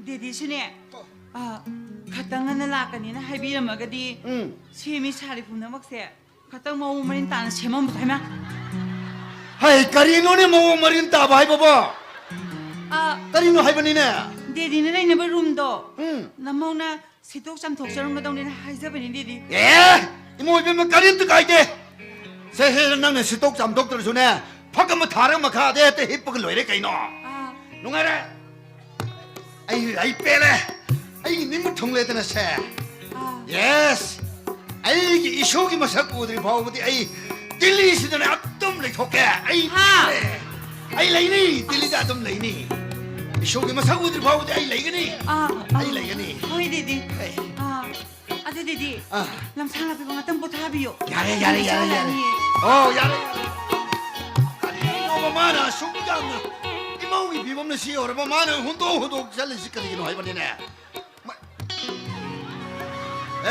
ꯗꯦꯗꯤꯁꯨꯅꯦ, ꯑ, ꯈꯇꯪ ꯉꯟꯅ ꯂꯥꯛꯀꯅꯤꯅ ꯍꯥꯏꯕꯤꯔꯝꯃꯒꯗꯤ ꯎꯝ꯫ ꯁꯦꯝꯃꯤ ꯁꯥꯔꯤ ꯄꯨꯝꯅꯃꯛꯁꯦ ꯈꯇꯪ ꯃꯑꯣꯡ ꯃꯔꯤꯟ ꯇꯥꯅ ꯁꯦꯝꯃꯝꯕꯗꯣ ꯍꯥꯏꯃ꯫ ꯍꯩ, ꯀꯔꯤꯅꯣꯅꯦ ꯃꯑꯣꯡ ꯃꯔꯤꯟ ꯇꯥꯕ ꯍꯥꯏꯕꯕꯣ? ꯑ, ꯀꯔꯤꯅꯣ ꯍꯥꯏꯕꯅꯤꯅꯦ? ꯗꯦꯗꯤꯅ ꯂꯩꯅꯕ ꯔꯨꯝꯗꯣ ꯎꯝ꯫ ꯅꯃꯧꯅ ꯁꯤꯠꯇꯣꯛ ꯆꯥꯝꯊꯣꯛꯆꯔꯝꯒꯗꯧꯅꯦꯅ ꯍꯥꯏꯖꯕꯅꯤ ꯗꯦꯗꯤ꯫ ꯑꯦ, ꯏꯃꯧ ꯏꯕꯦꯝꯃ ꯀꯔꯤꯝꯇ ꯀꯥꯏꯗꯦ꯫ ꯁꯦ, ꯁꯦ, ꯅꯪꯅ ꯁꯤꯠꯇꯣꯛ ꯆꯥꯝꯊꯣꯛꯇ꯭ꯔꯁꯨꯅꯦ, ꯐꯛ ꯑꯃ ꯊꯥꯔꯒ ꯃꯈꯥꯗ ꯍꯦꯛꯇ ꯍꯤꯞꯄꯒ ꯂꯣꯏꯔꯦ ꯀꯩꯅꯣ꯫ ꯑꯥ꯫ ꯅꯨꯡꯉꯥꯏꯔꯦ꯫ ꯑꯩ, ꯑꯩ ꯄꯦꯜꯂꯦ꯫ ꯑꯩ ꯅꯤꯡꯕ ꯊꯨꯡꯂꯦꯗꯅ ꯁꯦ꯫ ꯑꯥ꯫ ꯌꯦꯁ꯫ ꯑꯩꯒꯤ ꯏꯁꯨꯒꯤ ꯃꯁꯛ ꯎꯗ꯭ꯔꯤ ꯐꯥꯎꯕꯗꯤ ꯑꯩ ꯗꯤꯜꯂꯤꯁꯤꯗꯅꯦ ꯑꯗꯨꯝ ꯂꯩꯊꯣꯛꯀꯦ꯫ ꯑꯩ ꯍꯥ? ꯄꯦꯜꯂꯦ꯫ ꯑꯩ ꯂꯩꯅꯤ, ꯗꯤꯜꯂꯤꯗ ꯑꯗꯨꯝ ꯂꯩꯅꯤ꯫ ꯏꯁꯣꯔꯒꯤ ꯃꯁꯛ ꯎꯗ꯭ꯔꯤ ꯐꯥꯎꯕꯗꯤ ꯑꯩ ꯂꯩꯒꯅꯤ꯫ ꯑꯥ, ꯑꯩ ꯑꯥ, ꯂꯩꯒꯅꯤ꯫ ꯍꯣꯏ, ꯗꯦꯗꯤ꯫ ꯑꯩ ꯑꯥ, ꯑꯗꯨ ꯗꯦꯗꯤ, ꯑꯥ, ꯂꯝꯁꯥꯡ ꯂꯥꯛꯄꯤꯕ ꯉꯥꯛꯇꯪ ꯄꯣꯊꯥꯕꯤꯌꯣ꯫ ꯌꯥꯔꯦ, ꯌꯥꯔꯦ, ꯌꯥꯔꯦ, ꯌꯥꯔꯦ꯫ ꯆꯥꯔꯅꯤꯌꯦ꯫ ꯑꯣ, ꯌꯥꯔꯦ, ꯌꯥꯔꯦ꯫ ꯀꯔꯤꯅꯣꯕ ꯃꯥꯅ ꯑꯁꯨꯛ ꯌꯥꯝꯅ ꯏꯃꯧꯒꯤ ꯐꯤꯕꯝꯅ ꯁꯤ ꯌꯧꯔꯕ ꯃꯥꯅ ꯍꯨꯟꯗꯣꯛ ꯍꯨꯟꯗꯣꯛ ꯆꯠꯂꯤꯁꯤ ꯀꯔꯤꯒꯤꯅꯣ ꯍꯥꯏꯕꯅꯤꯅꯦ? ꯃ-,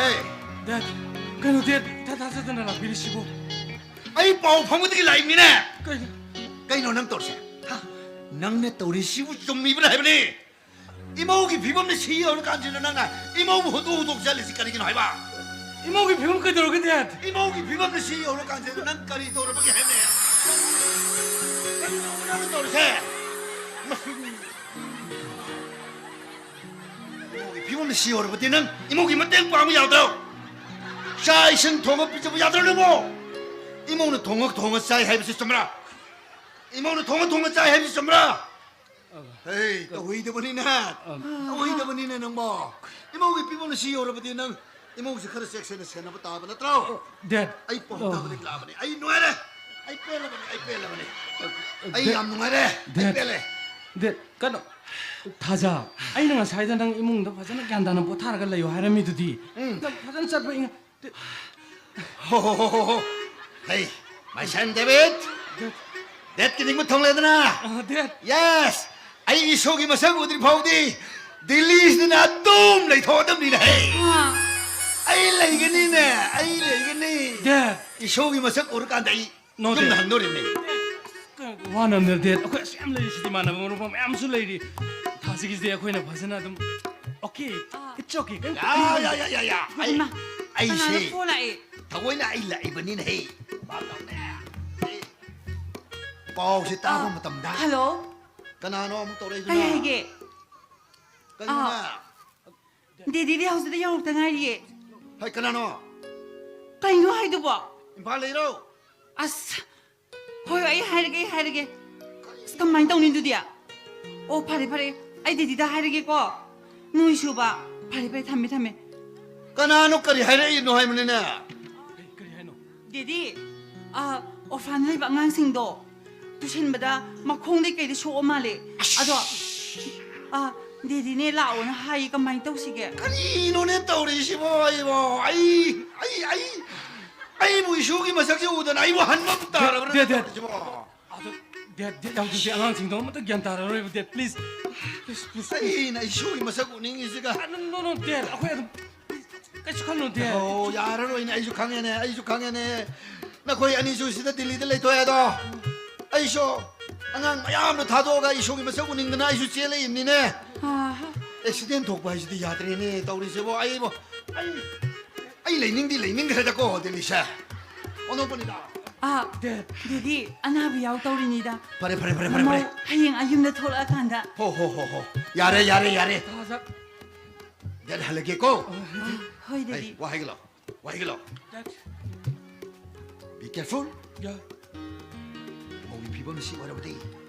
ꯑꯦ! ꯗꯦꯠ, ꯀꯩꯅꯣ ꯗꯦꯠ ꯏꯊꯥ ꯊꯥꯖꯗꯅ ꯂꯥꯛꯄꯤꯔꯤꯁꯤꯕꯣ? ꯑꯩ ꯄꯥꯎ ꯐꯪꯕꯗꯒꯤ ꯂꯥꯛꯏꯕꯅꯤꯅꯦ꯫ ꯀꯩꯅꯣ? ꯀꯩꯅꯣ ꯅꯪ ꯇꯧꯔꯤꯁꯦ? ꯍꯥ? ꯅꯪꯅ ꯇꯧꯔꯤꯁꯤꯕꯨ ꯆꯨꯝꯃꯤꯕ꯭ꯔꯥ ꯍꯥꯏꯕꯅꯤ? ꯏꯃꯧꯒꯤ ꯐꯤꯕꯝꯅ ꯁꯤ ꯌꯧꯔꯀꯥꯟꯁꯤꯗ ꯅꯪꯅ ꯏꯃꯧꯕꯨ ꯍꯨꯟꯗꯣꯛ ꯍꯨꯟꯗꯣꯛ ꯆꯠꯂꯤꯁꯤ ꯀꯔꯤꯒꯤꯅꯣ ꯍꯥꯏꯕ? ꯏꯃꯧꯒꯤ ꯐꯤꯕꯝ ꯀꯩꯗꯧꯔꯒꯦ ꯗꯦꯠ? ꯏꯃꯧꯒꯤ ꯐꯤꯕꯝꯅ ꯁꯤ ꯌꯧꯔꯀꯥꯟꯁꯤꯗ ꯅꯪ ꯀꯔꯤ ꯇꯧꯔꯕꯒꯦ ꯍꯥꯏꯕꯅꯤ? ꯀꯔꯤꯅꯣ ꯅꯪꯅ ꯇꯧꯔꯤꯁꯦ? ꯃꯁꯤ ꯏꯃꯧꯒꯤ ꯐꯤꯕꯝꯗ ꯁꯤ ꯌꯧꯔꯕꯗꯤ ꯅꯪ ꯏꯃꯧꯒꯤ ꯃꯇꯦꯡ ꯄꯥꯡꯕ ꯌꯥꯗ꯭ꯔꯣ? ꯆꯥꯛ ꯏꯁꯤꯡ ꯊꯣꯡꯉ ꯄꯤꯖꯕ ꯌꯥꯗ꯭ꯔꯣ ꯅꯪꯕꯣ? ꯏꯃꯧꯅ ꯊꯣꯡꯉ ꯊꯣꯡꯉ ꯆꯥꯏ ꯍꯥꯏꯕꯁꯤ ꯆꯨꯝꯕ꯭ꯔꯥ? ꯏꯃꯧꯅ ꯊꯣꯡꯉ ꯊꯣꯡꯉ ꯆꯥꯏ ꯍꯥꯏꯕꯁꯤ ꯆꯨꯝꯕ꯭ꯔꯥ? ꯍꯦ, ꯇꯧꯍꯩꯗꯕꯅꯤꯅ꯫ ꯇꯧꯍꯩꯗꯕꯅꯤꯅ ꯅꯪꯕꯣ꯫ ꯏꯃꯧꯒꯤ ꯐꯤꯕꯝꯗ ꯁꯤ ꯌꯧꯔꯕꯗꯤ ꯅꯪ ꯏꯃꯧꯁꯦ ꯈꯔ ꯆꯦꯛꯁꯤꯟꯅ ꯁꯦꯟꯅꯕ ꯇꯥꯕ ꯅꯠꯇ꯭ꯔꯣ? ꯗꯦꯠ꯫ ꯑꯩ ꯄꯥꯎ ꯇꯥꯕꯗꯒꯤ ꯂꯥꯛꯑꯕꯅꯤ꯫ ꯑꯩ ꯅꯨꯡꯉꯥꯏꯔꯦ꯫ ꯑꯩ ꯄꯦꯜꯂꯕꯅꯤ꯫ ꯑꯩ ꯄꯦꯜꯂꯕꯅꯤ꯫ ꯑꯩ ꯗꯦꯠ꯫ ꯌꯥꯝ ꯅꯨꯡꯉꯥꯏꯔꯦ꯫ ꯑꯩ ꯗꯦꯠ꯫ ꯄꯦꯜꯂꯦ꯫ ꯗꯦꯠ, ꯀꯩꯅꯣ, ꯊꯥꯖ, ꯑꯩꯅ ꯉꯁꯥꯏꯗ ꯅꯪ ꯏꯃꯨꯡꯗ ꯐꯖꯅ ꯒ꯭ꯌꯥꯟ ꯇꯥꯅ ꯄꯣꯊꯥꯔꯒ ꯂꯩꯌꯣ ꯍꯥꯏꯔꯝꯃꯤꯗꯨꯗꯤ꯫ ꯎꯝ꯫ ꯅꯪ ꯐꯖꯅ ꯆꯠꯄ ꯏꯪ-, ꯗꯦꯠ꯫ ꯍꯣ, ꯍꯣ, ꯍꯣ, ꯍꯣ, ꯍꯣ꯫ Hey, my son David꯫ Dad. ꯗꯦꯠꯀꯤ ꯅꯤꯡꯕ ꯊꯨꯡꯂꯦꯗꯅ? ꯑ, ꯗꯦꯠ꯫ Yes, ꯑꯩ ꯏꯁꯣꯔꯒꯤ ꯃꯁꯛ ꯎꯗ꯭ꯔꯤ ꯐꯥꯎꯗꯤ ꯗꯤꯜꯂꯤꯁꯤꯗ ꯑꯗꯨꯝ ꯂꯩꯊꯣꯛꯑꯗꯕꯅꯤꯅꯦ꯫ ꯍꯦ, ꯑꯥ꯫ ꯑꯩ ꯂꯩꯒꯅꯤꯅꯦ, ꯑꯩ ꯂꯩꯒꯅꯤ꯫ ꯗꯦꯠ꯫ ꯏꯁꯣꯔꯒꯤ ꯃꯁꯛ ꯎꯔꯀꯥꯟꯗ ꯑꯩ ꯅꯣ, ꯌꯨꯝꯗ ꯗꯦꯠ꯫ ꯍꯟꯗꯣꯔꯤꯕꯅꯤ꯫ ꯋꯥꯅꯕꯅꯦ, ꯗꯦꯠ꯫ ꯑꯩꯈꯣꯏ ꯑꯁꯨꯛ ꯌꯥꯝ ꯂꯩꯔꯤꯁꯤꯗꯤ, ꯏꯃꯥꯟꯅꯕ ꯃꯔꯨꯞ ꯃꯌꯥꯝꯁꯨ ꯂꯩꯔꯤ꯫ ꯊꯥꯁꯤꯒꯤꯁꯤꯗꯤ ꯑꯩꯈꯣꯏꯅ ꯐꯖꯅ ꯑꯗꯨꯝ, okay, ꯑꯥ꯫ It's okay, ꯀꯩꯝ ꯌꯥ, ꯈꯟꯕꯤꯒꯅꯨ꯫ ꯌꯥ, ꯌꯥ, ꯌꯥ, ꯌꯥ꯫ ꯑꯩ, ꯏꯃꯥ, ꯑꯩꯁꯦ ꯀꯅꯥꯅꯣ ꯐꯣꯟ ꯂꯥꯛꯑꯦ? ꯊꯑꯣꯏꯅ ꯑꯩ ꯂꯥꯛꯏꯕꯅꯤꯅꯦ, ꯍꯦ꯫ ꯄꯥꯎꯁꯦ ꯇꯥꯕ ꯑꯥ, ꯃꯇꯝꯗ꯫ Hello? ꯀꯅꯥꯅꯣ ꯑꯃꯨꯛ ꯇꯧꯔꯛꯏꯗꯨꯅ? ꯀꯩ ꯍꯥꯏꯒꯦ? ꯀꯩꯅꯣꯅꯦ? ꯑꯥ꯫ ꯗꯦꯗꯤꯗꯤ ꯍꯧꯖꯤꯛꯇ ꯌꯧꯔꯛꯇ ꯉꯥꯏꯔꯤꯌꯦ꯫ ꯍꯩ, ꯀꯅꯥꯅꯣ? ꯀꯩꯅꯣ ꯍꯥꯏꯗꯨꯕꯣ? ꯏꯝꯐꯥꯜ ꯂꯩꯔꯣ? ꯑꯁ, ꯍꯣꯏ, ꯍꯣꯏ, ꯑꯩ ꯍꯥꯏꯔꯒꯦ, ꯑꯩ ꯍꯥꯏꯔꯒꯦ꯫ ꯑꯁ, ꯀꯃꯥꯏꯅ ꯇꯧꯅꯤ ꯑꯗꯨꯗꯤ? ꯑꯣ, ꯐꯔꯦ, ꯐꯔꯦ, ꯑꯩ ꯗꯦꯗꯤꯗ ꯍꯥꯏꯔꯒꯦꯀꯣ꯫ ꯅꯣꯏꯁꯨꯕ꯫ ꯐꯔꯦ, ꯐꯔꯦ, ꯊꯝꯃꯦ, ꯊꯝꯃꯦ꯫ ꯀꯅꯥꯅꯣ ꯀꯔꯤ ꯍꯥꯏꯔꯛꯏꯅꯣ ꯍꯥꯏꯕꯅꯤꯅꯦ? ꯀꯔꯤ, ꯀꯔꯤ ꯍꯥꯏꯅꯣ? ꯗꯦꯗꯤ, ꯑ, orphan ꯂꯩꯕ ꯑꯉꯥꯡꯁꯤꯡꯗꯣ ꯇꯨꯁꯟꯕꯗ ꯃꯈꯣꯡꯗꯩ ꯀꯩꯗꯩ ꯁꯣꯛꯑ ꯃꯥꯜꯂꯦ꯫ ꯑꯗꯣ ꯑꯥ, ꯗꯦꯗꯤꯅꯦ ꯂꯥꯛꯑꯣꯅ ꯍꯥꯏꯌꯦ, ꯀꯃꯥꯏꯅ ꯇꯧꯁꯤꯒꯦ? ꯀꯔꯤꯅꯣꯅꯦ ꯇꯧꯔꯤꯁꯤꯕꯣ? ꯑꯩꯕꯣ, ꯑꯩ, ꯑꯩ, ꯑꯩ, ꯑꯩꯕꯨ ꯏꯁꯨꯒꯤ ꯃꯁꯛꯁꯦ ꯎꯗꯅ ꯑꯩꯕꯨ ꯍꯟꯕ ꯑꯃ ꯇꯥꯔꯕ꯭ꯔꯥ ꯗꯦ, ꯗꯦ꯫ ꯇꯧꯔꯤꯁꯤꯕꯣ? ꯑꯗꯣ, ꯗꯦꯗ, ꯗꯦꯗ, ꯌꯥꯝ ꯅꯨꯡꯁꯤ, ꯑꯉꯥꯡꯁꯤꯡꯗꯣ ꯑꯃꯠꯇ ꯒ꯭ꯌꯥꯟ ꯇꯥꯔꯔꯣꯏꯕ, ꯗꯦꯗ, please꯫ Please, please, please꯫ ꯑꯩꯅ ꯏꯁꯨꯒꯤ ꯃꯁꯛ ꯎꯅꯤꯡꯉꯤꯁꯤꯒ꯫ ꯑ, no, no, no, ꯗꯦꯗ, ꯑꯩꯈꯣꯏ ꯑꯗꯨꯝ, please, ꯀꯩꯁꯨ ꯈꯜꯂꯨꯅꯨ, ꯗꯦꯗ꯫ ꯑꯣ, ꯌꯥꯔꯔꯣꯏꯅꯦ, ꯑꯩꯁꯨ ꯈꯪꯉꯦꯅꯦ, ꯑꯩꯁꯨ ꯈꯪꯉꯦꯅꯦ꯫ ꯅꯈꯣꯏ ꯑꯅꯤꯁꯨ ꯁꯤꯗ ꯗꯤꯜꯂꯤꯗ ꯂꯩꯊꯣꯛꯑꯦ ꯑꯗꯣ꯫ ꯑꯩꯁꯨ ꯑꯉꯥꯡ ꯃꯌꯥꯝꯗꯣ ꯊꯥꯗꯣꯛꯑꯒ ꯏꯁꯨꯒꯤ ꯃꯁꯛ ꯎꯅꯤꯡꯗꯅ ꯑꯩꯁꯨ ꯆꯦꯜꯂꯛꯏꯕꯅꯤꯅꯦ꯫ ꯑꯥ꯫ ꯑꯦꯛꯁꯤꯗꯦꯟ ꯊꯣꯛꯄ ꯍꯥꯏꯁꯤꯗꯤ ꯌꯥꯗ꯭ꯔꯦꯅꯦ ꯇꯧꯔꯤꯁꯤꯕꯣ꯫ ꯑꯩꯕꯣ, ꯑꯩ, ꯑꯩ ꯂꯩꯅꯤꯡꯗꯤ ꯂꯩꯅꯤꯡꯈ꯭ꯔꯦꯗꯀꯣ ꯗꯦꯜꯂꯤꯁꯦ꯫ ꯑꯣꯟꯊꯣꯛꯄꯅꯤꯗ꯫ ꯑꯥ, ꯗꯦꯗ꯫ ꯗꯦꯗꯤ, ꯑꯅꯥꯕ ꯌꯥꯎ ꯇꯧꯔꯤꯅꯤꯗ꯫ ꯐꯔꯦ, ꯐꯔꯦ, ꯐꯔꯦ, ꯐꯔꯦ, ꯃꯃꯧ ꯐꯔꯦ꯫ ꯍꯌꯦꯡ ꯑꯩ ꯌꯨꯝꯗ ꯊꯣꯛꯂꯛꯑꯀꯥꯟꯗ꯫ ꯍꯣ, ꯍꯣ, ꯍꯣ, ꯍꯣ꯫ ꯌꯥꯔꯦ, ꯌꯥꯔꯦ, ꯌꯥꯔꯦ꯫ ꯇꯥꯖ꯫ ꯗꯦꯗ ꯍꯜꯂꯒꯦꯀꯣ꯫ ꯑꯥ, ꯍꯣꯏ, ꯗꯦꯗꯤ꯫ ꯑꯩ ꯋꯥ ꯍꯥꯏꯒꯦ ꯂꯥꯎ꯫ ꯋꯥꯍꯩꯒꯤꯂꯣ꯫ ꯗꯦꯗ꯫ Be careful꯫ ꯌꯥ꯫ ꯃꯧꯒꯤ ꯐꯤꯕꯝ ꯁꯤ ꯑꯣꯏꯔꯕꯗꯤ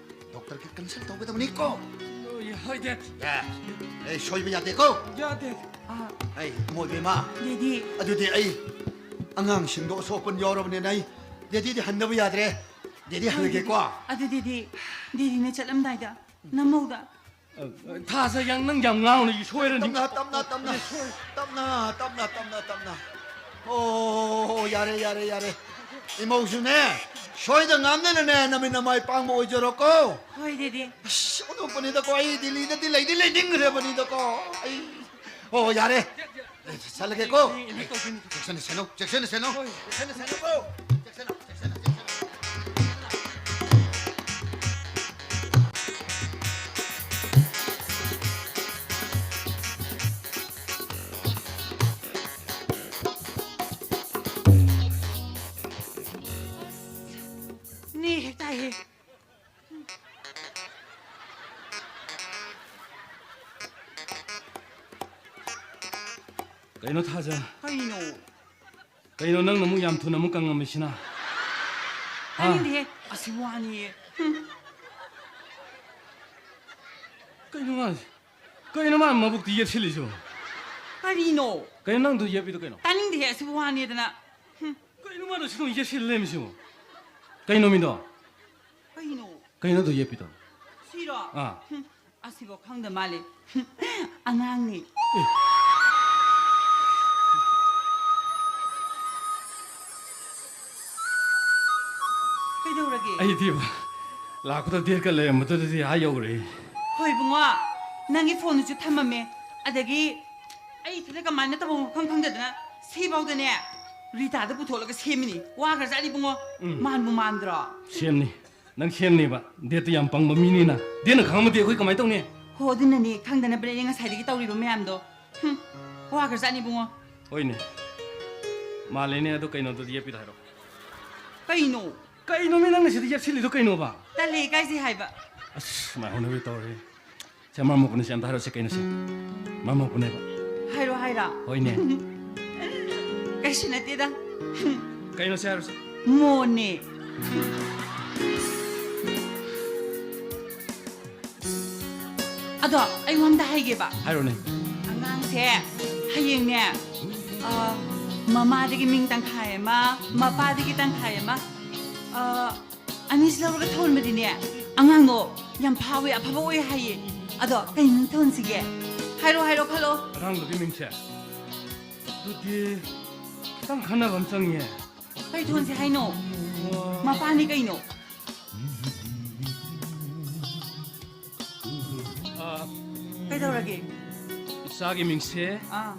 ꯗꯣꯛꯇꯔꯒ consult ꯇꯧꯒꯗꯕꯅꯤꯀꯣ꯫ ꯍꯣꯏ, ꯗꯦꯗ꯫ ꯌꯥ꯫ ꯑꯩ ꯁꯣꯏꯕ ꯌꯥꯗꯦꯀꯣ꯫ ꯌꯥꯗꯦ꯫ ꯑꯥ꯫ ꯑꯩ ꯏꯃꯣꯏꯕꯦꯝꯃ꯫ ꯗꯦꯗꯤ꯫ ꯑꯗꯨꯗꯤ ꯑꯩ ꯑꯉꯥꯡꯁꯤꯡꯗꯣ ꯑꯁꯣꯛ ꯑꯄꯟ ꯌꯥꯎꯔꯕꯅꯤꯅ ꯑꯩ ꯗꯦꯗꯤꯗꯤ ꯍꯟꯗꯕ ꯌꯥꯗ꯭ꯔꯦ꯫ ꯗꯦꯗꯤ ꯍꯣꯏ, ꯍꯜꯂꯒꯦꯀꯣ꯫ ꯗꯦꯗꯤ꯫ ꯑꯗꯨ ꯗꯦꯗꯤ, ꯗꯦꯗꯤꯅ ꯆꯠꯂꯝꯗꯥꯏꯗ ꯅꯃꯧꯗ꯫ ꯑ, ꯑ, ꯊꯥꯖ ꯌꯥꯡ, ꯅꯪ ꯌꯥꯝ ꯉꯥꯡꯅꯨ, ꯁꯣꯏꯔꯅꯤ꯫ ꯇꯞꯅ, ꯇꯞꯅ, ꯇꯞꯅ, ꯁꯣꯏ- ꯇꯞꯅ, ꯇꯞꯅ, ꯇꯞꯅ, ꯇꯞꯅ꯫ ꯑꯣ, ꯌꯥꯔꯦ, ꯌꯥꯔꯦ, ꯌꯥꯔꯦ꯫ ꯏꯃꯧꯁꯨꯅꯦ, ꯁꯣꯏꯗ ꯉꯥꯝꯗꯅꯅꯦ, ꯅꯃꯤꯠ ꯅꯃꯥꯏ ꯄꯥꯡꯕ ꯑꯣꯏꯖꯔꯣꯀꯣ꯫ ꯍꯣꯏ, ꯗꯦꯗꯤ꯫ ꯑꯁ, ꯑꯣꯟꯊꯣꯛꯄꯅꯤꯗꯀꯣ, ꯑꯩ ꯗꯤꯜꯂꯤꯗꯗꯤ ꯂꯩꯗꯤ ꯂꯩꯅꯤꯡꯈ꯭ꯔꯕꯅꯤꯗꯀꯣ꯫ ꯑꯩ, ꯑꯣ, ꯌꯥꯔꯦ꯫ ꯆꯠꯂꯒꯦꯀꯣ꯫ ꯆꯦꯛꯁꯤꯟꯅ ꯁꯦꯟꯅꯧ, ꯆꯦꯛꯁꯤꯟꯅ ꯁꯦꯟꯅꯧ, ꯆꯦꯛꯁꯤꯟꯅ ꯁꯦꯟꯅꯧꯀꯣ꯫ ꯆꯦꯛꯁꯤꯟꯅ, ꯆꯦꯛꯁꯤꯟꯅ, ꯆꯦꯛꯁꯤꯟꯅ꯫ ꯅꯦ ꯍꯦꯛ ꯇꯥꯏꯍꯦ꯫ ꯀꯩꯅꯣ ꯊꯥꯖ? ꯀꯩꯅꯣ? ꯀꯩꯅꯣ ꯅꯪꯅ ꯑꯃꯨꯛ ꯌꯥꯝ ꯊꯨꯅ ꯑꯃꯨꯛ ꯀꯪꯉꯝꯃꯤꯁꯤꯅ? ꯍꯥ? ꯇꯥꯅꯤꯡꯗꯦꯍꯦ꯫ ꯑꯁꯤ ꯋꯥꯅꯤꯌꯦ꯫ ꯍꯨꯝ꯫ ꯀꯩꯅꯣ ꯃꯥ, ꯀꯩꯅꯣ ꯃꯥ ꯃꯕꯨꯛꯇꯤ ꯌꯦꯞꯁꯤꯜꯂꯤꯁꯤꯕꯣ? ꯀꯔꯤꯅꯣ? ꯀꯩꯅꯣ ꯅꯪꯗꯣ ꯌꯦꯞꯄꯤꯗꯣ ꯀꯩꯅꯣ? ꯇꯥꯅꯤꯡꯗꯦꯍꯦ, ꯑꯁꯤ ꯋꯥꯅꯦꯗꯅ꯫ ꯍꯨꯝ꯫ ꯀꯩꯅꯣ ꯃꯥꯅ ꯁꯤꯗ ꯌꯦꯞꯁꯤꯜ ꯂꯩꯔꯝꯃꯤꯁꯤꯕꯣ? ꯀꯩꯅꯣ ꯃꯤꯗꯣ? ꯀꯩꯅꯣ? ꯀꯩꯅꯣ ꯑꯗꯨ ꯌꯦꯞꯄꯤꯗꯣ? ꯁꯤꯔꯣ? ꯑꯥ꯫ ꯍꯨꯝ꯫ ꯑꯁꯤꯐꯥꯎ ꯈꯪꯗ ꯃꯥꯜꯂꯦ꯫ ꯑꯉꯥꯡꯅꯤ꯫ ꯀꯩꯗꯧꯔꯒꯦ? ꯑꯩꯗꯤꯕ, ꯂꯥꯛꯄꯗ ꯗꯦꯠꯀ ꯂꯩꯔꯝꯕꯗꯨꯗꯗꯤ ꯑꯥ ꯌꯧꯔꯦ꯫ ꯍꯣꯏ ꯏꯕꯨꯡꯉꯣ, ꯅꯪꯒꯤ ꯐꯣꯟꯗꯨꯁꯨ ꯊꯝꯃꯝꯃꯦ꯫ ꯑꯗꯒꯤ ꯑꯩ ꯏꯊꯟꯗ ꯀꯃꯥꯏꯅ ꯇꯧꯐꯝ ꯃꯐꯝ ꯈꯪꯗꯗꯅ ꯁꯤꯐꯥꯎꯗꯅꯦ ꯔꯤꯇꯥꯗ ꯄꯨꯊꯣꯛꯂꯒ ꯁꯦꯝꯃꯤꯅꯤ꯫ ꯋꯥꯈ꯭ꯔꯖꯥꯠꯅꯤ ꯏꯕꯨꯡꯉꯣ꯫ ꯎꯝ꯫ ꯃꯥꯟꯕꯨ ꯃꯥꯟꯗ꯭ꯔꯣ? ꯁꯦꯝꯅꯤ꯫ ꯅꯪ ꯁꯦꯝꯅꯤꯕ꯫ ꯗꯦꯠꯇꯨ ꯌꯥꯝ ꯄꯪꯕ ꯃꯤꯅꯤꯅ꯫ ꯗꯦꯠꯅ ꯈꯪꯉꯝꯃꯗꯤ ꯑꯩꯈꯣꯏ ꯀꯃꯥꯏꯅ ꯇꯧꯅꯤ? ꯍꯣ, ꯑꯗꯨꯅꯅꯦ ꯈꯪꯗꯅꯕꯅꯦ ꯑꯩꯅ ꯉꯁꯥꯏꯗꯒꯤ ꯇꯧꯔꯤꯕ ꯃꯌꯥꯝꯗꯣ꯫ ꯍꯨꯝ, ꯋꯥꯈ꯭ꯔꯖꯥꯠꯅꯤ ꯏꯕꯨꯡꯉꯣ꯫ ꯍꯣꯏꯅꯦ꯫ ꯃꯥꯜꯂꯦꯅꯦ꯫ ꯑꯗꯣ ꯀꯩꯅꯣꯗꯨꯗꯤ ꯌꯦꯞꯄꯤꯗꯣ ꯍꯥꯏꯔꯣ꯫ ꯀꯩꯅꯣ? ꯀꯩꯅꯣꯃꯤ ꯅꯪꯅ ꯁꯤꯗ ꯌꯦꯞꯁꯤꯜꯂꯤꯗꯣ ꯀꯩꯅꯣꯕ? ꯇꯜꯂꯦ, ꯏꯀꯥꯏꯖꯩ ꯍꯥꯏꯕ꯫ ꯑꯁ, ꯃꯥꯏ ꯍꯧꯅꯕꯤ ꯇꯧꯔꯦ꯫ ꯁꯦ, ꯃꯔꯝ ꯃꯣꯛꯄꯅꯦ, ꯁꯦ, ꯑꯝꯇ ꯍꯥꯏꯔꯛꯑꯣꯁꯦ, ꯀꯩꯅꯣꯁꯦ? ꯃꯔꯝ ꯃꯣꯛꯄꯅꯦꯕ꯫ ꯍꯥꯏꯔꯣ ꯍꯥꯏꯔꯣ꯫ ꯍꯣꯏꯅꯦ꯫ ꯀꯩꯁꯨ ꯅꯠꯇꯦꯗ꯫ ꯀꯩꯅꯣꯁꯦ ꯍꯥꯏꯔꯣꯁꯦ꯫ ꯃꯣꯟꯅꯦ꯫ ꯑꯗꯣ ꯑꯩ ꯋꯥ ꯑꯝꯇ ꯍꯥꯏꯒꯦꯕ꯫ ꯍꯥꯏꯔꯣꯅꯦ꯫ ꯑꯉꯥꯡꯁꯦ ꯍꯌꯦꯡꯅꯦ, ꯑ, ꯃꯃꯥꯗꯒꯤ ꯃꯤꯡ ꯇꯪꯈꯥꯏ ꯑꯃ, ꯃꯄꯥꯗꯒꯤ ꯇꯪꯈꯥꯏ ꯑꯃ, ꯑ, ꯑꯅꯤꯁꯤ ꯂꯧꯔꯒ ꯊꯣꯟꯕꯗꯤꯅꯦ, ꯑꯉꯥꯡꯗꯣ ꯌꯥꯝ ꯐꯥꯎꯋꯦ, ꯑꯐꯕ ꯑꯣꯏ ꯍꯥꯏꯌꯦ꯫ ꯑꯗꯣ ꯀꯩ ꯃꯤꯡ ꯊꯣꯟꯁꯤꯒꯦ? ꯍꯥꯏꯔꯣ, ꯍꯥꯏꯔꯣ, ꯈꯜꯂꯣ꯫ ꯑꯉꯥꯡꯗꯨꯒꯤ ꯃꯤꯡꯁꯦ? ꯑꯗꯨꯗꯤ ꯈꯤꯇꯪ ꯈꯟꯅꯕ ꯑꯃ ꯆꯪꯉꯤꯌꯦ꯫ ꯀꯩ ꯊꯣꯟꯁꯤ ꯍꯥꯏꯅꯣ? ꯃꯄꯥꯅꯤ ꯀꯩꯅꯣ꯫ ꯑꯥ, ꯀꯩꯗꯧꯔꯒꯦ? ꯏꯆꯥꯒꯤ ꯃꯤꯡꯁꯦ ꯑꯥ꯫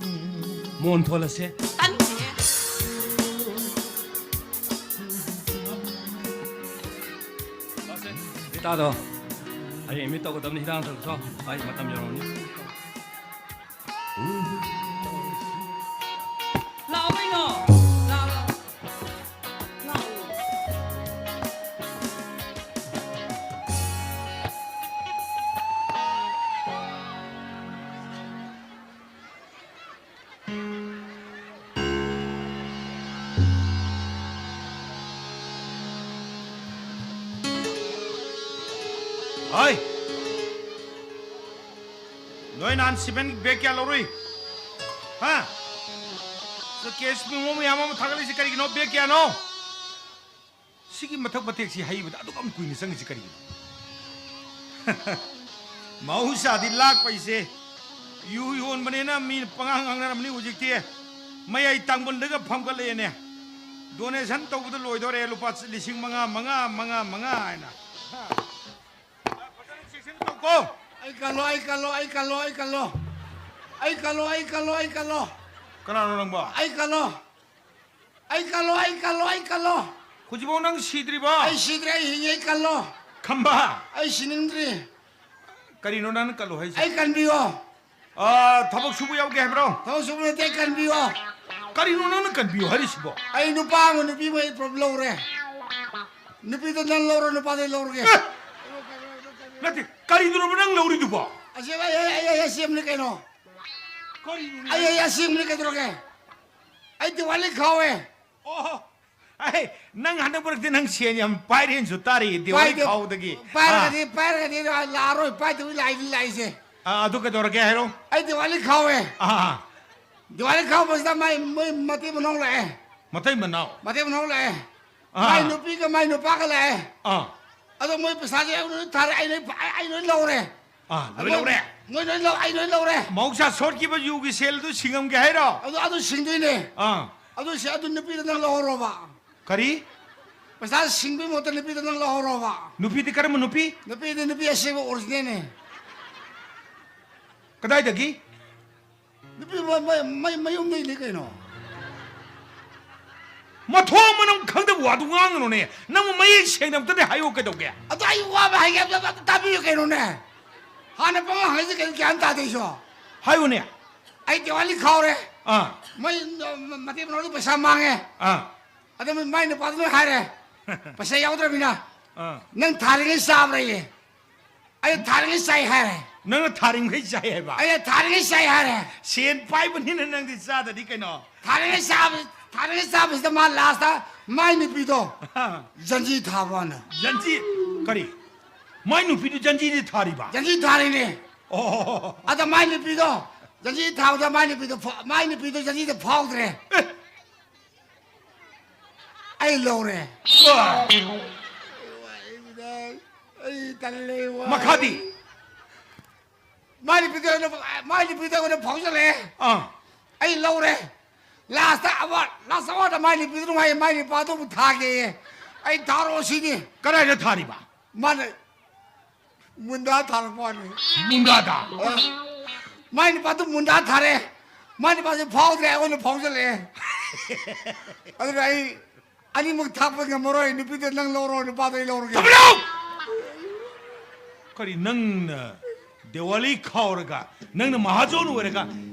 ꯃꯣꯟ ꯊꯣꯜꯂꯁꯦ꯫ ꯇꯥꯅꯤꯡꯗꯦꯍꯦ꯫ ꯂꯥꯛꯁꯦ꯫ ꯔꯤꯇꯥꯗꯣ ꯍꯌꯦꯡ ꯑꯦꯗꯃꯤꯠ ꯇꯧꯒꯗꯕꯅꯤ, ꯍꯤꯗꯥꯛ ꯂꯥꯡꯊꯛꯇꯣ꯫ ꯑꯩ ꯃꯇꯝ ꯌꯧꯔꯝꯃꯅꯤ꯫ ꯂꯥꯛꯑꯣ ꯀꯩꯅꯣ꯫ ꯂꯥꯛꯑꯣ, ꯂꯥꯛꯑꯣ꯫ ꯂꯥꯛꯑꯣ꯫ ꯍꯥꯏ! ꯅꯣꯏ ꯅꯍꯥꯟ ꯁꯤꯃꯦꯟ ꯕꯦꯒ ꯀꯌꯥ ꯂꯧꯔꯨꯏ? ꯍꯥ? ꯁꯤꯗ ꯀꯦꯁ ꯃꯦꯃꯣ ꯃꯌꯥꯝ ꯑꯃ ꯊꯥꯒꯠꯂꯤꯁꯤ ꯀꯔꯤꯒꯤꯅꯣ? ꯕꯦꯒ ꯀꯌꯥꯅꯣ? ꯁꯤꯒꯤ ꯃꯊꯛ ꯃꯇꯦꯛꯁꯤ ꯍꯩꯕꯗ ꯑꯗꯨꯛ ꯌꯥꯝ ꯀꯨꯏꯅ ꯆꯪꯉꯤꯁꯤ ꯀꯔꯤꯒꯤꯅꯣ? ꯃꯍꯧꯁꯥꯗꯤ ꯂꯥꯛꯄ ꯑꯩꯁꯦ ꯌꯨ ꯌꯣꯟꯕꯅꯦꯅ ꯃꯤ ꯄꯉꯥꯡ ꯉꯥꯡꯅꯔꯝꯅꯤ꯫ ꯍꯧꯖꯤꯛꯇꯤ ꯃꯌꯥꯏ ꯇꯥꯡꯕꯟꯗꯒ ꯐꯝꯒꯠꯂꯛꯑꯦꯅꯦ꯫ ꯗꯣꯅꯦꯁꯟ ꯇꯧꯕꯗ ꯂꯣꯏꯗꯣꯔꯦ꯫ ꯂꯨꯄꯥ ꯂꯤꯁꯤꯡ ꯃꯉꯥ, ꯃꯉꯥ, ꯃꯉꯥ, ꯃꯉꯥ ꯍꯥꯏꯅ꯫ ꯐꯖꯅ ꯆꯦꯛꯁꯤꯟꯅ ꯇꯧꯀꯣ꯫ ꯑꯩ ꯀꯜꯂꯣ, ꯑꯩ ꯀꯜꯂꯣ, ꯑꯩ ꯀꯜꯂꯣ, ꯑꯩ ꯀꯜꯂꯣ꯫ ꯑꯩ ꯀꯜꯂꯣ, ꯑꯩ ꯀꯜꯂꯣ, ꯑꯩ ꯀꯜꯂꯣ꯫ ꯀꯅꯥꯅꯣ ꯅꯪꯕꯣ? ꯑꯩ ꯀꯜꯂꯣ꯫ ꯑꯩ ꯀꯜꯂꯣ, ꯑꯩ ꯀꯜꯂꯣ, ꯑꯩ ꯀꯜꯂꯣ꯫ ꯍꯧꯖꯤꯛꯐꯥꯎ ꯅꯪ ꯁꯤꯗ꯭ꯔꯤꯕꯣ? ꯑꯩ ꯁꯤꯗ꯭ꯔꯤ, ꯑꯩ ꯍꯤꯡꯉꯤ, ꯑꯩ ꯀꯜꯂꯣ꯫ ꯈꯝꯕ꯫ ꯑꯩ ꯁꯤꯅꯤꯡꯗ꯭ꯔꯤ꯫ ꯀꯔꯤꯅꯣ ꯅꯪꯅ ꯀꯜꯂꯣ ꯍꯥꯏꯁꯦ? ꯑꯩ ꯀꯟꯕꯤꯌꯣ꯫ ꯑꯥ, ꯊꯕꯛ ꯁꯨꯕ ꯌꯥꯎꯒꯦ ꯍꯥꯏꯕ꯭ꯔꯣ? ꯊꯕꯛ ꯁꯨꯕ ꯅꯠꯇꯦ, ꯑꯩ ꯀꯟꯕꯤꯌꯣ꯫ ꯀꯔꯤꯅꯣ ꯅꯪꯅ ꯀꯟꯕꯤꯌꯣ ꯍꯥꯏꯔꯤꯁꯤꯕꯣ? ꯑꯩ ꯅꯨꯄꯥ ꯑꯃ ꯅꯨꯄꯤ ꯑꯃ ꯑꯩ ꯄꯨꯂꯞ ꯂꯧꯔꯦ꯫ ꯅꯨꯄꯤꯗꯣ ꯅꯪ ꯂꯧꯔꯣ, ꯅꯨꯄꯥꯗꯣ ꯑꯩ ꯂꯧꯔꯒꯦ꯫ ꯑꯦ! ꯅꯠꯇꯦ, ꯀꯔꯤꯗꯨꯅꯣꯕ ꯅꯪ ꯂꯧꯔꯤꯗꯨꯕꯣ? ꯑꯁꯤ ꯑꯩ, ꯑꯩ, ꯑꯩ, ꯑꯩ ꯑꯁꯦꯡꯕꯅꯤ ꯀꯩꯅꯣ꯫ ꯀꯔꯤꯅꯣꯅꯦ? ꯑꯩ, ꯑꯩ ꯑꯁꯦꯡꯕꯅꯤ ꯀꯩꯗꯧꯔꯒꯦ? ꯑꯩ ꯗꯤꯋꯥꯂꯤ ꯈꯥꯎꯋꯦ꯫ ꯑꯣ, ꯑꯩ, ꯅꯪ ꯍꯟꯗꯛ ꯃꯔꯛꯇꯤ ꯅꯪ ꯁꯦꯟ ꯌꯥꯝ ꯄꯥꯏꯔꯦꯅꯁꯨ ꯇꯥꯔꯤ, ꯗꯤꯋꯥꯂꯤ ꯄꯥꯏꯗꯦ꯫ ꯈꯥꯎꯗꯒꯤ꯫ ꯄꯥꯏꯔꯒꯗꯤ, ꯑꯥ꯫ ꯄꯥꯏꯔꯒꯗꯤ ꯂꯥꯛꯑꯔꯣꯏ, ꯄꯥꯏꯗꯕꯤ ꯂꯥꯛꯏꯅꯤ ꯂꯥꯛꯏꯁꯦ꯫ ꯑꯥ, ꯑꯗꯨ ꯀꯩꯗꯧꯔꯒꯦ ꯍꯥꯏꯔꯣ? ꯑꯩ ꯗꯤꯋꯥꯂꯤ ꯈꯥꯎꯋꯦ꯫ ꯑꯥ꯫ ꯗꯤꯋꯥꯂꯤ ꯈꯥꯎꯕꯁꯤꯗ ꯃꯥꯏ, ꯃꯣꯏ ꯃꯇꯩ ꯃꯅꯥꯎ ꯂꯥꯛꯑꯦ꯫ ꯃꯇꯩ ꯃꯅꯥꯎ? ꯃꯇꯩ ꯃꯅꯥꯎ ꯂꯥꯛꯑꯦ꯫ ꯑꯥ꯫ ꯃꯥꯏ ꯅꯨꯄꯤꯒ ꯃꯥꯏ ꯅꯨꯄꯥꯒ ꯂꯥꯛꯑꯦ꯫ ꯑꯥ꯫ ꯑꯗꯣ ꯃꯣꯏ ꯄꯩꯁꯥꯁꯦ ꯑꯩ ꯂꯣꯏ ꯊꯥꯔꯦ, ꯑꯩ ꯂꯣꯏ, ꯑꯩ, ꯑꯩ ꯂꯣꯏ ꯂꯧꯔꯦ꯫ ꯑꯥ, ꯂꯣꯏ ꯃꯣꯏ, ꯂꯧꯔꯦ? ꯃꯣꯏ ꯂꯣꯏ ꯂꯧ-, ꯑꯩ ꯂꯣꯏ ꯂꯧꯔꯦ꯫ ꯃꯍꯧꯁꯥ ꯁꯣꯠꯈꯤꯕ ꯌꯨꯒꯤ ꯁꯦꯜꯗꯨ ꯁꯤꯡꯉꯝꯒꯦ ꯍꯥꯏꯔꯣ? ꯑꯗꯨ, ꯑꯗꯨ ꯁꯤꯡꯗꯣꯏꯅꯦ꯫ ꯑꯥ꯫ ꯑꯗꯨ ꯁꯤ-, ꯑꯗꯨ ꯅꯨꯄꯤꯗꯣ ꯅꯪ ꯂꯧꯍꯧꯔꯣꯕ꯫ ꯀꯔꯤ? ꯄꯩꯁꯥ ꯁꯤꯡꯕꯒꯤ ꯃꯍꯨꯠꯇ ꯅꯨꯄꯤꯗꯣ ꯅꯪ ꯂꯧꯍꯧꯔꯣꯕ꯫ ꯅꯨꯄꯤꯗꯤ ꯀꯔꯝꯕ ꯅꯨꯄꯤ? ꯅꯨꯄꯤꯗꯤ ꯅꯨꯄꯤ ꯑꯁꯦꯡꯕ ꯑꯣꯔꯤꯖꯤꯅꯦꯜꯅꯦ꯫ ꯀꯗꯥꯏꯗꯒꯤ? ꯅꯨꯄꯤ ꯃ-, ꯃ-, ꯃ-, ꯃꯌꯨꯝꯗꯩꯅꯤ ꯀꯩꯅꯣ꯫ ꯃꯊꯣꯡ ꯃꯔꯝ ꯈꯪꯗꯕ ꯋꯥꯗꯨ ꯉꯥꯡꯒꯅꯨꯅꯦ꯫ ꯅꯪꯕꯨ ꯃꯌꯦꯛ ꯁꯦꯡꯅ ꯑꯝꯇꯗꯤ ꯍꯥꯏꯌꯨ ꯀꯩꯗꯧꯒꯦ? ꯑꯗꯣ ꯑꯩ ꯋꯥꯕ ꯍꯥꯏꯒꯦ, ꯑꯝꯇ, ꯑꯝꯇ ꯇꯥꯕꯤꯌꯨ ꯀꯩꯅꯣꯅꯦ꯫ ꯍꯥꯟꯅ ꯄꯉꯥꯡ ꯍꯪꯉꯤꯁꯦ ꯀꯩꯅꯣ ꯒ꯭ꯌꯥꯟ ꯇꯥꯗꯦ ꯑꯩꯁꯨ꯫ ꯍꯥꯏꯌꯨꯅꯦ꯫ ꯑꯩ ꯗꯤꯋꯥꯂꯤ ꯈꯥꯎꯔꯦ꯫ ꯑꯥ꯫ ꯃꯣꯏ, ꯃ-, ꯃꯇꯩ ꯃꯅꯥꯎꯗꯤ ꯄꯩꯁꯥ ꯃꯥꯡꯉꯦ꯫ ꯑꯥ꯫ ꯑꯗ ꯃꯥꯏ ꯅꯨꯄꯥꯗꯨꯅ ꯍꯥꯏꯔꯦ, "ꯄꯩꯁꯥ ꯌꯥꯎꯗ꯭ꯔꯕꯅꯤꯅ ꯑꯥ꯫ ꯅꯪ ꯊꯥꯔꯤꯉꯩ ꯆꯥꯕ꯭ꯔꯥꯌꯦ?" ꯑꯩ ꯊꯥꯔꯤꯉꯩ ꯆꯥꯏ ꯍꯥꯏꯔꯦ꯫ ꯅꯪꯅ ꯊꯥꯔꯤꯉꯩ ꯆꯥꯏ ꯍꯥꯏꯕ? ꯑꯩꯅ ꯊꯥꯔꯤꯉꯩ ꯆꯥꯏ ꯍꯥꯏꯔꯦ꯫ ꯁꯦꯟ ꯄꯥꯏꯕꯅꯤꯅ ꯅꯪꯗꯤ ꯆꯥꯗꯗꯤ ꯀꯩꯅꯣ? ꯊꯥꯔꯤꯉꯩ ꯆꯥꯕ-, ꯊꯥꯔꯤꯉꯩ ꯆꯥꯕꯁꯤꯗ ꯃꯥ ꯂꯥꯁꯇ ꯃꯥꯏ ꯅꯨꯄꯤꯗꯣ ꯑꯥ꯫ ꯖꯟꯖꯤ ꯊꯥꯕ ꯋꯥꯅꯦ꯫ ꯖꯟꯖꯤ? ꯀꯔꯤ? ꯃꯥꯏ ꯅꯨꯄꯤꯗꯨ ꯖꯟꯖꯤꯗꯤ ꯊꯥꯔꯤꯕ? ꯖꯟꯖꯤ ꯊꯥꯔꯤꯅꯦ꯫ ꯑꯣ꯫ ꯑꯗ ꯃꯥꯏ ꯅꯨꯄꯤꯗꯣ ꯖꯟꯖꯤ ꯊꯥꯕꯗ ꯃꯥꯏ ꯅꯨꯄꯤꯗꯣ ꯐ-, ꯃꯥꯏ ꯅꯨꯄꯤꯗꯣ ꯖꯟꯖꯤꯗ ꯐꯥꯎꯗ꯭ꯔꯦ꯫ ꯑꯦ꯫ ꯑꯩ ꯂꯧꯔꯦ꯫ ꯑꯥ꯫ ꯑꯩ ꯇꯜꯂꯦ, ꯋꯥꯏ꯫ ꯃꯈꯥꯗꯤ? ꯃꯥꯏ ꯅꯨꯄꯤꯗꯣ ꯑꯩꯉꯣꯟꯗ, ꯃꯥꯏ ꯅꯨꯄꯤꯗꯣ ꯑꯩꯉꯣꯟꯗ ꯐꯥꯎꯖꯜꯂꯛꯑꯦ꯫ ꯑꯥ꯫ ꯑꯩ ꯂꯧꯔꯦ꯫ Last award, last award ꯃꯥꯏ ꯅꯨꯄꯤꯗꯨꯅ ꯍꯥꯏ, ꯃꯥꯏ ꯅꯨꯄꯥꯗꯨꯕꯨ ꯊꯥꯒꯦꯌꯦ꯫ ꯑꯩ ꯊꯥꯔꯛꯑꯣ ꯁꯤꯅꯤ꯫ ꯀꯗꯥꯏꯗ ꯊꯥꯔꯤꯕ? ꯃꯥꯅ ꯃꯨꯟꯗꯥ ꯊꯥꯔꯛꯄ ꯋꯥꯅꯤ꯫ ꯃꯨꯟꯗꯥꯗ? ꯑ, ꯃꯥꯏ ꯅꯨꯄꯥꯗꯨ ꯃꯨꯟꯗꯥ ꯊꯥꯔꯦ꯫ ꯃꯥꯏ ꯅꯨꯄꯥꯁꯦ ꯐꯥꯎꯗ꯭ꯔꯦ, ꯑꯩꯉꯣꯟꯗ ꯐꯥꯎꯖꯜꯂꯛꯑꯦ꯫ ꯑꯗꯨꯅ ꯑꯩ ꯑꯅꯤꯃꯛ ꯊꯥꯛꯄ ꯉꯝꯃꯔꯣꯏ꯫ ꯅꯨꯄꯤꯗꯣ ꯅꯪ ꯂꯧꯔꯣ, ꯅꯨꯄꯥꯗꯣ ꯑꯩ ꯂꯧꯔꯒꯦ꯫ ꯇꯨꯃꯤꯟ ꯂꯩꯌꯨ! ꯀꯔꯤ ꯅꯪꯅ ꯗꯤꯋꯥꯂꯤ ꯈꯥꯎꯔꯒ, ꯅꯪꯅ ꯃꯍꯥꯖꯣꯟ ꯑꯣꯏꯔꯒ,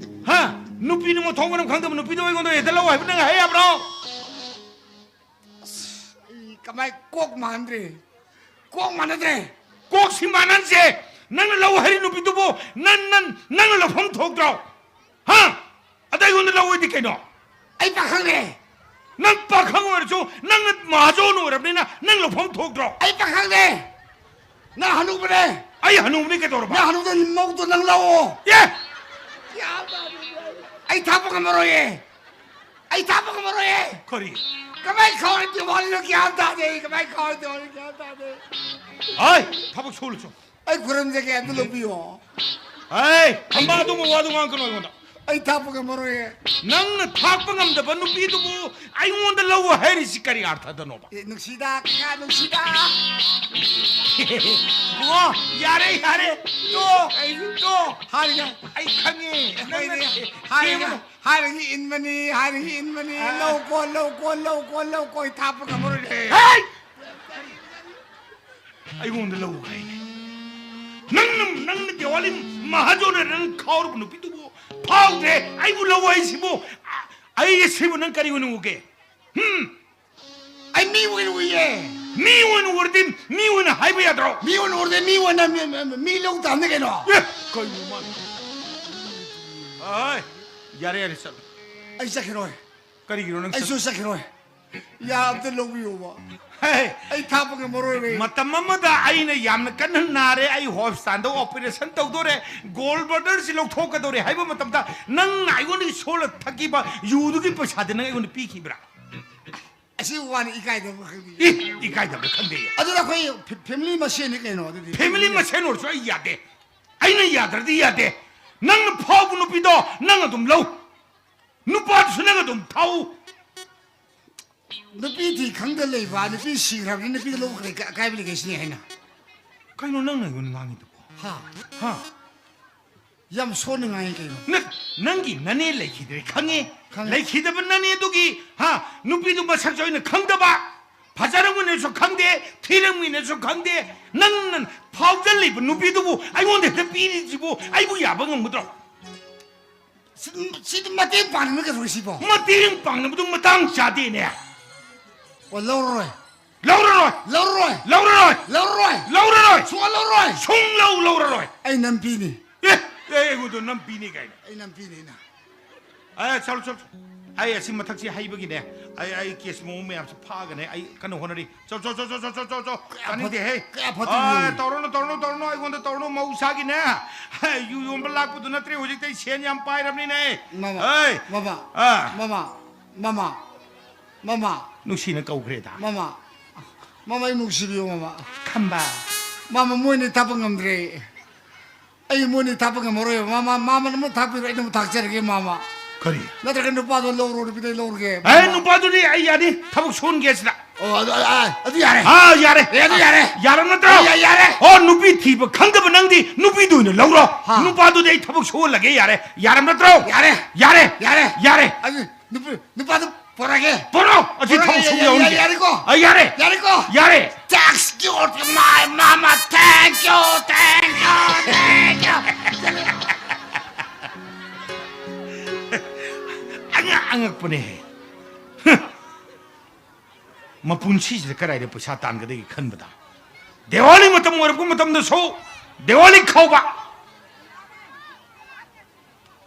ꯍꯥ? ꯅꯨꯄꯤꯅ ꯃꯊꯣꯡ ꯃꯔꯝ ꯈꯪꯗꯕ ꯅꯨꯄꯤꯗꯣ ꯑꯩꯉꯣꯟꯗ ꯍꯦꯛꯇ ꯂꯧ ꯍꯥꯏꯕ ꯅꯪ ꯍꯥꯏ ꯌꯥꯕ꯭ꯔꯣ? ꯑꯩ ꯀꯃꯥꯏ ꯀꯣꯛ ꯃꯥꯟꯗ꯭ꯔꯦ? ꯀꯣꯛ ꯃꯥꯟꯅꯗ꯭ꯔꯦ꯫ ꯀꯣꯛꯁꯤ ꯃꯥꯟꯅꯟꯁꯦ꯫ ꯅꯪꯅ ꯂꯧ ꯍꯥꯏꯔꯤ ꯅꯨꯄꯤꯗꯨꯕꯨ ꯅꯪ, ꯅꯪ, ꯅꯪꯅ ꯂꯧꯐꯝ ꯊꯣꯛꯇ꯭ꯔꯣ? ꯍꯥ? ꯑꯗ ꯑꯩꯉꯣꯟꯗ ꯂꯧ ꯍꯥꯏꯗꯤ ꯀꯩꯅꯣ? ꯑꯩ ꯄꯥꯈꯪꯅꯦ꯫ ꯅꯪ ꯄꯥꯈꯪ ꯑꯣꯏꯔꯁꯨ ꯅꯪꯅ ꯃꯍꯥꯖꯣꯟ ꯑꯣꯏꯔꯕꯅꯤꯅ ꯅꯪ ꯂꯧꯐꯝ ꯊꯣꯛꯇ꯭ꯔꯣ? ꯑꯩ ꯄꯥꯈꯪꯅꯦ꯫ ꯅꯪ ꯍꯅꯨꯕꯅꯦ꯫ ꯑꯩ ꯍꯅꯨꯕꯅꯤ ꯀꯩꯗꯧꯔꯕ? ꯅꯪ ꯍꯅꯨꯕꯗ ꯃꯧꯗꯣ ꯅꯪ ꯂꯧꯑꯣ꯫ ꯑꯦ! ꯑꯩ ꯊꯥꯛꯄ ꯉꯝꯃꯔꯣꯏꯌꯦ꯫ ꯑꯩ ꯊꯥꯛꯄ ꯉꯝꯃꯔꯣꯏꯌꯦ꯫ ꯀꯔꯤ? ꯀꯃꯥꯏ ꯈꯥꯎꯔ ꯗꯤꯋꯥꯂꯤꯅꯣ ꯒ꯭ꯌꯥꯟ ꯇꯥꯗꯦ ꯑꯩ꯫ ꯀꯃꯥꯏ ꯈꯥꯎꯔ ꯗꯤꯋꯥꯂꯤ ꯒ꯭ꯌꯥꯟ ꯇꯥꯗꯦ꯫ ꯍꯥꯏ! ꯊꯕꯛ ꯁꯨꯍꯜꯂꯨ ꯆꯣ꯫ ꯑꯩ ꯈꯨꯔꯨꯝꯖꯒꯦ, ꯑꯝꯇ ꯂꯧꯕꯤꯌꯣ꯫ ꯍꯥꯏ! ꯑꯝꯕꯥ ꯑꯗꯨꯝꯕ ꯋꯥꯗꯨ ꯉꯥꯡꯒꯅꯨ ꯑꯩꯉꯣꯟꯗ꯫ ꯑꯩ ꯊꯥꯛꯄ ꯉꯝꯃꯔꯣꯏꯌꯦ꯫ ꯅꯪꯅ ꯊꯥꯛꯄ ꯉꯝꯗꯕ ꯅꯨꯄꯤꯗꯨꯕꯨ ꯑꯩꯉꯣꯟꯗ ꯂꯧ ꯍꯥꯏꯔꯤꯁꯤ ꯀꯔꯤ ꯑꯥꯔꯊꯗꯅꯣꯕ? ꯑꯦ, ꯅꯨꯡꯁꯤꯗ, ꯀꯀꯥ, ꯅꯨꯡꯁꯤꯗ꯫ ꯏꯕꯨꯡꯉꯣ, ꯌꯥꯔꯦ, ꯌꯥꯔꯦ꯫ ꯇꯣ, ꯑꯩ ꯇꯣ꯫ ꯍꯥꯏꯔꯒ ꯑꯩ ꯈꯪꯉꯦ꯫ ꯅꯪꯅ ꯍꯥꯏꯔꯒ, ꯊꯦꯝꯕꯗꯣ꯫ ꯍꯥꯏꯔꯒ ꯏꯟꯕꯅꯤ, ꯍꯥꯏꯔꯒ ꯏꯟꯕꯅꯤ꯫ ꯑꯥ꯫ ꯂꯧ ꯀꯣ, ꯂꯧ ꯀꯣ, ꯂꯧ ꯀꯣ, ꯂꯧ ꯀꯣ, ꯑꯩ ꯊꯥꯛꯄ ꯉꯝꯃꯔꯣꯏ꯫ ꯍꯦ! ꯑꯩꯉꯣꯟꯗ ꯂꯧ ꯍꯥꯏꯅꯦ꯫ ꯅꯪꯅ, ꯅꯪꯅ ꯗꯤꯋꯥꯂꯤ ꯃꯍꯥꯖꯣꯟꯅ ꯅꯪ ꯈꯥꯎꯔꯕ ꯅꯨꯄꯤꯗꯨꯕꯨ ꯐꯥꯎꯗ꯭ꯔꯦ, ꯑꯩꯕꯨ ꯂꯧ ꯍꯥꯏꯁꯤꯕꯨ? ꯑ-, ꯑꯩ ꯑꯁꯤꯕꯨ ꯅꯪ ꯀꯔꯤ ꯑꯣꯏꯅ ꯎꯒꯦ? ꯍꯨꯝ? ꯑꯩ ꯃꯤ ꯑꯣꯏꯅ ꯎꯏꯌꯦ꯫ ꯃꯤ ꯑꯣꯏꯅ ꯎꯔꯗꯤ ꯃꯤ ꯑꯣꯏꯅ ꯍꯥꯏꯕ ꯌꯥꯗ꯭ꯔꯣ? ꯃꯤ ꯑꯣꯏꯅ ꯎꯔꯗꯤ ꯃꯤ ꯑꯣꯏꯅ ꯃꯤ, ꯃꯤ, ꯃꯤ ꯂꯧ ꯇꯥꯕꯅꯤ ꯀꯩꯅꯣ꯫ ꯑꯦ, ꯀꯩꯅꯣ ꯃꯥ-, ꯑꯥꯏ, ꯌꯥꯔꯦ, ꯌꯥꯔꯦ, ꯆꯠꯂꯣ꯫ ꯑꯩ ꯆꯠꯈꯤꯔꯣꯏ꯫ ꯀꯔꯤꯒꯤꯅꯣ ꯅꯪ ꯑꯩꯁꯨ ꯆꯠ- ꯆꯠꯈꯤꯔꯣꯏ꯫ ꯌꯥ, ꯑꯝꯇ ꯂꯧꯕꯤꯌꯣꯕ꯫ ꯍꯦ! ꯑꯩ ꯊꯥꯞꯄ ꯉꯝꯃꯔꯣꯏꯕ ꯑꯩ꯫ ꯃꯇꯝ ꯑꯃꯗ ꯑꯩꯅ ꯌꯥꯝꯅ ꯀꯟꯅ ꯅꯥꯔꯦ, ꯑꯩ ꯍꯣꯁꯄꯤꯇꯥꯜꯗ ꯑꯣꯄꯔꯦꯁꯟ ꯇꯧꯗꯣꯔꯦ, ꯒꯣꯜ ꯕ꯭ꯂꯦꯗꯔꯁꯤ ꯂꯧꯊꯣꯛꯀꯗꯧꯔꯦ ꯍꯥꯏꯕ ꯃꯇꯝꯗ ꯅꯪꯅ ꯑꯩꯉꯣꯟꯗꯒꯤ ꯁꯣꯜꯂ ꯊꯛꯈꯤꯕ ꯌꯨꯗꯨꯒꯤ ꯄꯩꯁꯥꯗꯤ ꯅꯪ ꯑꯩꯉꯣꯟꯗ ꯄꯤꯈꯤꯕ꯭ꯔꯥ? ꯑꯁꯤ ꯋꯥꯅꯤ ꯏꯀꯥꯏꯗꯕ ꯈꯪꯗꯦ꯫ ꯏ, ꯏꯀꯥꯏꯗꯕ ꯈꯪꯗꯦ꯫ ꯑꯗꯨꯅ ꯑꯩꯈꯣꯏ ꯐꯦ-, ꯐꯦꯃꯤꯂꯤ ꯃꯁꯦꯟꯅꯤ ꯀꯩꯅꯣ ꯑꯗꯨꯗꯤ꯫ ꯐꯦꯃꯤꯂꯤ ꯃꯁꯦꯟ ꯑꯣꯏꯔꯁꯨ ꯑꯩ ꯌꯥꯗꯦ꯫ ꯑꯩꯅ ꯌꯥꯗ꯭ꯔꯗꯤ ꯌꯥꯗꯦ꯫ ꯅꯪꯅ ꯐꯥꯎꯕ ꯅꯨꯄꯤꯗꯣ ꯅꯪ ꯑꯗꯨꯝ ꯂꯧ꯫ ꯅꯨꯄꯥꯗꯨꯁꯨ ꯅꯪ ꯑꯗꯨꯝ ꯊꯥꯎ꯫ ꯅꯨꯄꯤ ꯊꯤ ꯈꯪꯗ ꯂꯩꯕ, ꯅꯨꯄꯤ ꯁꯤꯈ꯭ꯔꯕꯅꯤ, ꯅꯨꯄꯤꯗ ꯂꯧꯈ꯭ꯔꯦ, ꯀ-, ꯑꯀꯥꯏꯕ ꯂꯩꯒꯦ ꯁꯤꯅꯤ ꯑꯩꯅ꯫ ꯀꯩꯅꯣ ꯅꯪꯅ ꯑꯩꯉꯣꯟꯗ ꯉꯥꯡꯉꯤꯗꯨꯕꯣ? ꯍꯥ? ꯍꯥ? ꯌꯥꯝ ꯁꯣꯟꯅ ꯉꯥꯡꯉꯤ ꯀꯩꯅꯣ? ꯅ-, ꯅꯪꯒꯤ ꯅꯅꯦ ꯂꯩꯈꯤꯗ꯭ꯔꯦ ꯈꯪꯉꯦ꯫ ꯈꯪꯉꯦ꯫ ꯂꯩꯈꯤꯗꯕ ꯅꯅꯦꯗꯨꯒꯤ, ꯍꯥ, ꯅꯨꯄꯤꯗꯨ ꯃꯁꯛꯁꯨ ꯑꯩꯅ ꯈꯪꯗꯕ, ꯐꯖꯔꯝꯒꯅꯤꯁꯨ ꯈꯪꯗꯦ, ꯊꯤꯔꯝꯒꯅꯤꯁꯨ ꯈꯪꯗꯦ, ꯅꯪꯅ ꯐꯥꯎꯖꯜꯂꯤꯕ ꯅꯨꯄꯤꯗꯨꯕꯨ ꯑꯩꯉꯣꯟꯗ ꯍꯦꯛꯇ ꯄꯤꯔꯤꯁꯤꯕꯨ ꯑꯩꯕꯨ ꯌꯥꯕ ꯉꯝꯒꯗ꯭ꯔꯣ? ꯁꯤ-, ꯁꯤꯗꯤ ꯃꯇꯦꯡ ꯄꯥꯡꯅꯕ ꯀꯩꯗꯧꯔꯦ ꯁꯤꯕꯣ? ꯃꯇꯦꯡ ꯄꯥꯡꯅꯕꯗꯨ ꯃꯇꯥꯡ ꯆꯥꯗꯦꯅꯦ꯫ ꯑꯣ, ꯂꯧꯔꯔꯣꯏ꯫ ꯂꯧꯔꯔꯣꯏ꯫ ꯂꯧꯔꯔꯣꯏ꯫ ꯂꯧꯔꯔꯣꯏ꯫ ꯂꯧꯔꯔꯣꯏ꯫ ꯂꯧꯔꯔꯣꯏ꯫ ꯁꯨꯡꯂꯧ ꯂꯧꯔꯔꯣꯏ꯫ ꯁꯨꯡꯂꯧ ꯂꯧꯔꯔꯣꯏ꯫ ꯑꯩ ꯅꯝꯄꯤꯅꯤ꯫ ꯑꯦ, ꯑꯦ, ꯑꯩꯉꯣꯟꯗ ꯅꯝꯄꯤꯅꯤ ꯀꯥꯏꯅ꯫ ꯑꯩ ꯅꯝꯄꯤꯅꯤ ꯑꯩꯅ꯫ ꯑꯦ, ꯆꯠꯂꯣ, ꯆꯠꯂꯣ꯫ ꯑꯩ ꯑꯁꯤ ꯃꯊꯛꯁꯤ ꯍꯩꯕꯒꯤꯅꯦ꯫ ꯑꯩ, ꯑꯩ ꯀꯦꯁ ꯃꯑꯣꯡ ꯃꯌꯥꯝꯁꯤ ꯐꯥꯒꯅꯦ꯫ ꯑꯩ ꯀꯟꯅ ꯍꯣꯠꯅꯔꯤ꯫ ꯆꯣ, ꯆꯣ, ꯆꯣ, ꯆꯣ, ꯆꯣ, ꯆꯣ, ꯆꯣ, ꯆꯣ꯫ ꯀꯌꯥ ꯐꯠ-, ꯇꯥꯅꯤꯡꯗꯦꯍꯦ꯫ ꯀꯌꯥ ꯐꯠꯇꯕ ꯑꯥ, ꯃꯤꯑꯣꯏꯅꯣ? ꯇꯧꯔꯨꯅꯨ, ꯇꯧꯔꯨꯅꯨ, ꯇꯧꯔꯨꯅꯨ, ꯑꯩꯉꯣꯟꯗ ꯇꯧꯔꯨꯅꯨ, ꯃꯍꯧꯁꯥꯒꯤꯅꯦ꯫ ꯍꯦ, ꯌꯨ ꯌꯣꯟꯕ ꯂꯥꯛꯄꯗꯨ ꯅꯠꯇ꯭ꯔꯦ, ꯍꯧꯖꯤꯛꯇꯤ ꯑꯩ ꯁꯦꯟ ꯌꯥꯝ ꯄꯥꯏꯔꯕꯅꯤꯅꯦ꯫ ꯃꯃꯥ, ꯍꯩ! ꯃꯃꯥ, ꯑꯥ꯫ ꯃꯃꯥ, ꯃꯃꯥ, ꯃꯃꯥ꯫ ꯅꯨꯡꯁꯤꯅ ꯀꯧꯈ꯭ꯔꯦꯗ꯫ ꯃꯃꯥ, ꯃꯃꯥ, ꯑꯩ ꯅꯨꯡꯁꯤꯕꯤꯌꯨ, ꯃꯃꯥ꯫ ꯈꯝꯕ꯫ ꯃꯃꯥ, ꯃꯣꯏꯅꯤ ꯊꯥꯞꯄ ꯉꯝꯗ꯭ꯔꯦ꯫ ꯑꯩ ꯃꯣꯏꯅꯤ ꯊꯥꯛꯄ ꯉꯝꯃꯔꯣꯏꯕ꯫ ꯃꯥ, ꯃꯥ, ꯃꯥ, ꯃꯥ ꯊꯥꯛꯄꯤꯔꯣ, ꯑꯩꯅ ꯑꯃꯨꯛ ꯊꯥꯛꯆꯔꯒꯦ, ꯃꯥ, ꯃꯥ꯫ ꯀꯔꯤ? ꯅꯠꯇ꯭ꯔꯒ ꯅꯨꯄꯥꯗꯣ ꯂꯧꯔꯣ, ꯅꯨꯄꯤꯗꯣ ꯑꯩ ꯂꯧꯔꯒꯦ, ꯃꯥ, ꯑꯦ, ꯃꯥ꯫ ꯅꯨꯄꯥꯗꯨꯗꯤ ꯑꯩ ꯌꯥꯅꯤ, ꯊꯕꯛ ꯁꯨꯍꯟꯒꯦ ꯁꯤꯗ꯫ ꯑꯣ, ꯑꯗꯨ, ꯑ, ꯑ, ꯑꯗꯨ ꯌꯥꯔꯦ꯫ ꯑꯥ, ꯌꯥꯔꯦ꯫ ꯑꯦ, ꯑꯗꯨ ꯌꯥꯔꯦ꯫ ꯌꯥꯔꯕ ꯅꯠꯇ꯭ꯔꯣ? ꯌꯥ-, ꯌꯥꯔꯦ꯫ ꯑꯣ, ꯅꯨꯄꯤ ꯊꯤꯕ ꯈꯪꯗꯕ ꯅꯪꯗꯤ ꯅꯨꯄꯤꯗꯨ ꯑꯣꯏꯅ ꯂꯧꯔꯣ꯫ ꯍꯥ꯫ ꯅꯨꯄꯥꯗꯨꯗꯤ ꯑꯩ ꯊꯕꯛ ꯁꯨꯍꯜꯂꯒꯦ, ꯌꯥꯔꯦ꯫ ꯌꯥꯔꯕ ꯅꯠꯇ꯭ꯔꯣ? ꯌꯥꯔꯦ꯫ ꯌꯥꯔꯦ꯫ ꯌꯥꯔꯦ꯫ ꯌꯥꯔꯦ꯫ ꯑꯗꯨ ꯅꯨꯄꯤ, ꯅꯨꯄꯥꯗꯨ ꯄꯣꯔꯛꯑꯒꯦ꯫ ꯄꯣꯔꯛꯑꯣ꯫ ꯑꯁꯤ ꯄꯣꯔꯛꯑꯒꯦ, ꯊꯕꯛ ꯁꯨꯕ ꯌꯥ-, ꯌꯥ-, ꯌꯥꯎꯍꯟꯒꯦ꯫ ꯌꯥꯔꯦꯀꯣ? ꯑ, ꯌꯥꯔꯦ꯫ ꯌꯥꯔꯦꯀꯣ? ꯌꯥꯔꯦ꯫ Thank you, my mama. Thank you, thank you, thank you. ꯑꯉꯛ-, ꯑꯉꯛꯄꯅꯦꯍꯦ꯫ ꯍ꯫ ꯃꯄꯨꯟꯁꯤꯁꯤꯗ ꯀꯗꯥꯏꯗ ꯄꯩꯁꯥ ꯇꯥꯟꯒꯗꯒꯦ ꯈꯟꯕꯗ, ꯗꯤꯋꯥꯂꯤ ꯃꯇꯝ ꯑꯣꯏꯔꯛꯄ ꯃꯇꯝꯗꯁꯨ ꯗꯤꯋꯥꯂꯤ ꯈꯥꯎꯕ,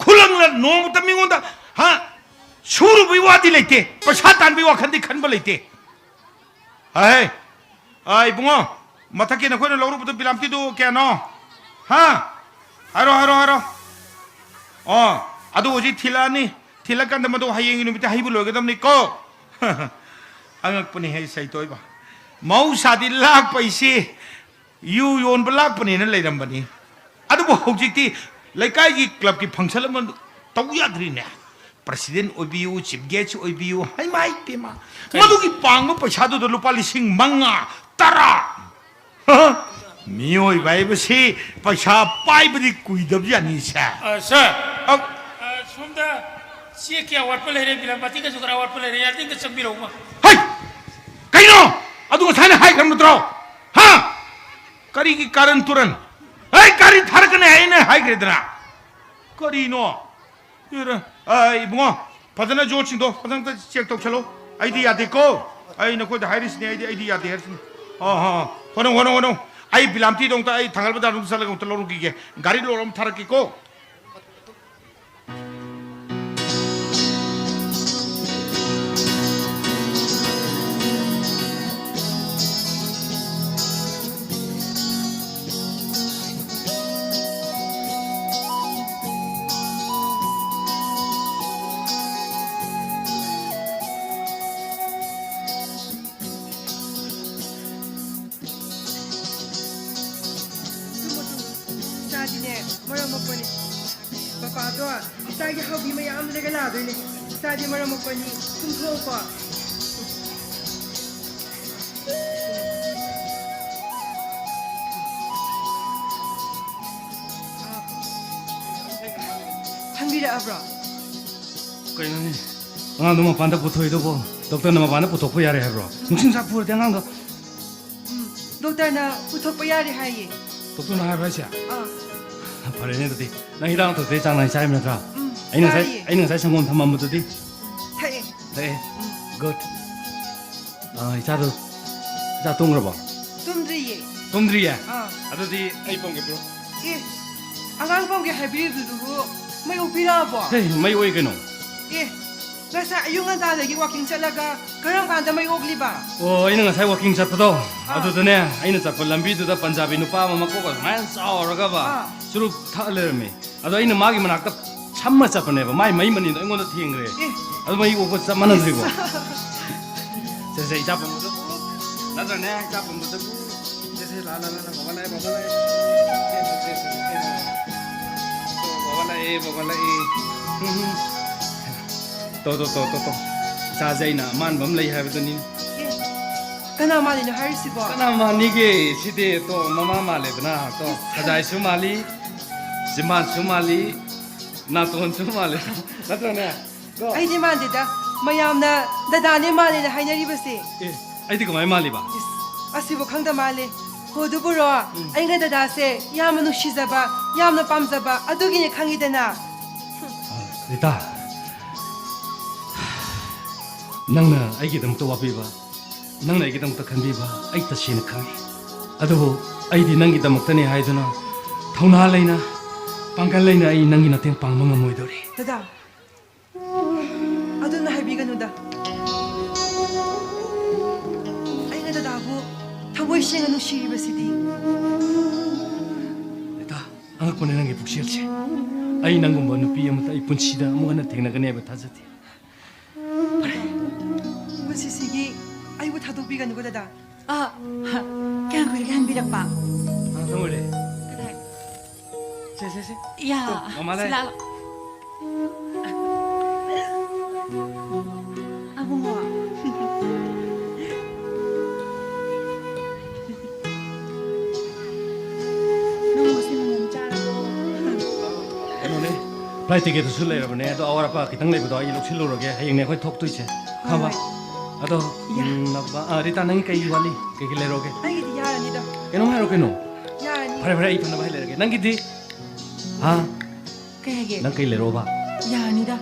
ꯈꯨꯂꯪꯂ ꯅꯣꯡꯃꯇ ꯃꯤꯉꯣꯟꯗ, ꯍꯥ, ꯁꯨꯔꯨꯕꯩ ꯋꯥꯗꯤ ꯂꯩꯇꯦ, ꯄꯩꯁꯥ ꯇꯥꯟꯕꯩ ꯋꯥꯈꯜꯗꯤ ꯈꯟꯕ ꯂꯩꯇꯦ꯫ ꯍꯥꯏ, ꯑ, ꯏꯕꯨꯡꯉꯣ, ꯃꯊꯛꯀꯤ ꯅꯈꯣꯏꯅ ꯂꯧꯔꯨꯕꯗꯣ ꯕꯤꯂꯥꯝꯇꯤꯗꯨ ꯀꯌꯥꯅꯣ? ꯍꯥ? ꯍꯥꯏꯔꯣ, ꯍꯥꯏꯔꯣ, ꯍꯥꯏꯔꯣ꯫ ꯑꯣ, ꯑꯗꯨ ꯍꯧꯖꯤꯛ ꯊꯤꯜꯂꯛꯑꯅꯤ꯫ ꯊꯤꯜꯂꯀꯥꯟꯗ ꯃꯗꯨ ꯍꯌꯦꯡꯒꯤ ꯅꯨꯃꯤꯠꯇ ꯍꯩꯕ ꯂꯣꯏꯒꯗꯕꯅꯤꯀꯣ꯫ ꯑꯉꯛꯄꯅꯤꯍꯦ, ꯁꯩꯇꯣꯏꯕ꯫ ꯃꯍꯧꯁꯥꯗꯤ ꯂꯥꯛꯄ ꯑꯩꯁꯤ ꯌꯨ ꯌꯣꯟꯕ ꯂꯥꯛꯄꯅꯦꯅ ꯂꯩꯔꯝꯕꯅꯤ꯫ ꯑꯗꯨ ꯍꯧꯖꯤꯛꯇꯤ ꯂꯩꯀꯥꯏꯒꯤ clubꯀꯤ function ꯑꯃ ꯇꯧ ꯌꯥꯗ꯭ꯔꯤꯅꯦ꯫ President ꯑꯣꯏꯕꯤꯌꯨ, chief guest ꯑꯣꯏꯕꯤꯌꯨ, ꯍꯩꯃꯥ ꯏꯄꯦꯝꯃ꯫ ꯀꯔꯤ? ꯃꯗꯨꯒꯤ ꯄꯥꯡꯕ ꯄꯩꯁꯥꯗꯨꯗ ꯂꯨꯄꯥ ꯂꯤꯁꯤꯡ ꯃꯉꯥ, ꯇꯔꯥ꯫ ꯍ? ꯃꯤꯑꯣꯏꯕ ꯍꯥꯏꯕꯁꯤ ꯄꯩꯁꯥ ꯄꯥꯏꯕꯗꯤ ꯀꯨꯏꯗꯕ ꯖꯥꯠꯅꯤ, ꯁꯦ꯫ ꯑ, sir꯫ ꯑ, ꯑ, ꯁꯣꯝꯗ ꯆꯦ ꯀꯌꯥ ꯋꯥꯠꯄ ꯂꯩꯔꯦ, ꯕꯤꯂꯥꯃꯇꯤꯒꯁꯨ ꯈꯔ ꯋꯥꯠꯄ ꯂꯩꯔꯦ, ꯌꯥꯔꯗꯤ ꯑꯝꯇ ꯆꯪꯕꯤꯔꯛꯎꯕ꯫ ꯍꯩ! ꯀꯩꯅꯣ? ꯑꯗꯨ ꯉꯁꯥꯏꯅ ꯍꯥꯏꯈ꯭ꯔꯕ ꯅꯠꯇ꯭ꯔꯣ? ꯍꯥ? ꯀꯔꯤꯒꯤ ꯀꯥꯔꯟ ꯇꯨꯔꯟ? ꯑꯩ ꯒꯥꯔꯤ ꯊꯥꯔꯛꯀꯅꯤ ꯑꯩꯅ ꯍꯥꯏꯈ꯭ꯔꯦꯗꯅ꯫ ꯀꯔꯤꯅꯣ? ꯏꯔ-, ꯑ, ꯏꯕꯨꯡꯉꯣ, ꯐꯖꯅ ꯌꯣꯠꯁꯤꯡꯗꯣ ꯐꯖꯅ ꯑꯝꯇ check ꯇꯧꯁꯜꯂꯣ꯫ ꯑꯩꯗꯤ ꯌꯥꯗꯦꯀꯣ꯫ ꯑꯩ ꯅꯈꯣꯏꯗ ꯍꯥꯏꯔꯤꯁꯤꯅꯤ, ꯑꯩꯗꯤ, ꯑꯩꯗꯤ ꯌꯥꯗꯦ ꯍꯥꯏꯔꯤꯁꯤꯅꯤ꯫ ꯑ, ꯑ, ꯑ꯫ ꯍꯣꯠꯅꯧ, ꯍꯣꯠꯅꯧ, ꯍꯣꯠꯅꯧ꯫ ꯑꯩ ꯕꯤꯂꯥꯝꯇꯤꯗ ꯑꯃꯨꯛꯇ ꯑꯩ ꯊꯥꯡꯒꯥꯜ ꯕꯖꯥꯔꯗ ꯑꯃꯨꯛꯇ ꯆꯠꯂꯒ ꯑꯃꯨꯛꯇ ꯂꯧꯔꯨꯈꯤꯒꯦ꯫ ꯒꯥꯔꯤ load ꯑꯃ ꯊꯥꯔꯛꯀꯦꯀꯣ꯫ ꯇꯨꯝꯃꯣ, ꯇꯨꯝꯃꯣ꯫ ꯏꯆꯥꯗꯤꯅꯦ, ꯃꯔꯝ ꯃꯣꯛꯄꯅꯤ꯫ ꯄꯄꯥꯗꯣ ꯏꯆꯥꯒꯤ ꯍꯥꯎꯕꯤ ꯃꯌꯥꯝꯗꯨꯗꯒ ꯂꯥꯗꯣꯏꯅꯦ꯫ ꯏꯆꯥꯗꯤ ꯃꯔꯝ ꯃꯣꯛꯄꯅꯤ꯫ ꯇꯨꯝꯊꯣꯛꯑꯣꯀꯣ꯫ ꯍꯪꯕꯤꯔꯛꯑꯕ꯭ꯔꯣ? ꯀꯩꯅꯣꯅꯦ? ꯑꯉꯥꯡꯗꯣ ꯃꯄꯥꯟꯗ ꯄꯨꯊꯣꯛꯏꯗꯨꯕꯨ ꯗꯣꯛꯇꯔꯅ ꯃꯄꯥꯟꯗ ꯄꯨꯊꯣꯛꯄ ꯌꯥꯔꯦ ꯍꯥꯏꯕ꯭ꯔꯣ? ꯅꯨꯡꯁꯤꯠ ꯅꯨꯡꯁꯥ ꯐꯨꯔꯗꯤ ꯑꯉꯥꯡꯗꯣ꯫ ꯎꯝ, ꯗꯣꯛꯇꯔꯅ ꯄꯨꯊꯣꯛꯄ ꯌꯥꯔꯦ ꯍꯥꯏꯌꯦ꯫ ꯗꯣꯛꯇꯔꯅ ꯍꯥꯏꯕ꯭ꯔꯣ ꯍꯥꯏꯁꯦ? ꯑꯥ꯫ ꯐꯔꯦꯅꯦ ꯑꯗꯨꯗꯤ꯫ ꯅꯪ ꯍꯤꯗꯥꯛ ꯂꯥꯡꯊꯛꯇꯤ ꯆꯥꯡ ꯅꯥꯏꯅ ꯆꯥꯔꯤꯕ ꯅꯠꯇ꯭ꯔꯥ? ꯎꯝ, ꯑꯩꯅ ꯉꯁꯥꯏ, ꯆꯥꯔꯤꯌꯦ꯫ ꯑꯩꯅ ꯉꯁꯥꯏ ꯁꯪꯒꯣꯝ ꯊꯝꯃꯝꯕꯗꯨꯗꯤ? ꯎꯝ, ꯊꯛꯑꯦ꯫ ꯊꯛꯑꯦ? ꯎꯝ꯫ Good꯫ ꯑꯥ, ꯏꯆꯥꯗꯣ, ꯏꯆꯥ ꯇꯨꯝꯈ꯭ꯔꯕꯣ? ꯇꯨꯝꯗ꯭ꯔꯤꯌꯦ꯫ ꯇꯨꯝꯗ꯭ꯔꯤꯌꯦ? ꯑꯥ꯫ ꯑꯗꯨꯗꯤ ꯑꯩ ꯄꯝꯒꯦ, ꯄꯤꯔꯣ꯫ ꯑꯦ, ꯑꯉꯥꯡ ꯄꯝꯒꯦ ꯍꯥꯏꯕꯤꯔꯤꯕꯗꯨꯕꯨ ꯃꯩ ꯑꯣꯛꯄꯤꯔꯛꯑꯕꯣ? ꯍꯦ, ꯃꯩ ꯑꯣꯛꯏ ꯀꯩꯅꯣ꯫ ꯑꯦ, ꯉꯁꯥꯏ ꯑꯌꯨꯛ ꯉꯟꯇꯥꯗꯒꯤ walking ꯆꯠꯂꯒ ꯀꯔꯝ ꯀꯥꯟꯗ ꯃꯩ ꯑꯣꯛꯂꯤꯕ? ꯑꯣ, ꯑꯩꯅ ꯉꯁꯥꯏ walking ꯆꯠꯄꯗꯣ, ꯑꯥ꯫ ꯑꯗꯨꯗꯅꯦ, ꯑꯩꯅ ꯆꯠꯄ ꯂꯝꯕꯤꯗꯨꯗ ꯄꯟꯖꯥꯕꯤ ꯅꯨꯄꯥ ꯑꯃ ꯃꯀꯣꯛꯀ ꯁꯨꯃꯥꯏꯅ ꯆꯥꯎꯔꯒꯕ ꯑꯥ꯫ ꯆꯨꯔꯨꯞ ꯊꯛꯑ ꯂꯩꯔꯝꯃꯦ꯫ ꯑꯗꯣ ꯑꯩꯅ ꯃꯥꯒꯤ ꯃꯅꯥꯛꯇ ꯁꯝꯃ ꯆꯠꯄꯅꯦꯕ, ꯃꯥꯏ ꯃꯩ ꯃꯅꯤꯗꯣ ꯑꯩꯉꯣꯟꯗ ꯊꯦꯡꯈ꯭ꯔꯦ꯫ ꯑꯦ꯫ ꯑꯗꯨ ꯃꯩ ꯑꯣꯛꯄ ꯆꯞ ꯃꯥꯟꯅꯗ꯭ꯔꯤꯕꯣ? ꯁꯦ, ꯁꯦ, ꯏꯆꯥ ꯄꯝꯕꯗ ꯄꯨ꯫ ꯅꯠꯇ꯭ꯔꯅꯦ, ꯏꯆꯥ ꯄꯝꯕꯗ ꯄꯨ꯫ ꯁꯦ, ꯁꯦ, ꯂꯥ, ꯂꯥ, ꯂꯥ, ꯂꯥ, ꯕꯕꯥ ꯂꯥꯛꯑꯦ, ꯕꯕꯥ ꯂꯥꯛꯑꯦ꯫ ꯁꯦ, ꯁꯦ, ꯁꯦ, ꯁꯦ, ꯁꯦ꯫ ꯕꯕꯥ ꯂꯥꯛꯑꯦ, ꯕꯕꯥ ꯂꯥꯛꯑꯦ꯫ ꯎꯝ, ꯎꯝ꯫ ꯇꯣ, ꯇꯣ, ꯇꯣ, ꯇꯣ, ꯇꯣ꯫ ꯏꯆꯥꯁꯦ ꯑꯩꯅ ꯑꯃꯥꯟꯕ ꯑꯃ ꯂꯩ ꯍꯥꯏꯕꯗꯨꯅꯤ꯫ ꯑꯦ, ꯀꯅꯥ ꯃꯥꯜꯂꯤꯅꯣ ꯍꯥꯏꯔꯤꯁꯤꯕꯣ? ꯀꯅꯥ ꯃꯥꯟꯅꯤꯒꯦ? ꯁꯤꯗꯤ ꯇꯣ ꯃꯃꯥ ꯃꯥꯜꯂꯦꯗꯅ꯫ ꯇꯣ, ꯏꯁ꯫ ꯈꯖꯥꯏꯁꯨ ꯃꯥꯜꯂꯤ, ꯆꯤꯝꯕꯥꯟꯁꯨ ꯃꯥꯜꯂꯤ, ꯅꯥꯇꯣꯟꯁꯨ ꯃꯥꯜꯂꯤ꯫ ꯅꯠꯇ꯭ꯔꯅꯦ? ꯀꯣ? ꯑꯩꯗꯤ ꯃꯥꯟꯗꯦꯗ꯫ ꯃꯌꯥꯝꯅ ꯗꯗꯥꯅꯦ ꯃꯥꯜꯂꯦꯅ ꯍꯥꯏꯅꯔꯤꯕꯁꯦ꯫ ꯑꯦ, ꯑꯩꯗꯤ ꯀꯃꯥꯏ ꯃꯥꯜꯂꯤꯕ? ꯏꯁ, ꯑꯁꯤꯕꯨ ꯈꯪꯗ ꯃꯥꯜꯂꯦ꯫ ꯍꯣ, ꯑꯗꯨꯕꯨꯔꯣ, ꯎꯝ꯫ ꯑꯩꯅ ꯗꯗꯥꯁꯦ ꯌꯥꯝꯅ ꯅꯨꯡꯁꯤꯖꯕ, ꯌꯥꯝꯅ ꯄꯥꯝꯖꯕ ꯑꯗꯨꯒꯤꯅꯦ ꯈꯪꯉꯤꯗꯅ꯫ ꯔꯤꯇꯥ, ꯅꯪꯅ ꯑꯩꯒꯤꯗꯃꯛꯇ ꯋꯥꯕꯤꯕ, ꯅꯪꯅ ꯑꯩꯒꯤꯗꯃꯛꯇ ꯈꯟꯕꯤꯕ ꯑꯩ ꯇꯁꯦꯡꯅ ꯈꯪꯉꯤ꯫ ꯑꯗꯨꯕꯨ ꯑꯩꯗꯤ ꯅꯪꯒꯤꯗꯃꯛꯇꯅꯦ ꯍꯥꯏꯗꯨꯅ ꯊꯧꯅꯥ ꯂꯩꯅ, ꯄꯥꯡꯒꯜ ꯂꯩꯅ ꯑꯩ ꯅꯪꯒꯤ ꯃꯇꯦꯡ ꯄꯥꯡꯕ ꯉꯝꯃꯣꯏꯗꯧꯔꯤ꯫ ꯗꯗꯥ, ꯑꯗꯨꯝꯅ ꯍꯥꯏꯕꯤꯒꯅꯨꯗ꯫ ꯑꯩꯅ ꯗꯗꯥꯕꯨ ꯊꯃꯣꯏ ꯁꯦꯡꯅ ꯅꯨꯡꯁꯤꯔꯤꯕꯁꯤꯗꯤ꯫ ꯔꯤꯇꯥ, ꯑꯉꯛꯄꯅꯦ ꯅꯪꯒꯤ ꯄꯨꯛꯆꯦꯜꯁꯦ꯫ ꯑꯩ ꯅꯪꯒꯨꯝꯕ ꯅꯨꯄꯤ ꯑꯃꯇ ꯑꯩ ꯄꯨꯟꯁꯤꯗ ꯑꯃꯨꯛ ꯍꯟꯅ ꯊꯦꯡꯅꯒꯅꯤ ꯍꯥꯏꯕ ꯊꯥꯖꯗꯦ꯫ ꯐꯔꯦ, ꯄꯨꯟꯁꯤꯁꯤꯒꯤ ꯑꯩꯕꯨ ꯊꯥꯗꯣꯛꯄꯤꯒꯅꯨꯀꯣ, ꯗꯗꯥ꯫ ꯑ, ꯀꯌꯥꯝ ꯀꯨꯏꯔꯒꯦ ꯍꯟꯕꯤꯔꯛꯄ? ꯉꯥꯛꯇꯪ ꯑꯣꯏꯔꯦ꯫ ꯀꯗꯥꯏ? ꯁꯦ, ꯁꯦ, ꯁꯦ꯫ ꯌꯥ, ꯇꯨ, ꯃꯃꯥ ꯂꯩ꯫ ꯁꯤ ꯂꯥꯛꯑꯣ꯫ ꯑꯕꯨꯡꯉꯣ꯫ ꯅꯪ ꯉꯁꯤ ꯃꯣꯃꯣ ꯆꯥꯔꯕꯣ? ꯀꯩꯅꯣꯅꯦ, flight ticketꯇꯨꯁꯨ ꯂꯩꯔꯕꯅꯦ, ꯑꯗꯣ ꯑꯋꯥꯠ ꯑꯄꯥ ꯈꯤꯇꯪ ꯂꯩꯕꯗꯣ ꯑꯩ ꯂꯧꯁꯤꯜꯂꯨꯔꯒꯦ, ꯍꯌꯦꯡꯅꯦ ꯑꯩꯈꯣꯏ ꯊꯣꯛꯇꯣꯏꯁꯦ꯫ ꯈꯪꯉꯕ? ꯍꯣꯏ꯫ ꯑꯗꯣ, ꯌꯥ꯫ ꯎꯝ, ꯅꯕ-, ꯑ, ꯔꯤꯇꯥ, ꯅꯪꯒꯤ ꯀꯩ ꯋꯥꯠꯂꯤ? ꯀꯩꯀꯩ ꯂꯩꯔꯛꯑꯣꯒꯦ? ꯑꯩꯒꯤꯗꯤ ꯌꯥꯔꯅꯤꯗ꯫ ꯀꯩꯅꯣꯝ ꯍꯥꯏꯔꯣ ꯀꯩꯅꯣ꯫ ꯌꯥꯔꯅꯤ꯫ ꯐꯔꯦ, ꯐꯔꯦ, ꯑꯩ ꯐꯅꯕ ꯍꯥꯏ ꯂꯩꯔꯒꯦ꯫ ꯅꯪꯒꯤꯗꯤ? ꯍꯥ? ꯀꯩ ꯍꯥꯏꯒꯦ? ꯅꯪ ꯀꯩ ꯂꯩꯔꯛꯑꯣꯕ? ꯌꯥꯔꯅꯤꯗ꯫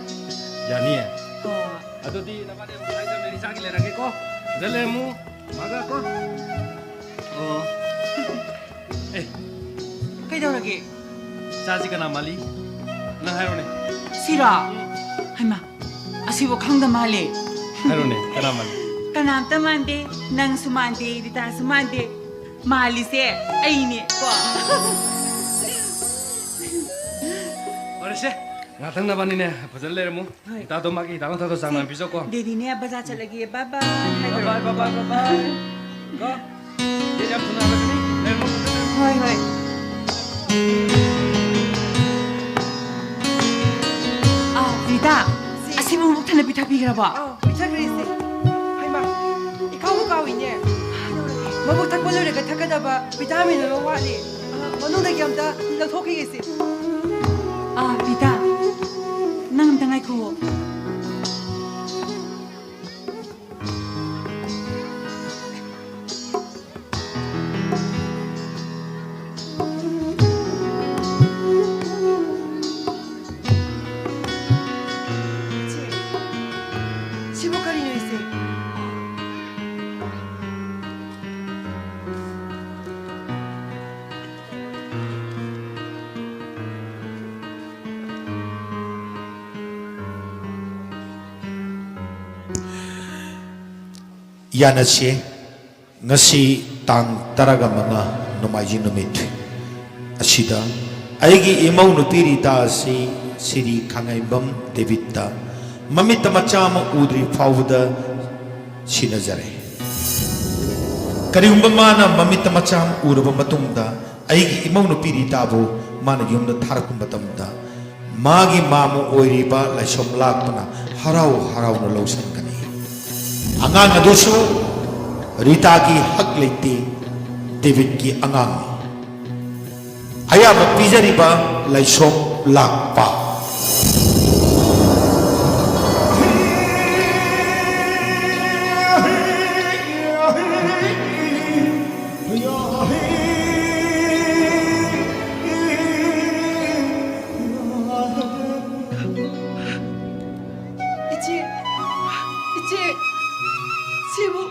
ꯌꯥꯅꯤꯌꯦ? ꯑꯣ꯫ ꯑꯗꯨꯗꯤ ꯅꯕꯥꯅꯤ ꯑꯃꯨꯛ ꯍꯥꯏꯖꯕꯅꯦ, ꯏꯆꯥꯒꯤ ꯂꯩꯔꯛꯑꯒꯦꯀꯣ꯫ ꯐꯖꯅ ꯂꯩꯔꯝꯃꯨ꯫ ꯃꯥꯒ ꯀꯣ꯫ ꯑꯣ꯫ ꯑꯦ꯫ ꯀꯩꯗꯧꯔꯒꯦ? ꯏꯆꯥꯁꯤ ꯀꯅꯥ ꯃꯥꯜꯂꯤ? ꯅꯪ ꯍꯥꯏꯔꯣꯅꯦ꯫ ꯁꯤꯔꯣ? ꯎꯝ꯫ ꯍꯩꯃꯥ, ꯑꯁꯤꯕꯨ ꯈꯪꯗ ꯃꯥꯜꯂꯦ꯫ ꯍꯥꯏꯔꯣꯅꯦ, ꯀꯅꯥ ꯃꯥꯜꯂꯤ? ꯀꯅꯥꯝꯇ ꯃꯥꯟꯗꯦ, ꯅꯪꯁꯨ ꯃꯥꯟꯗꯦ, ꯔꯤꯇꯥꯁꯨ ꯃꯥꯟꯗꯦ꯫ ꯃꯥꯜꯂꯤꯁꯦ ꯑꯩꯅꯦ ꯀꯣ꯫ ꯐꯔꯦꯁꯦ, ꯉꯥꯛꯇꯪ ꯅꯕꯥꯅꯤꯅꯦ ꯐꯖꯅ ꯂꯩꯔꯝꯃꯨ꯫ ꯍꯣꯏ꯫ ꯏꯇꯥꯗꯣ ꯃꯥꯒꯤ ꯍꯤꯗꯥꯛ ꯂꯥꯡꯊꯛꯇꯣ ꯆꯥꯡ ꯁꯦ, ꯅꯥꯏꯅ ꯄꯤꯖꯧꯀꯣ꯫ ꯗꯦꯗꯤꯅꯦ ꯕꯖꯥꯔ ꯆꯠꯂꯒꯦ, bye bye ꯍꯥꯏꯈ꯭ꯔꯣ꯫ Bye bye, bye bye, bye bye꯫ ꯀꯣ? ꯗꯦꯗꯤ ꯌꯥꯝ ꯊꯨꯅ ꯍꯜꯂꯛꯀꯅꯤ꯫ ꯍꯣꯏ, ꯍꯣꯏ꯫ ꯑꯥ, ꯔꯤꯇꯥ, ꯁꯤ꯫ ꯑꯁꯤꯕꯨ ꯃꯕꯨꯛ ꯊꯟꯅ ꯄꯤꯊꯛꯄꯤꯈ꯭ꯔꯕꯣ? ꯑꯥ, ꯄꯤꯊꯛꯈ꯭ꯔꯦ, ꯏꯆꯦ꯫ ꯍꯩꯃꯥ, ꯏꯀꯥꯎꯕꯨ ꯀꯥꯎꯏꯅꯦ꯫ ꯃꯕꯨꯛ ꯊꯛꯄ ꯂꯣꯏꯔꯒ ꯊꯛꯀꯗꯕ ꯚꯤꯇꯥꯃꯤꯟ ꯑꯃ ꯋꯥꯠꯂꯤ꯫ ꯑꯥ, ꯃꯅꯨꯡꯗꯒꯤ ꯑꯝꯇ ꯂꯧꯊꯣꯛꯈꯤꯒꯦ, ꯏꯆꯦ꯫ ꯑꯥ, ꯔꯤꯇꯥ, ꯅꯪ ꯑꯝꯇ ꯉꯥꯏꯈꯨꯑꯣ꯫ ꯏꯆꯦ, ꯁꯤꯕꯨ ꯀꯔꯤꯅꯣ, ꯏꯆꯦ? ꯌꯥꯅꯁꯦ꯫ ꯉꯁꯤ ꯇꯥꯡ ꯇꯔꯥꯃꯉꯥ, ꯅꯣꯡꯃꯥꯏꯖꯤꯡ ꯅꯨꯃꯤꯠ ꯑꯁꯤꯗ ꯑꯩꯒꯤ ꯏꯃꯧ ꯅꯨꯄꯤ ꯔꯤꯇꯥ ꯑꯁꯤ ꯁꯤꯔꯤ ꯈꯥꯡꯉꯩꯕꯝ ꯗꯦꯕꯤꯠꯇ ꯃꯃꯤꯠꯇ ꯃꯆꯥ ꯑꯃ ꯎꯗ꯭ꯔꯤ ꯐꯥꯎꯕꯗ ꯁꯤꯟꯅꯖꯔꯦ꯫ ꯀꯔꯤꯒꯨꯝꯕ ꯃꯥꯅ ꯃꯃꯤꯠꯇ ꯃꯆꯥ ꯑꯃ ꯎꯔꯕ ꯃꯇꯨꯡꯗ, ꯑꯩꯒꯤ ꯏꯃꯧ ꯅꯨꯄꯤ ꯔꯤꯇꯥꯕꯨ ꯃꯥꯅ ꯌꯨꯝꯗ ꯊꯥꯔꯛꯄ ꯃꯇꯝꯗ, ꯃꯥꯒꯤ ꯃꯥꯝꯃ ꯑꯣꯏꯔꯤꯕ ꯂꯥꯏꯁꯣꯝ ꯂꯥꯛꯄꯅ ꯍꯔꯥꯎ ꯍꯔꯥꯎꯅ ꯂꯧꯁꯤꯟꯒꯅꯤ꯫ ꯑꯉꯥꯡ ꯑꯗꯨꯁꯨ ꯔꯤꯇꯥꯒꯤ ꯍꯛ ꯂꯩꯇꯦ, ꯗꯦꯕꯤꯠꯀꯤ ꯑꯉꯥꯡꯅꯤ꯫ ꯑꯌꯥꯕ ꯄꯤꯖꯔꯤꯕ ꯂꯥꯏꯁꯣꯝ ꯂꯥꯛꯄ꯫ ꯏꯆꯦ, ꯏꯆꯦ, ꯁꯤꯕꯨ,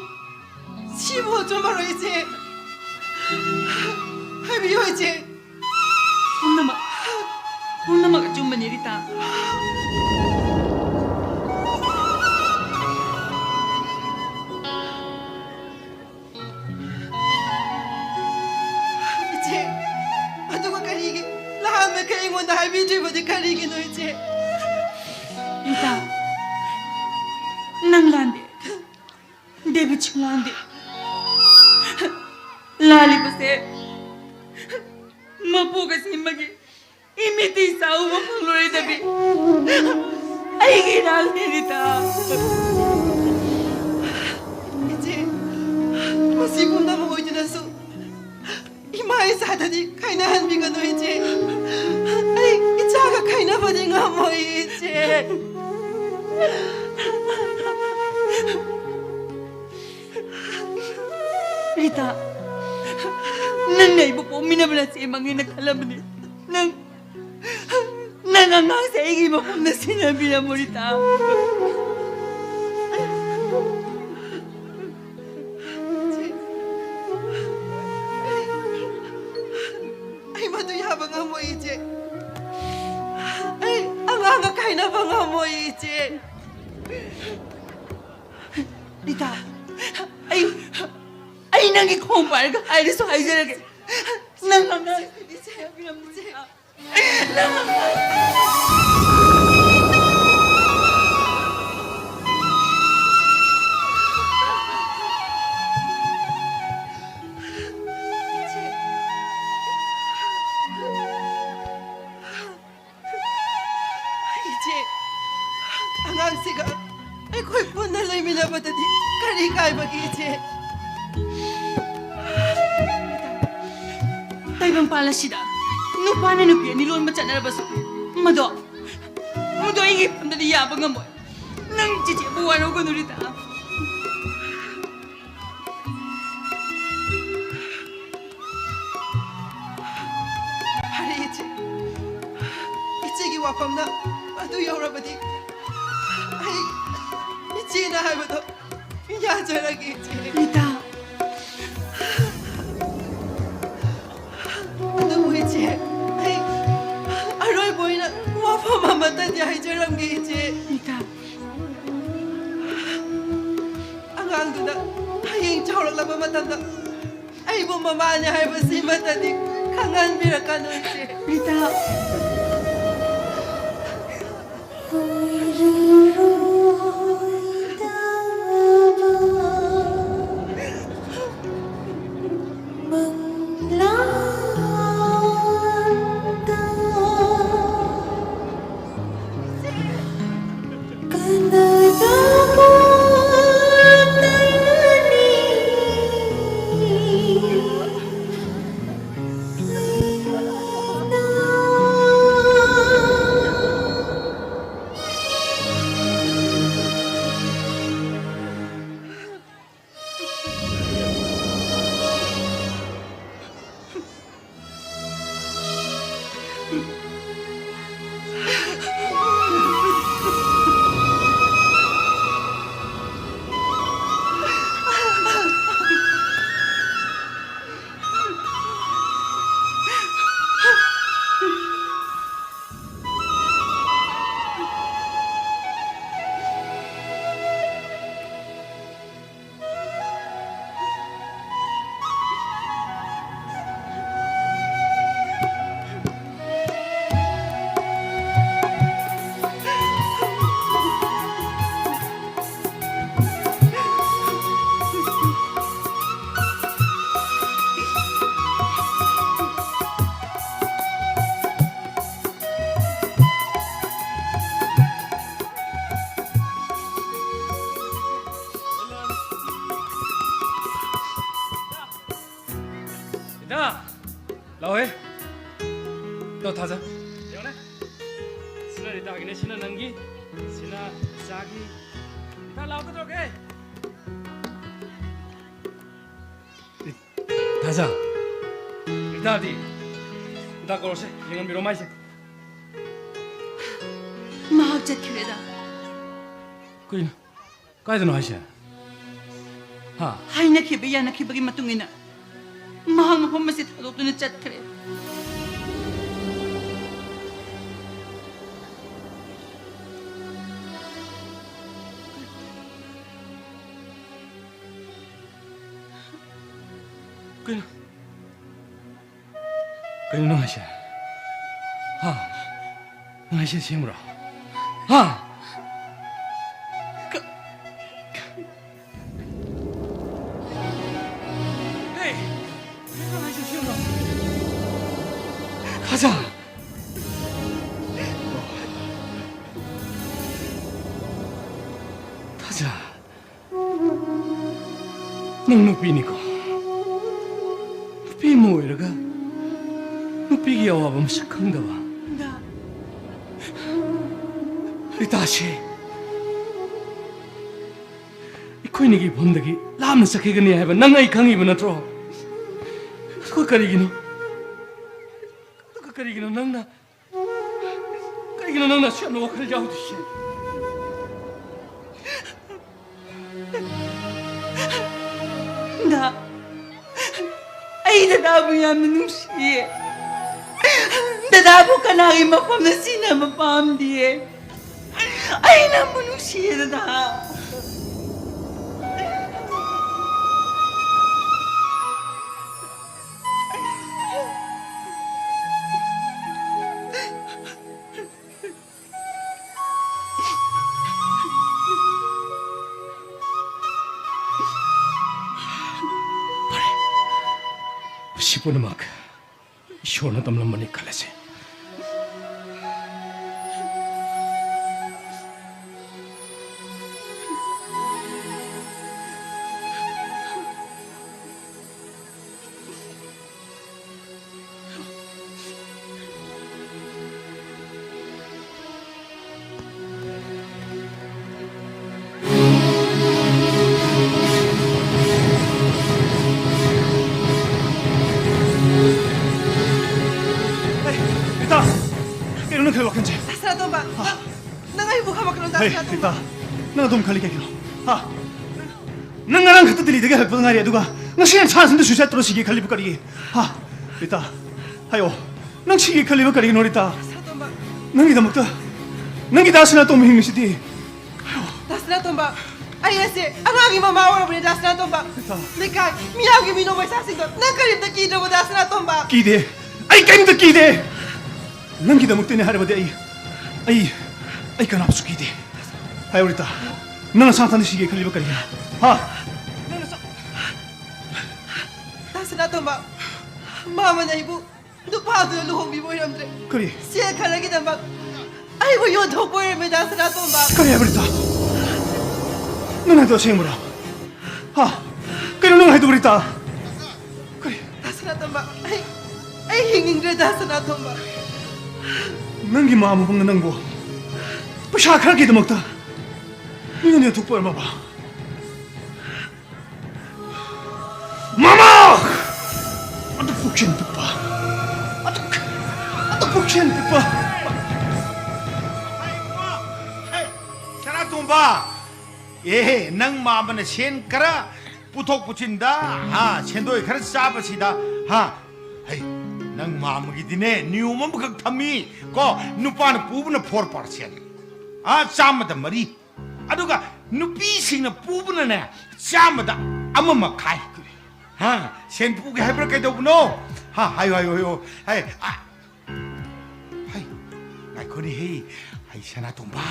ꯁꯤꯕꯨ ꯑꯆꯨꯝꯕꯔꯣ, ꯏꯆꯦ? ꯍꯥꯏꯕꯤꯌꯨ, ꯏꯆꯦ꯫ ꯄꯨꯝꯅꯃꯛ, ꯄꯨꯝꯅꯃꯛ ꯑꯆꯨꯝꯕꯅꯤ, ꯔꯤꯇꯥ꯫ ꯏꯆꯦ, ꯑꯗꯨꯒ ꯀꯔꯤꯒꯤ ꯅꯍꯥꯟꯃꯈꯩ ꯑꯩꯉꯣꯟꯗ ꯍꯥꯏꯕꯤꯗ꯭ꯔꯤꯕꯗꯤ ꯀꯔꯤꯒꯤꯅꯣ, ꯏꯆꯦ? ꯔꯤꯇꯥ, ꯅꯪ ꯂꯥꯟꯗꯦ꯫ ꯗꯦꯕꯤꯠꯁꯨ ꯂꯥꯟꯗꯦ꯫ ꯂꯥꯜꯂꯤꯕꯁꯦ ꯃꯄꯣꯛ ꯑꯁꯤꯃꯒꯤ ꯏꯃꯤꯠꯇꯤ ꯆꯥꯎꯕ ꯐꯪꯂꯔꯣꯏꯗꯕꯤ ꯑꯩꯒꯤ ꯏꯔꯥꯜꯅꯦ, ꯔꯤꯇꯥ꯫ ꯏꯆꯦ, ꯃꯁꯤ ꯄꯨꯝꯅꯃꯛ ꯑꯣꯏꯗꯨꯅꯁꯨ ꯏꯃꯥ ꯏꯆꯥꯗꯗꯤ ꯈꯥꯏꯅꯍꯟꯕꯤꯒꯅꯨ, ꯏꯆꯦ꯫ ꯑꯩ ꯏꯆꯥꯒ ꯈꯥꯏꯅꯕꯗꯤ ꯉꯝꯃꯣꯏ, ꯏꯆꯦ꯫ ꯔꯤꯇꯥ, ꯅꯪꯅ ꯑꯩꯕꯨ ꯄꯣꯛꯃꯤꯟꯅꯕ ꯅꯆꯦꯃꯛꯅꯦꯅ ꯈꯜꯂꯝꯕꯅꯤ꯫ ꯅꯪ, ꯅꯪ ꯑꯉꯥꯡꯁꯦ ꯑꯩꯒꯤ ꯃꯐꯝꯗ ꯁꯤꯟꯅꯕꯤꯔꯝꯃꯣ, ꯔꯤꯇꯥ꯫ ꯑꯩ ꯃꯗꯨ ꯌꯥꯕ ꯉꯝꯃꯣꯏ, ꯏꯆꯦ꯫ ꯑꯩ ꯑꯉꯥꯡꯒ ꯈꯥꯏꯅꯕ ꯉꯝꯃꯣꯏ, ꯏꯆꯦ꯫ ꯔꯤꯇꯥ, ꯑꯩ, ꯑꯩ ꯅꯪꯒꯤ ꯈꯣꯡ ꯄꯥꯏꯔꯒ ꯍꯥꯏꯔꯁꯨ ꯍꯥꯏꯖꯔꯒꯦ꯫ ꯅꯪ ꯑꯉꯥꯡꯁꯤꯗꯤ ꯁꯦꯟꯅꯕꯤꯔꯝꯃꯨ, ꯔꯤꯇꯥ꯫ ꯏꯆꯦ, ꯑꯉꯥꯡꯁꯤꯒ ꯑꯩꯈꯣꯏ ꯄꯨꯟꯅ ꯂꯩꯃꯤꯟꯅꯕꯗꯗꯤ ꯀꯔꯤ ꯀꯥꯏꯕꯒꯦ, ꯏꯆꯦ? ꯇꯥꯏꯕꯪꯄꯥꯜ ꯑꯁꯤꯗ ꯅꯨꯄꯥꯅ ꯅꯨꯄꯤ ꯑꯅꯤ ꯂꯣꯟꯕ ꯆꯠꯅꯔꯕꯁꯨ, ꯃꯗꯣ, ꯃꯗꯣ ꯑꯩꯒꯤ ꯏꯐꯝꯗꯗꯤ ꯌꯥꯕ ꯉꯝꯃꯣꯏ꯫ ꯅꯪ ꯆꯤꯆꯦꯕꯨ ꯋꯥꯔꯧꯒꯅꯨ, ꯔꯤꯇꯥ꯫ ꯐꯔꯦ, ꯏꯆꯦ꯫ ꯏꯆꯦꯒꯤ ꯋꯥꯐꯝꯅ ꯑꯗꯨ ꯌꯧꯔꯕꯗꯤ, ꯑꯩ ꯏꯆꯦꯅ ꯍꯥꯏꯕꯗꯣ ꯌꯥꯖꯔꯒꯦ, ꯏꯆꯦ꯫ ꯔꯤꯇꯥ꯫ ꯑꯗꯨꯕꯨ, ꯏꯆꯦ, ꯑꯩ ꯑꯔꯣꯏꯕ ꯑꯣꯏꯅ ꯋꯥꯐꯝ ꯑꯃꯇꯗꯤ ꯍꯥꯏꯖꯔꯝꯒꯦ, ꯏꯆꯦ꯫ ꯔꯤꯇꯥ꯫ ꯑꯉꯥꯡꯗꯨꯅ ꯍꯌꯦꯡ ꯆꯥꯎꯔꯛꯂꯕ ꯃꯇꯝꯗ ꯑꯩꯕꯨ ꯃꯃꯥꯅꯦ ꯍꯥꯏꯕꯁꯤꯃꯇꯗꯤ ꯈꯪꯍꯟꯕꯤꯔꯛꯀꯅꯨ, ꯏꯆꯦ꯫ ꯔꯤꯇꯥ꯫ ꯂꯥꯛꯑꯣꯍꯦ꯫ ꯇꯣ, ꯊꯥꯖ꯫ ꯌꯦꯡꯉꯨꯅꯦ꯫ ꯁꯤꯅ ꯔꯤꯇꯥꯒꯤꯅꯦ, ꯁꯤꯅ ꯅꯪꯒꯤ, ꯁꯤꯅ ꯏꯆꯥꯒꯤ꯫ ꯔꯤꯇꯥ, ꯂꯥꯛꯑꯣ, ꯀꯩꯗꯧꯔꯒꯦ? ꯔꯤ-, ꯊꯥꯖ꯫ ꯔꯤꯇꯥꯗꯤ? ꯔꯤꯇꯥ ꯀꯧꯔꯁꯦ, ꯌꯦꯡꯍꯟꯕꯤꯔꯣ ꯃꯥꯏꯁꯦ꯫ ꯃꯍꯥꯛ ꯆꯠꯈ꯭ꯔꯦꯗ꯫ ꯀꯩꯅꯣ? ꯀꯥꯏꯗꯅꯣ ꯍꯥꯏꯁꯦ? ꯍꯥ? ꯍꯥꯏꯅꯈꯤꯕ ꯌꯥꯅꯈꯤꯕꯒꯤ ꯃꯇꯨꯡ ꯏꯟꯅ ꯃꯍꯥꯛ ꯃꯐꯝ ꯑꯁꯤ ꯊꯥꯗꯣꯛꯇꯨꯅ ꯆꯠꯈ꯭ꯔꯦ꯫ ꯀꯩꯅꯣ? ꯀꯩꯅꯣ ꯅꯪ ꯍꯥꯏꯁꯦ? ꯍꯥ? ꯅꯪ ꯍꯥꯏꯁꯦ ꯑꯁꯦꯡꯕ꯭ꯔꯣ? ꯍꯥ? ꯀ-, ꯀ-, ꯍꯦ! ꯅꯪ ꯍꯥꯏꯁꯦ ꯑꯁꯦꯡꯕ꯭ꯔꯣ? ꯊꯥꯖ! ꯊꯥꯖ! ꯅꯪ ꯅꯨꯄꯤꯅꯤꯀꯣ? ꯅꯨꯄꯤ ꯑꯃ ꯑꯣꯏꯔꯒ ꯅꯨꯄꯤꯒꯤ ꯑꯋꯥꯕ ꯃꯁꯛ ꯈꯪꯗꯕ? ꯗꯥ꯫ ꯔꯤꯇꯥꯁꯦ ꯑꯩꯈꯣꯏꯅꯤꯒꯤ ꯏꯐꯝꯗꯒꯤ ꯂꯥꯞꯅ ꯆꯠꯈꯤꯒꯅꯤ ꯍꯥꯏꯕ ꯅꯪ ꯑꯩ ꯈꯪꯉꯤꯕ ꯅꯠꯇ꯭ꯔꯣ? ꯑꯗꯨꯒ ꯀꯔꯤꯒꯤꯅꯣ? ꯑꯗꯨꯒ ꯀꯔꯤꯒꯤꯅꯣ ꯅꯪꯅ ꯀꯩꯒꯤꯅꯣ ꯅꯪꯅ ꯑꯁꯨꯛ ꯌꯥꯝꯅ ꯋꯥꯈꯜ ꯌꯥꯎꯗ꯭ꯔꯤꯁꯦ? ꯗꯥ, ꯑꯩ ꯗꯗꯥꯕꯨ ꯌꯥꯝꯅ ꯅꯨꯡꯁꯤꯌꯦ꯫ ꯗꯗꯥꯕꯨ ꯀꯅꯥꯒꯤ ꯃꯐꯝꯗ ꯁꯤꯟꯅꯕ ꯄꯥꯝꯗꯤꯌꯦ꯫ ꯑꯩ ꯅꯪꯕꯨ ꯅꯨꯡꯁꯤꯌꯦ, ꯗꯗꯥ꯫ ꯐꯔꯦ, ꯃꯁꯤ ꯄꯨꯝꯅꯃꯛ ꯏꯁꯣꯔꯅ ꯇꯝꯂꯝꯕꯅꯤ ꯈꯜꯂꯁꯤ꯫ ꯍꯦ, ꯔꯤꯇꯥ, ꯅꯪ ꯑꯗꯨꯝ ꯈꯜꯂꯤ ꯀꯩꯒꯤꯅꯣ? ꯍꯥ? ꯅꯪ ꯉꯔꯥꯡ ꯈꯛꯇ ꯗꯤꯜꯂꯤꯗꯒꯤ ꯍꯜꯂꯛꯄꯗ ꯉꯥꯏꯔꯤ, ꯑꯗꯨꯒ ꯉꯁꯤ ꯅꯁꯥ ꯅꯊꯟꯇ ꯁꯨꯏꯁꯥꯏꯗ ꯇꯧꯔ ꯁꯤꯒꯦ ꯈꯜꯂꯤꯕ ꯀꯔꯤꯒꯤ? ꯍꯥ? ꯔꯤꯇꯥ, ꯍꯥꯏꯌꯣ꯫ ꯅꯪ ꯁꯤꯒꯦ ꯈꯜꯂꯤꯕ ꯀꯔꯤꯒꯤꯅꯣ, ꯔꯤꯇꯥ? ꯁꯅꯥꯇꯣꯝꯕ꯫ ꯅꯪꯒꯤꯗꯃꯛꯇ, ꯅꯪꯒꯤ ꯗꯥ ꯁꯅꯥꯇꯣꯝꯕ ꯍꯤꯡꯉꯤꯁꯤꯗꯤ꯫ ꯗꯥ ꯁꯅꯥꯇꯣꯝꯕ, ꯑꯩ ꯑꯁꯦ ꯑꯉꯥꯡꯒꯤ ꯃꯃꯥ ꯑꯣꯏꯔꯕꯅꯦ, ꯗꯥ ꯁꯅꯥꯇꯣꯝꯕ꯫ ꯔꯤꯇꯥ꯫ ꯂꯩꯀꯥꯏ ꯃꯤꯌꯥꯝꯒꯤ ꯃꯤꯅꯣꯛ ꯃꯩꯁꯥꯁꯤꯡꯗꯣ ꯅꯪ ꯀꯔꯤꯝꯇ ꯀꯤꯗ꯭ꯔꯕꯣ, ꯗꯥ ꯁꯅꯥꯇꯣꯝꯕ? ꯀꯤꯗꯦ꯫ ꯑꯩ ꯀꯔꯤꯝꯇ ꯀꯤꯗꯦ꯫ ꯅꯪꯒꯤꯗꯃꯛꯇꯅꯦ ꯍꯥꯏꯔꯕꯗꯤ ꯑꯩ, ꯑꯩ, ꯑꯩ ꯀꯅꯥꯕꯨꯁꯨ ꯀꯤꯗꯦ꯫ ꯍꯥꯏꯌꯣ ꯔꯤꯇꯥ, ꯅꯪ ꯅꯁꯥ ꯅꯊꯟꯗ ꯁꯤꯒꯦ ꯈꯜꯂꯤꯕ ꯀꯔꯤꯒꯤꯅꯣ? ꯍꯥ? ꯅꯪꯅ ꯁ-, ꯗꯥ ꯁꯅꯥꯇꯣꯝꯕ, ꯃꯥꯃꯅ ꯑꯩꯕꯨ ꯅꯨꯄꯥꯗꯨꯅ ꯂꯨꯍꯣꯡꯕꯤꯕ ꯑꯣꯏꯔꯝꯗ꯭ꯔꯦ꯫ ꯀꯔꯤ? ꯁꯦꯜ ꯈꯔꯒꯤꯗꯃꯛ ꯑꯩꯕꯨ ꯌꯣꯟꯊꯣꯛꯄ ꯑꯣꯏꯔꯝꯃꯦ, ꯗꯥ ꯁꯅꯥꯇꯣꯝꯕ꯫ ꯀꯔꯤ ꯍꯥꯏꯕ, ꯔꯤꯇꯥ? ꯅꯪ ꯍꯥꯏꯗꯣ ꯑꯁꯦꯡꯕꯔꯣ? ꯍꯥ? ꯀꯩꯅꯣ ꯅꯪ ꯍꯥꯏꯗꯣ, ꯔꯤꯇꯥ? ꯀꯔꯤ? ꯗꯥ ꯁꯅꯥꯇꯣꯝꯕ, ꯑꯩ, ꯑꯩ ꯍꯤꯡꯅꯤꯡꯗ꯭ꯔꯦ, ꯗꯥ ꯁꯅꯥꯇꯣꯝꯕ꯫ ꯅꯪꯒꯤ ꯃꯥ ꯃꯕꯨꯡꯅ ꯅꯪꯕꯨ ꯄꯩꯁꯥ ꯈꯔꯒꯤꯗꯃꯛꯇ ꯃꯤꯉꯣꯟꯗ ꯌꯣꯟꯊꯣꯛꯄ ꯑꯣꯏꯔꯝꯃꯕ? ꯃꯃꯥ! ꯑꯗꯨ ꯄꯨꯛꯆꯦꯜ ꯄꯤꯛꯄ꯫ ꯑꯗꯨ, ꯑꯗꯨ ꯄꯨꯛꯆꯦꯜ ꯄꯤꯛꯄ꯫ ꯍꯦ, ꯁꯅꯥꯇꯣꯝꯕ! ꯑꯦ, ꯅꯪ ꯃꯥꯃꯅ ꯁꯦꯟ ꯈꯔ ꯄꯨꯊꯣꯛ ꯄꯨꯁꯤꯟꯗ, ꯍꯥ, ꯁꯦꯟꯗꯣꯏ ꯈꯔ ꯆꯥꯕꯁꯤꯗ, ꯍꯥ? ꯍꯩ, ꯅꯪ ꯃꯥꯃꯒꯤꯗꯤꯅꯦ, ꯅꯤꯌꯣꯝ ꯑꯃꯈꯛ ꯊꯝꯃꯤ, ꯀꯣ? ꯅꯨꯄꯥꯅ ꯄꯨꯕꯅ four percent꯫ ꯑꯥ, ꯆꯥꯝꯃꯗ ꯃꯔꯤ꯫ ꯑꯗꯨꯒ ꯅꯨꯄꯤꯁꯤꯡꯅ ꯄꯨꯕꯅꯅꯦ, ꯆꯥꯝꯃꯗ ꯑꯃ ꯃꯈꯥꯏ꯫ ꯍꯥ? ꯁꯦꯟ ꯄꯨꯒꯦ ꯍꯥꯏꯕ꯭ꯔꯥ ꯀꯩꯗꯧꯕꯅꯣ? ꯍꯥ, ꯍꯥꯏꯌꯣ, ꯍꯥꯏꯌꯣ, ꯍꯥꯏꯌꯣ꯫ ꯍꯥꯏ, ꯑ, ꯍꯩ, ꯉꯥꯏꯈꯣꯅꯦꯍꯦ꯫ ꯍꯩ, ꯁꯅꯥꯇꯣꯝꯕ,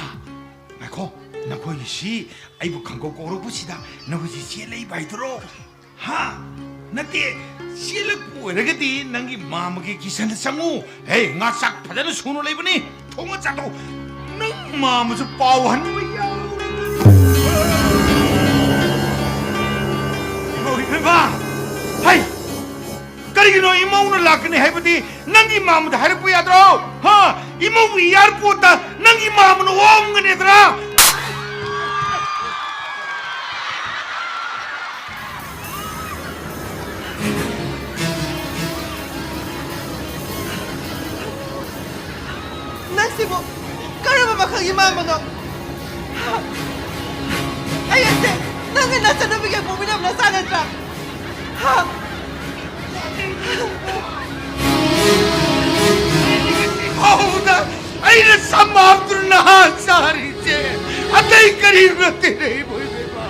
ꯉꯥꯏꯈꯣ꯫ ꯅꯈꯣꯏꯒꯤꯁꯤ ꯑꯩꯕꯨ ꯈꯪꯒꯧ ꯀꯧꯔꯛꯄꯁꯤꯗ ꯅꯈꯣꯏꯁꯤ ꯆꯦ ꯂꯩꯕ ꯍꯥꯏꯗꯨꯔꯣ? ꯍꯥ? ꯅꯠꯇꯦ, ꯆꯦꯜꯂꯛꯄ ꯑꯣꯏꯔꯒꯗꯤ ꯅꯪꯒꯤ ꯃꯥꯃꯒꯤ ꯀꯤꯆꯟꯗ ꯆꯪꯉꯨ꯫ ꯍꯦ, ꯉꯥ ꯆꯥꯛ ꯐꯖꯅ ꯁꯨꯅ ꯂꯩꯕꯅꯤ, ꯊꯣꯡꯉ ꯆꯥꯊꯣꯛ꯫ ꯅꯪ ꯃꯥꯃꯁꯨ ꯄꯥꯎ ꯍꯟꯕ ꯌꯥꯎꯔꯦ꯫ ꯏꯃꯧ ꯏꯕꯦꯝꯃ! ꯍꯩ! ꯀꯔꯤꯒꯤꯅꯣ ꯏꯃꯧꯅ ꯂꯥꯛꯀꯅꯤ ꯍꯥꯏꯕꯗꯤ ꯅꯪꯒꯤ ꯃꯥꯃꯗ ꯍꯥꯏꯔꯛꯄ ꯌꯥꯗ꯭ꯔꯣ? ꯍꯥ? ꯏꯃꯧꯒꯤ ꯏꯌꯥꯔꯄꯣꯠꯇ ꯅꯪꯒꯤ ꯃꯥꯃꯅ ꯑꯣꯝꯒꯅꯤꯗ꯭ꯔꯥ? ꯅꯪꯁꯤꯕꯨ ꯀꯔꯝꯕ ꯃꯈꯜꯒꯤ ꯃꯥꯃꯅꯣ? ꯅꯪꯒ ꯅꯆꯟꯅꯨꯄꯤꯒ ꯄꯣꯛꯃꯤꯟꯅꯕ ꯅꯆꯥ ꯅꯠꯇ꯭ꯔꯥ? ꯍꯥ? ꯐꯥꯎꯗ ꯑꯩꯅ ꯁꯝ ꯍꯥꯞꯇꯨꯅ ꯅꯍꯥ ꯆꯥꯔꯤꯁꯦ ꯑꯇꯩ ꯀꯔꯤꯁꯨ ꯅꯠꯇꯦꯅꯦ, ꯏꯕꯣꯏꯕꯦꯝꯃ꯫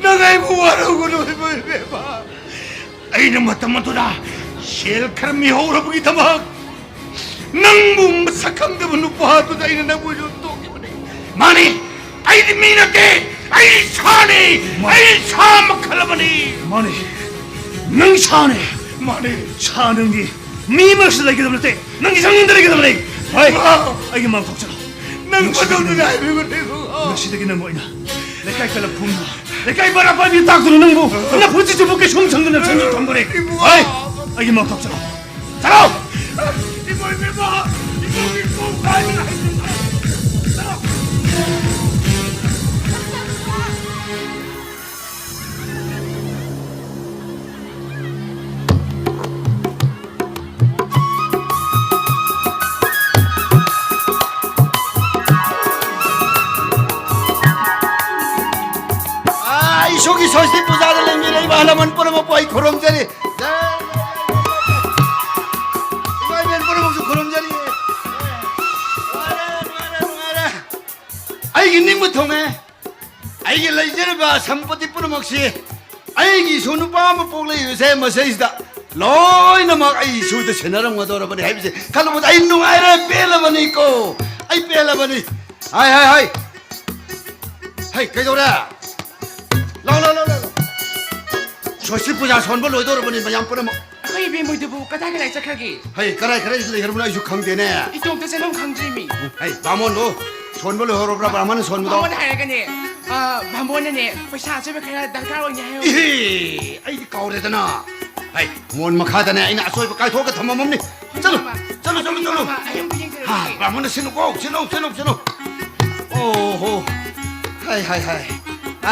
ꯅꯪ ꯑꯩꯕꯨ ꯋꯥꯔꯧꯒꯅꯨ, ꯏꯕꯣꯏꯕꯦꯝꯃ꯫ ꯑꯩꯅ ꯃꯇꯝ ꯑꯗꯨꯗ ꯁꯦꯜ ꯈꯔ ꯃꯤꯍꯧꯔꯕꯒꯤꯗꯃꯛ ꯅꯪꯕꯨ ꯃꯁꯛ ꯈꯪꯗꯕ ꯅꯨꯄꯥꯗꯨꯗ ꯑꯩꯅ ꯅꯪꯕꯨ ꯌꯣꯟꯊꯣꯛꯈꯤꯕꯅꯤ꯫ ꯃꯥꯅꯤ, ꯑꯩꯗꯤ ꯃꯤ ꯅꯠꯇꯦ, ꯑꯩ ꯁꯥꯅꯤ, ꯃꯥꯅꯤ꯫ ꯑꯩ ꯁꯥ ꯃꯈꯜ ꯑꯃꯅꯤ꯫ ꯃꯥꯅꯤ, ꯅꯪ ꯁꯥꯅꯤ꯫ ꯃꯥꯅꯤ꯫ ꯁꯥ ꯅꯪꯗꯤ ꯃꯤ ꯃꯔꯛꯁꯤꯗ ꯂꯩꯒꯗꯕ ꯅꯠꯇꯦ, ꯅꯪꯒꯤ ꯁꯪꯗ ꯂꯩꯒꯗꯕꯅꯤ꯫ ꯍꯣꯏ, ꯏꯃꯥ! ꯑꯩꯒꯤ ꯃꯥꯡ ꯊꯣꯛꯆꯔꯣ꯫ ꯅꯪ ꯅꯨꯡꯁꯤꯗꯕ ꯃꯗꯨꯗꯨꯅ ꯍꯥꯏꯕꯤꯕꯅꯦ, ꯏꯕꯨꯡꯉꯣ꯫ ꯉꯁꯤꯗꯒꯤ ꯅꯪꯕꯨ ꯑꯩꯅ ꯂꯩꯀꯥꯏ ꯀꯂꯕ ꯐꯨꯝꯗꯨꯅ, ꯂꯩꯀꯥꯏ ꯕꯔꯥ ꯄꯥꯏꯕꯤ ꯇꯥꯛꯇꯨꯅ ꯅꯪꯕꯨ ꯅꯐꯨ ꯆꯤꯠꯆꯨꯕꯨ ꯀꯩꯁꯨꯝ ꯁꯪꯗꯅ ꯁꯪꯗꯨ ꯊꯝꯈ꯭ꯔꯦ꯫ ꯏꯕꯨꯡꯉꯣ! ꯍꯣꯏ! ꯑꯩꯒꯤ ꯃꯥꯡ ꯊꯣꯛꯆꯔꯣ꯫ ꯆꯠꯂꯣ! ꯏꯕꯣ, ꯏꯕꯦꯝꯃ! ꯏꯕꯣ, ꯏꯕꯣ, ꯍꯥꯏꯕꯅ ꯍꯥꯏꯕꯅ꯫ ꯆꯠꯂꯣ! ꯑꯥ, ꯏꯁꯣꯔꯒꯤ ꯁ꯭ꯋꯥꯁꯇꯤ ꯄꯨꯖꯥꯗ ꯂꯦꯡꯕꯤꯔꯛꯏꯕ ꯑꯍꯜ ꯂꯃꯟ ꯄꯨꯝꯅꯃꯛꯄꯨ ꯑꯩ ꯈꯨꯔꯨꯝꯖꯔꯤ꯫ ꯖꯥꯏ꯫ ꯏꯃꯥ ꯏꯕꯦꯟ ꯄꯨꯝꯅꯃꯛꯁꯨ ꯈꯨꯔꯨꯝꯖꯔꯤ꯫ ꯅꯨꯡꯉꯥꯏꯔꯦ, ꯅꯨꯡꯉꯥꯏꯔꯦ, ꯅꯨꯡꯉꯥꯏꯔꯦ꯫ ꯑꯩꯒꯤ ꯅꯤꯡꯕ ꯊꯨꯡꯉꯦ꯫ ꯑꯩꯒꯤ ꯂꯩꯖꯔꯤꯕ ꯁꯝꯄꯇꯤ ꯄꯨꯝꯅꯃꯛꯁꯤ ꯑꯩꯒꯤ ꯏꯁꯨ ꯅꯨꯄꯥ ꯑꯃ ꯄꯣꯛꯂꯛꯏꯕꯁꯦ ꯃꯁꯤꯗꯩꯁꯤꯗ ꯂꯣꯏꯅꯃꯛ ꯑꯩ ꯏꯁꯨꯗ ꯁꯤꯟꯅꯔꯝꯒꯗꯧꯔꯕꯅꯤ ꯍꯥꯏꯕꯁꯦ ꯈꯜꯂꯨꯕꯗ ꯑꯩ ꯅꯨꯡꯉꯥꯏꯔꯦ, ꯄꯦꯜꯂꯕꯅꯤꯀꯣ, ꯑꯩ ꯄꯦꯜꯂꯕꯅꯤ꯫ ꯍꯥꯏ, ꯍꯥꯏ, ꯍꯥꯏ꯫ ꯍꯩ, ꯀꯩꯗꯧꯔꯦ? ꯂꯥꯎ, ꯂꯥꯎ, ꯂꯥꯎ, ꯂꯥꯎ, ꯂꯥꯎ꯫ ꯁ꯭ꯋꯥꯁꯇꯤ ꯄꯨꯖꯥ ꯁꯣꯟꯕ ꯂꯣꯏꯗꯧꯔꯕꯅꯤ ꯃꯌꯥꯝ ꯄꯨꯝꯅꯃꯛ꯫ ꯑꯩꯈꯣꯏ ꯏꯕꯦꯝꯃꯣꯏꯗꯨꯕꯨ ꯀꯗꯥꯏ ꯀꯗꯥꯏ ꯆꯠꯈ꯭ꯔꯒꯦ? ꯍꯩ, ꯀꯗꯥꯏ ꯀꯗꯥꯏ ꯂꯩꯈ꯭ꯔꯕꯅꯣ ꯑꯩꯁꯨ ꯈꯪꯗꯦꯅꯦ꯫ ꯏꯇꯣꯝꯇ ꯆꯠꯐꯝ ꯈꯪꯗ꯭ꯔꯤ ꯃꯤ꯫ ꯍꯩ, ꯕꯥꯃꯣꯟꯗꯣ ꯁꯣꯟꯕ ꯂꯣꯏꯍꯧꯔꯕ꯭ꯔꯥ? ꯕꯥꯃꯣꯟꯅ ꯁꯣꯟꯕꯗꯣ? ꯕꯥꯃꯣꯟ ꯍꯥꯏꯔꯒꯅꯦ, ꯑ, ꯕꯥꯃꯣꯟꯅꯅꯦ, ꯄꯩꯁꯥ ꯑꯆꯣꯏꯕ ꯈꯔ ꯗꯔꯀꯥꯔ ꯑꯣꯏꯅꯦ ꯍꯥꯏꯍꯧꯕꯅꯦ꯫ ꯏꯍꯦ, ꯑꯩꯗꯤ ꯀꯥꯎꯔꯦꯗꯅ꯫ ꯍꯩ, ꯃꯣꯟ ꯃꯈꯥꯗꯅꯦ ꯑꯩꯅ ꯑꯆꯣꯏꯕ ꯀꯥꯏꯊꯣꯛꯑꯒ ꯊꯝꯃꯝꯃꯝꯅꯤ꯫ ꯆꯠꯂꯨ, ꯃꯥ, ꯆꯠꯂꯨ, ꯆꯠꯂꯨ, ꯆꯠꯂꯨ꯫ ꯃꯥ, ꯑꯩ ꯑꯝꯇ ꯌꯦꯡꯖꯔꯛꯀꯦ꯫ ꯍꯥ, ꯕꯥꯃꯣꯟꯅ ꯁꯤꯜꯂꯨꯀꯣ, ꯁꯤꯜꯂꯨ, ꯁꯤꯜꯂꯨ, ꯁꯤꯜꯂꯨ꯫ ꯑꯣ ꯍꯣ, ꯍꯥꯏ, ꯍꯥꯏ, ꯍꯥꯏ꯫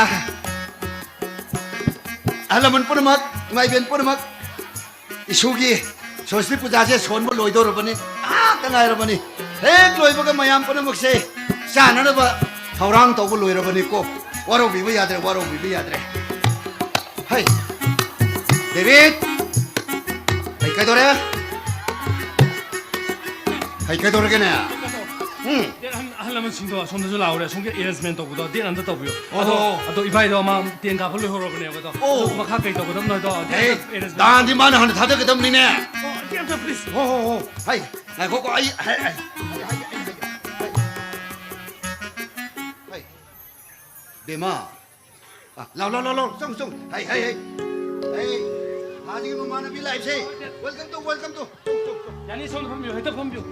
ꯑꯥ꯫ ꯑꯍꯜ ꯂꯃꯟ ꯄꯨꯝꯅꯃꯛ, ꯏꯃꯥ ꯏꯕꯦꯟ ꯄꯨꯝꯅꯃꯛ, ꯏꯁꯨꯒꯤ ꯁꯣꯁꯇꯤ ꯄꯨꯖꯥꯁꯦ ꯁꯣꯟꯕ ꯂꯣꯏꯗꯧꯔꯕꯅꯤ, ꯉꯥꯏꯍꯥꯛꯇ ꯉꯥꯏꯔꯕꯅꯤ꯫ ꯍꯦꯛ ꯂꯣꯏꯕꯒ ꯃꯌꯥꯝ ꯄꯨꯝꯅꯃꯛꯁꯦ ꯆꯥꯅꯅꯕ ꯊꯧꯔꯥꯡ ꯇꯧꯕ ꯂꯣꯏꯔꯕꯅꯤꯀꯣ꯫ ꯋꯥꯔꯧꯕꯤꯕ ꯌꯥꯗ꯭ꯔꯦ, ꯋꯥꯔꯧꯕꯤꯕ ꯌꯥꯗ꯭ꯔꯦ꯫ ꯍꯩ, ꯗꯦꯕꯤꯠ! ꯍꯩ, ꯀꯩꯗꯧꯔꯦ? ꯍꯩ, ꯀꯩꯗꯧꯔꯒꯦꯅꯦ? ꯎꯝ꯫ ꯗꯦꯠ ꯑꯍꯟ, ꯑꯍꯜ ꯂꯃꯟꯁꯤꯡꯗꯣ ꯑꯁꯣꯝꯗꯁꯨ ꯂꯥꯛꯍꯧꯔꯦ꯫ ꯑꯁꯣꯝꯒꯤ arrangement ꯇꯧꯕꯗꯣ ꯗꯦꯠ ꯑꯝꯇ ꯇꯧꯕꯤꯌꯣ꯫ ꯑꯣ꯫ ꯑꯗꯣ, ꯑꯗꯣ ꯏꯕꯥꯏꯗꯣ ꯑꯃ tent ꯀꯥꯞꯄ ꯂꯣꯏꯍꯧꯔꯕꯅꯦꯕ ꯑꯗꯣ꯫ ꯑꯣ꯫ ꯑꯗꯣ ꯃꯈꯥ ꯀꯩ ꯇꯧꯒꯗꯕꯅꯣ ꯍꯥꯏꯗꯣ ꯗꯦꯠ ꯍꯦ, ꯑꯝꯇ arrangement ꯗꯥꯟꯗꯤ ꯃꯥꯅ ꯍꯥꯟꯅ ꯊꯥꯗꯒꯗꯕꯅꯤꯅꯦ꯫ ꯑꯣ, ꯗꯦꯠ ꯑꯝꯇ please꯫ ꯍꯣ, ꯍꯣ, ꯍꯣ꯫ ꯍꯩ, ꯉꯥꯏꯈꯣꯀꯣ, ꯑꯩ, ꯍꯩ, ꯍꯩ, ꯍꯩ, ꯍꯩ, ꯍꯩ, ꯍꯩ꯫ ꯍꯩ꯫ ꯕꯦꯝꯃ꯫ ꯑ, ꯂꯥꯎ, ꯂꯥꯎ, ꯂꯥꯎ, ꯂꯥꯎ, ꯆꯪꯉꯨ, ꯆꯪꯉꯨ꯫ ꯍꯩ, ꯍꯩ, ꯍꯩ꯫ ꯍꯩ, ꯍꯥꯟꯅꯒꯤ ꯃꯃꯥꯟꯅꯕꯤ ꯂꯥꯛꯏꯁꯦ꯫ Welcome to, welcome to꯫ ꯆꯪꯉꯨ, ꯆꯪꯉꯨ, ꯆꯪꯉꯨ꯫ ꯌꯥꯅꯤ, ꯁꯣꯝꯗ ꯐꯝꯕꯤꯌꯨ, ꯍꯦꯛꯇ ꯐꯝꯕꯤꯌꯨ꯫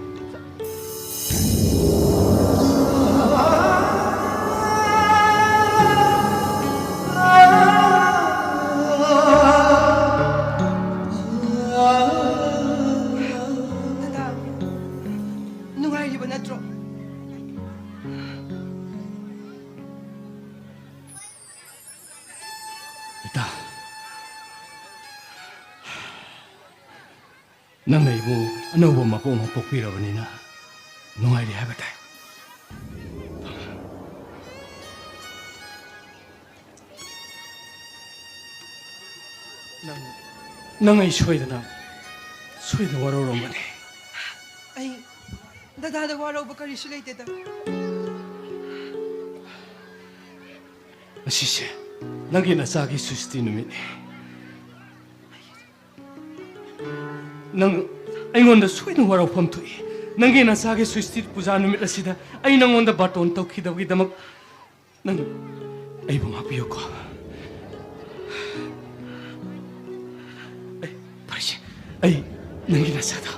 ꯗꯗꯥ, ꯅꯨꯡꯉꯥꯏꯔꯤꯕ ꯅꯠꯇ꯭ꯔꯣ? ꯏꯇꯥ, ꯅꯪꯅ ꯑꯩꯕꯨ ꯑꯅꯧꯕ ꯃꯄꯣꯛ ꯑꯃ ꯄꯣꯛꯄꯤꯔꯕꯅꯤꯅ ꯅꯨꯡꯉꯥꯏꯔꯤ ꯍꯥꯏꯕ ꯇꯥꯏ꯫ ꯅꯪ, ꯅꯪ ꯑꯩ ꯁꯣꯏꯗꯅ, ꯁꯣꯏꯗꯅ ꯋꯥꯔꯧꯔꯝꯒꯅꯤ꯫ ꯑꯩ ꯗꯗꯥꯗ ꯋꯥꯔꯧꯕ ꯀꯔꯤꯁꯨ ꯂꯩꯇꯦꯗ꯫ ꯉꯁꯤꯁꯦ ꯅꯪꯒꯤ ꯅꯆꯥꯒꯤ ꯁꯨꯁꯇꯤ ꯅꯨꯃꯤꯠꯅꯤ꯫ ꯅꯪ ꯑꯩꯉꯣꯟꯗ ꯁꯣꯏꯗꯅ ꯋꯥꯔꯧꯐꯝ ꯊꯣꯛꯏ꯫ ꯅꯪꯒꯤ ꯅꯆꯥꯒꯤ ꯁꯨꯁꯇꯤ ꯄꯨꯖꯥ ꯅꯨꯃꯤꯠ ꯑꯁꯤꯗ ꯑꯩ ꯅꯪꯉꯣꯟꯗ ꯕꯥꯇꯣꯟ ꯇꯧꯈꯤꯗꯕꯒꯤꯗꯃꯛ ꯅꯪ ꯑꯩꯕꯨ ꯉꯥꯛꯄꯤꯌꯨꯀꯣ꯫ ꯑꯩ, ꯐꯔꯦꯁꯦ, ꯑꯩ ꯅꯪꯒꯤ ꯅꯆꯥꯗꯣ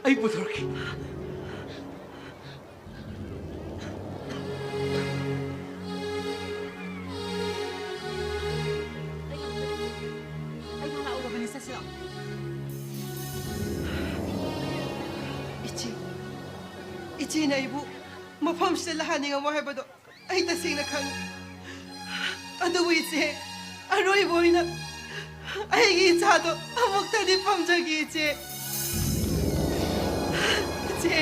ꯑꯩ ꯄꯨꯊꯣꯔꯛꯀꯦ꯫ ꯑꯩ ꯉꯥꯏꯍꯥꯛ ꯂꯥꯛꯎꯔꯕꯅꯤ, ꯆꯠꯁꯤꯔꯣ? ꯏꯆꯦ, ꯏꯆꯦꯅ ꯑꯩꯕꯨ ꯃꯐꯝꯁꯤꯗ ꯂꯥꯛꯍꯟꯅꯤꯡꯉꯝꯃꯣꯏ ꯍꯥꯏꯕꯗꯣ ꯑꯩ ꯇꯁꯦꯡꯅ ꯈꯪꯉꯤ꯫ ꯑꯗꯨꯕꯨ ꯏꯆꯦ, ꯑꯔꯣꯏꯕ ꯑꯣꯏꯅ ꯑꯩꯒꯤ ꯏꯆꯥꯗꯣ ꯑꯃꯨꯛꯇꯗꯤ ꯄꯝꯖꯒꯦ, ꯏꯆꯦ꯫ ꯏꯆꯦ꯫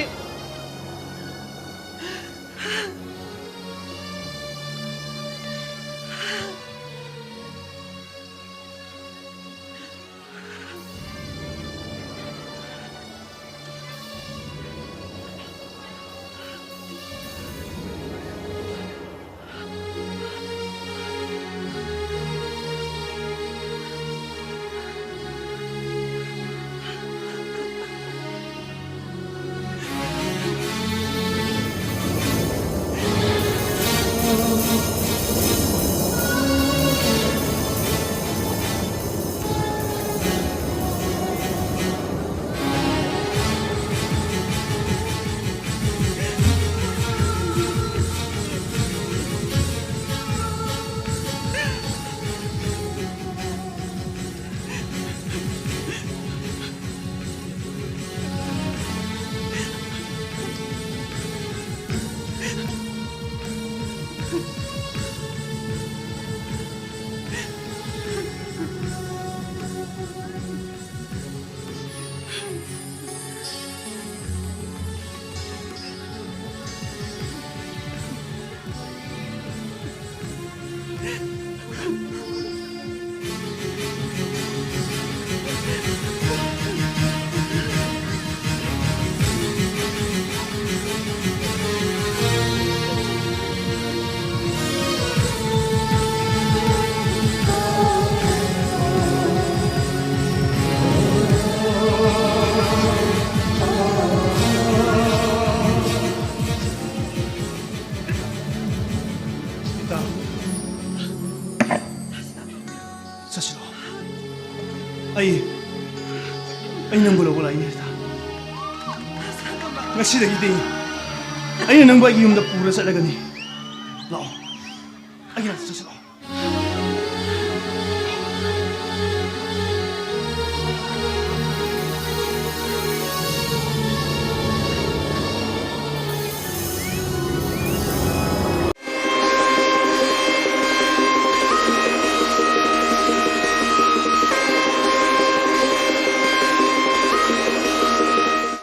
ꯏꯇꯥ, ꯆꯠꯁꯤꯔꯣ? ꯑꯩ, ꯑꯩ ꯅꯪꯕꯨ ꯂꯧꯕ ꯂꯥꯛꯏꯅꯦ, ꯏꯇꯥ꯫ ꯉꯁꯤꯗꯒꯤꯗꯤ ꯑꯩꯅ ꯅꯪꯕꯨ ꯑꯩꯒꯤ ꯌꯨꯝꯗ ꯄꯨꯔ ꯆꯠꯂꯒꯅꯤ꯫ ꯂꯥꯛꯑꯣ, ꯑꯩꯒꯤ ꯅꯥꯛꯇ ꯆꯠꯁꯤ ꯂꯥꯛꯑꯣ꯫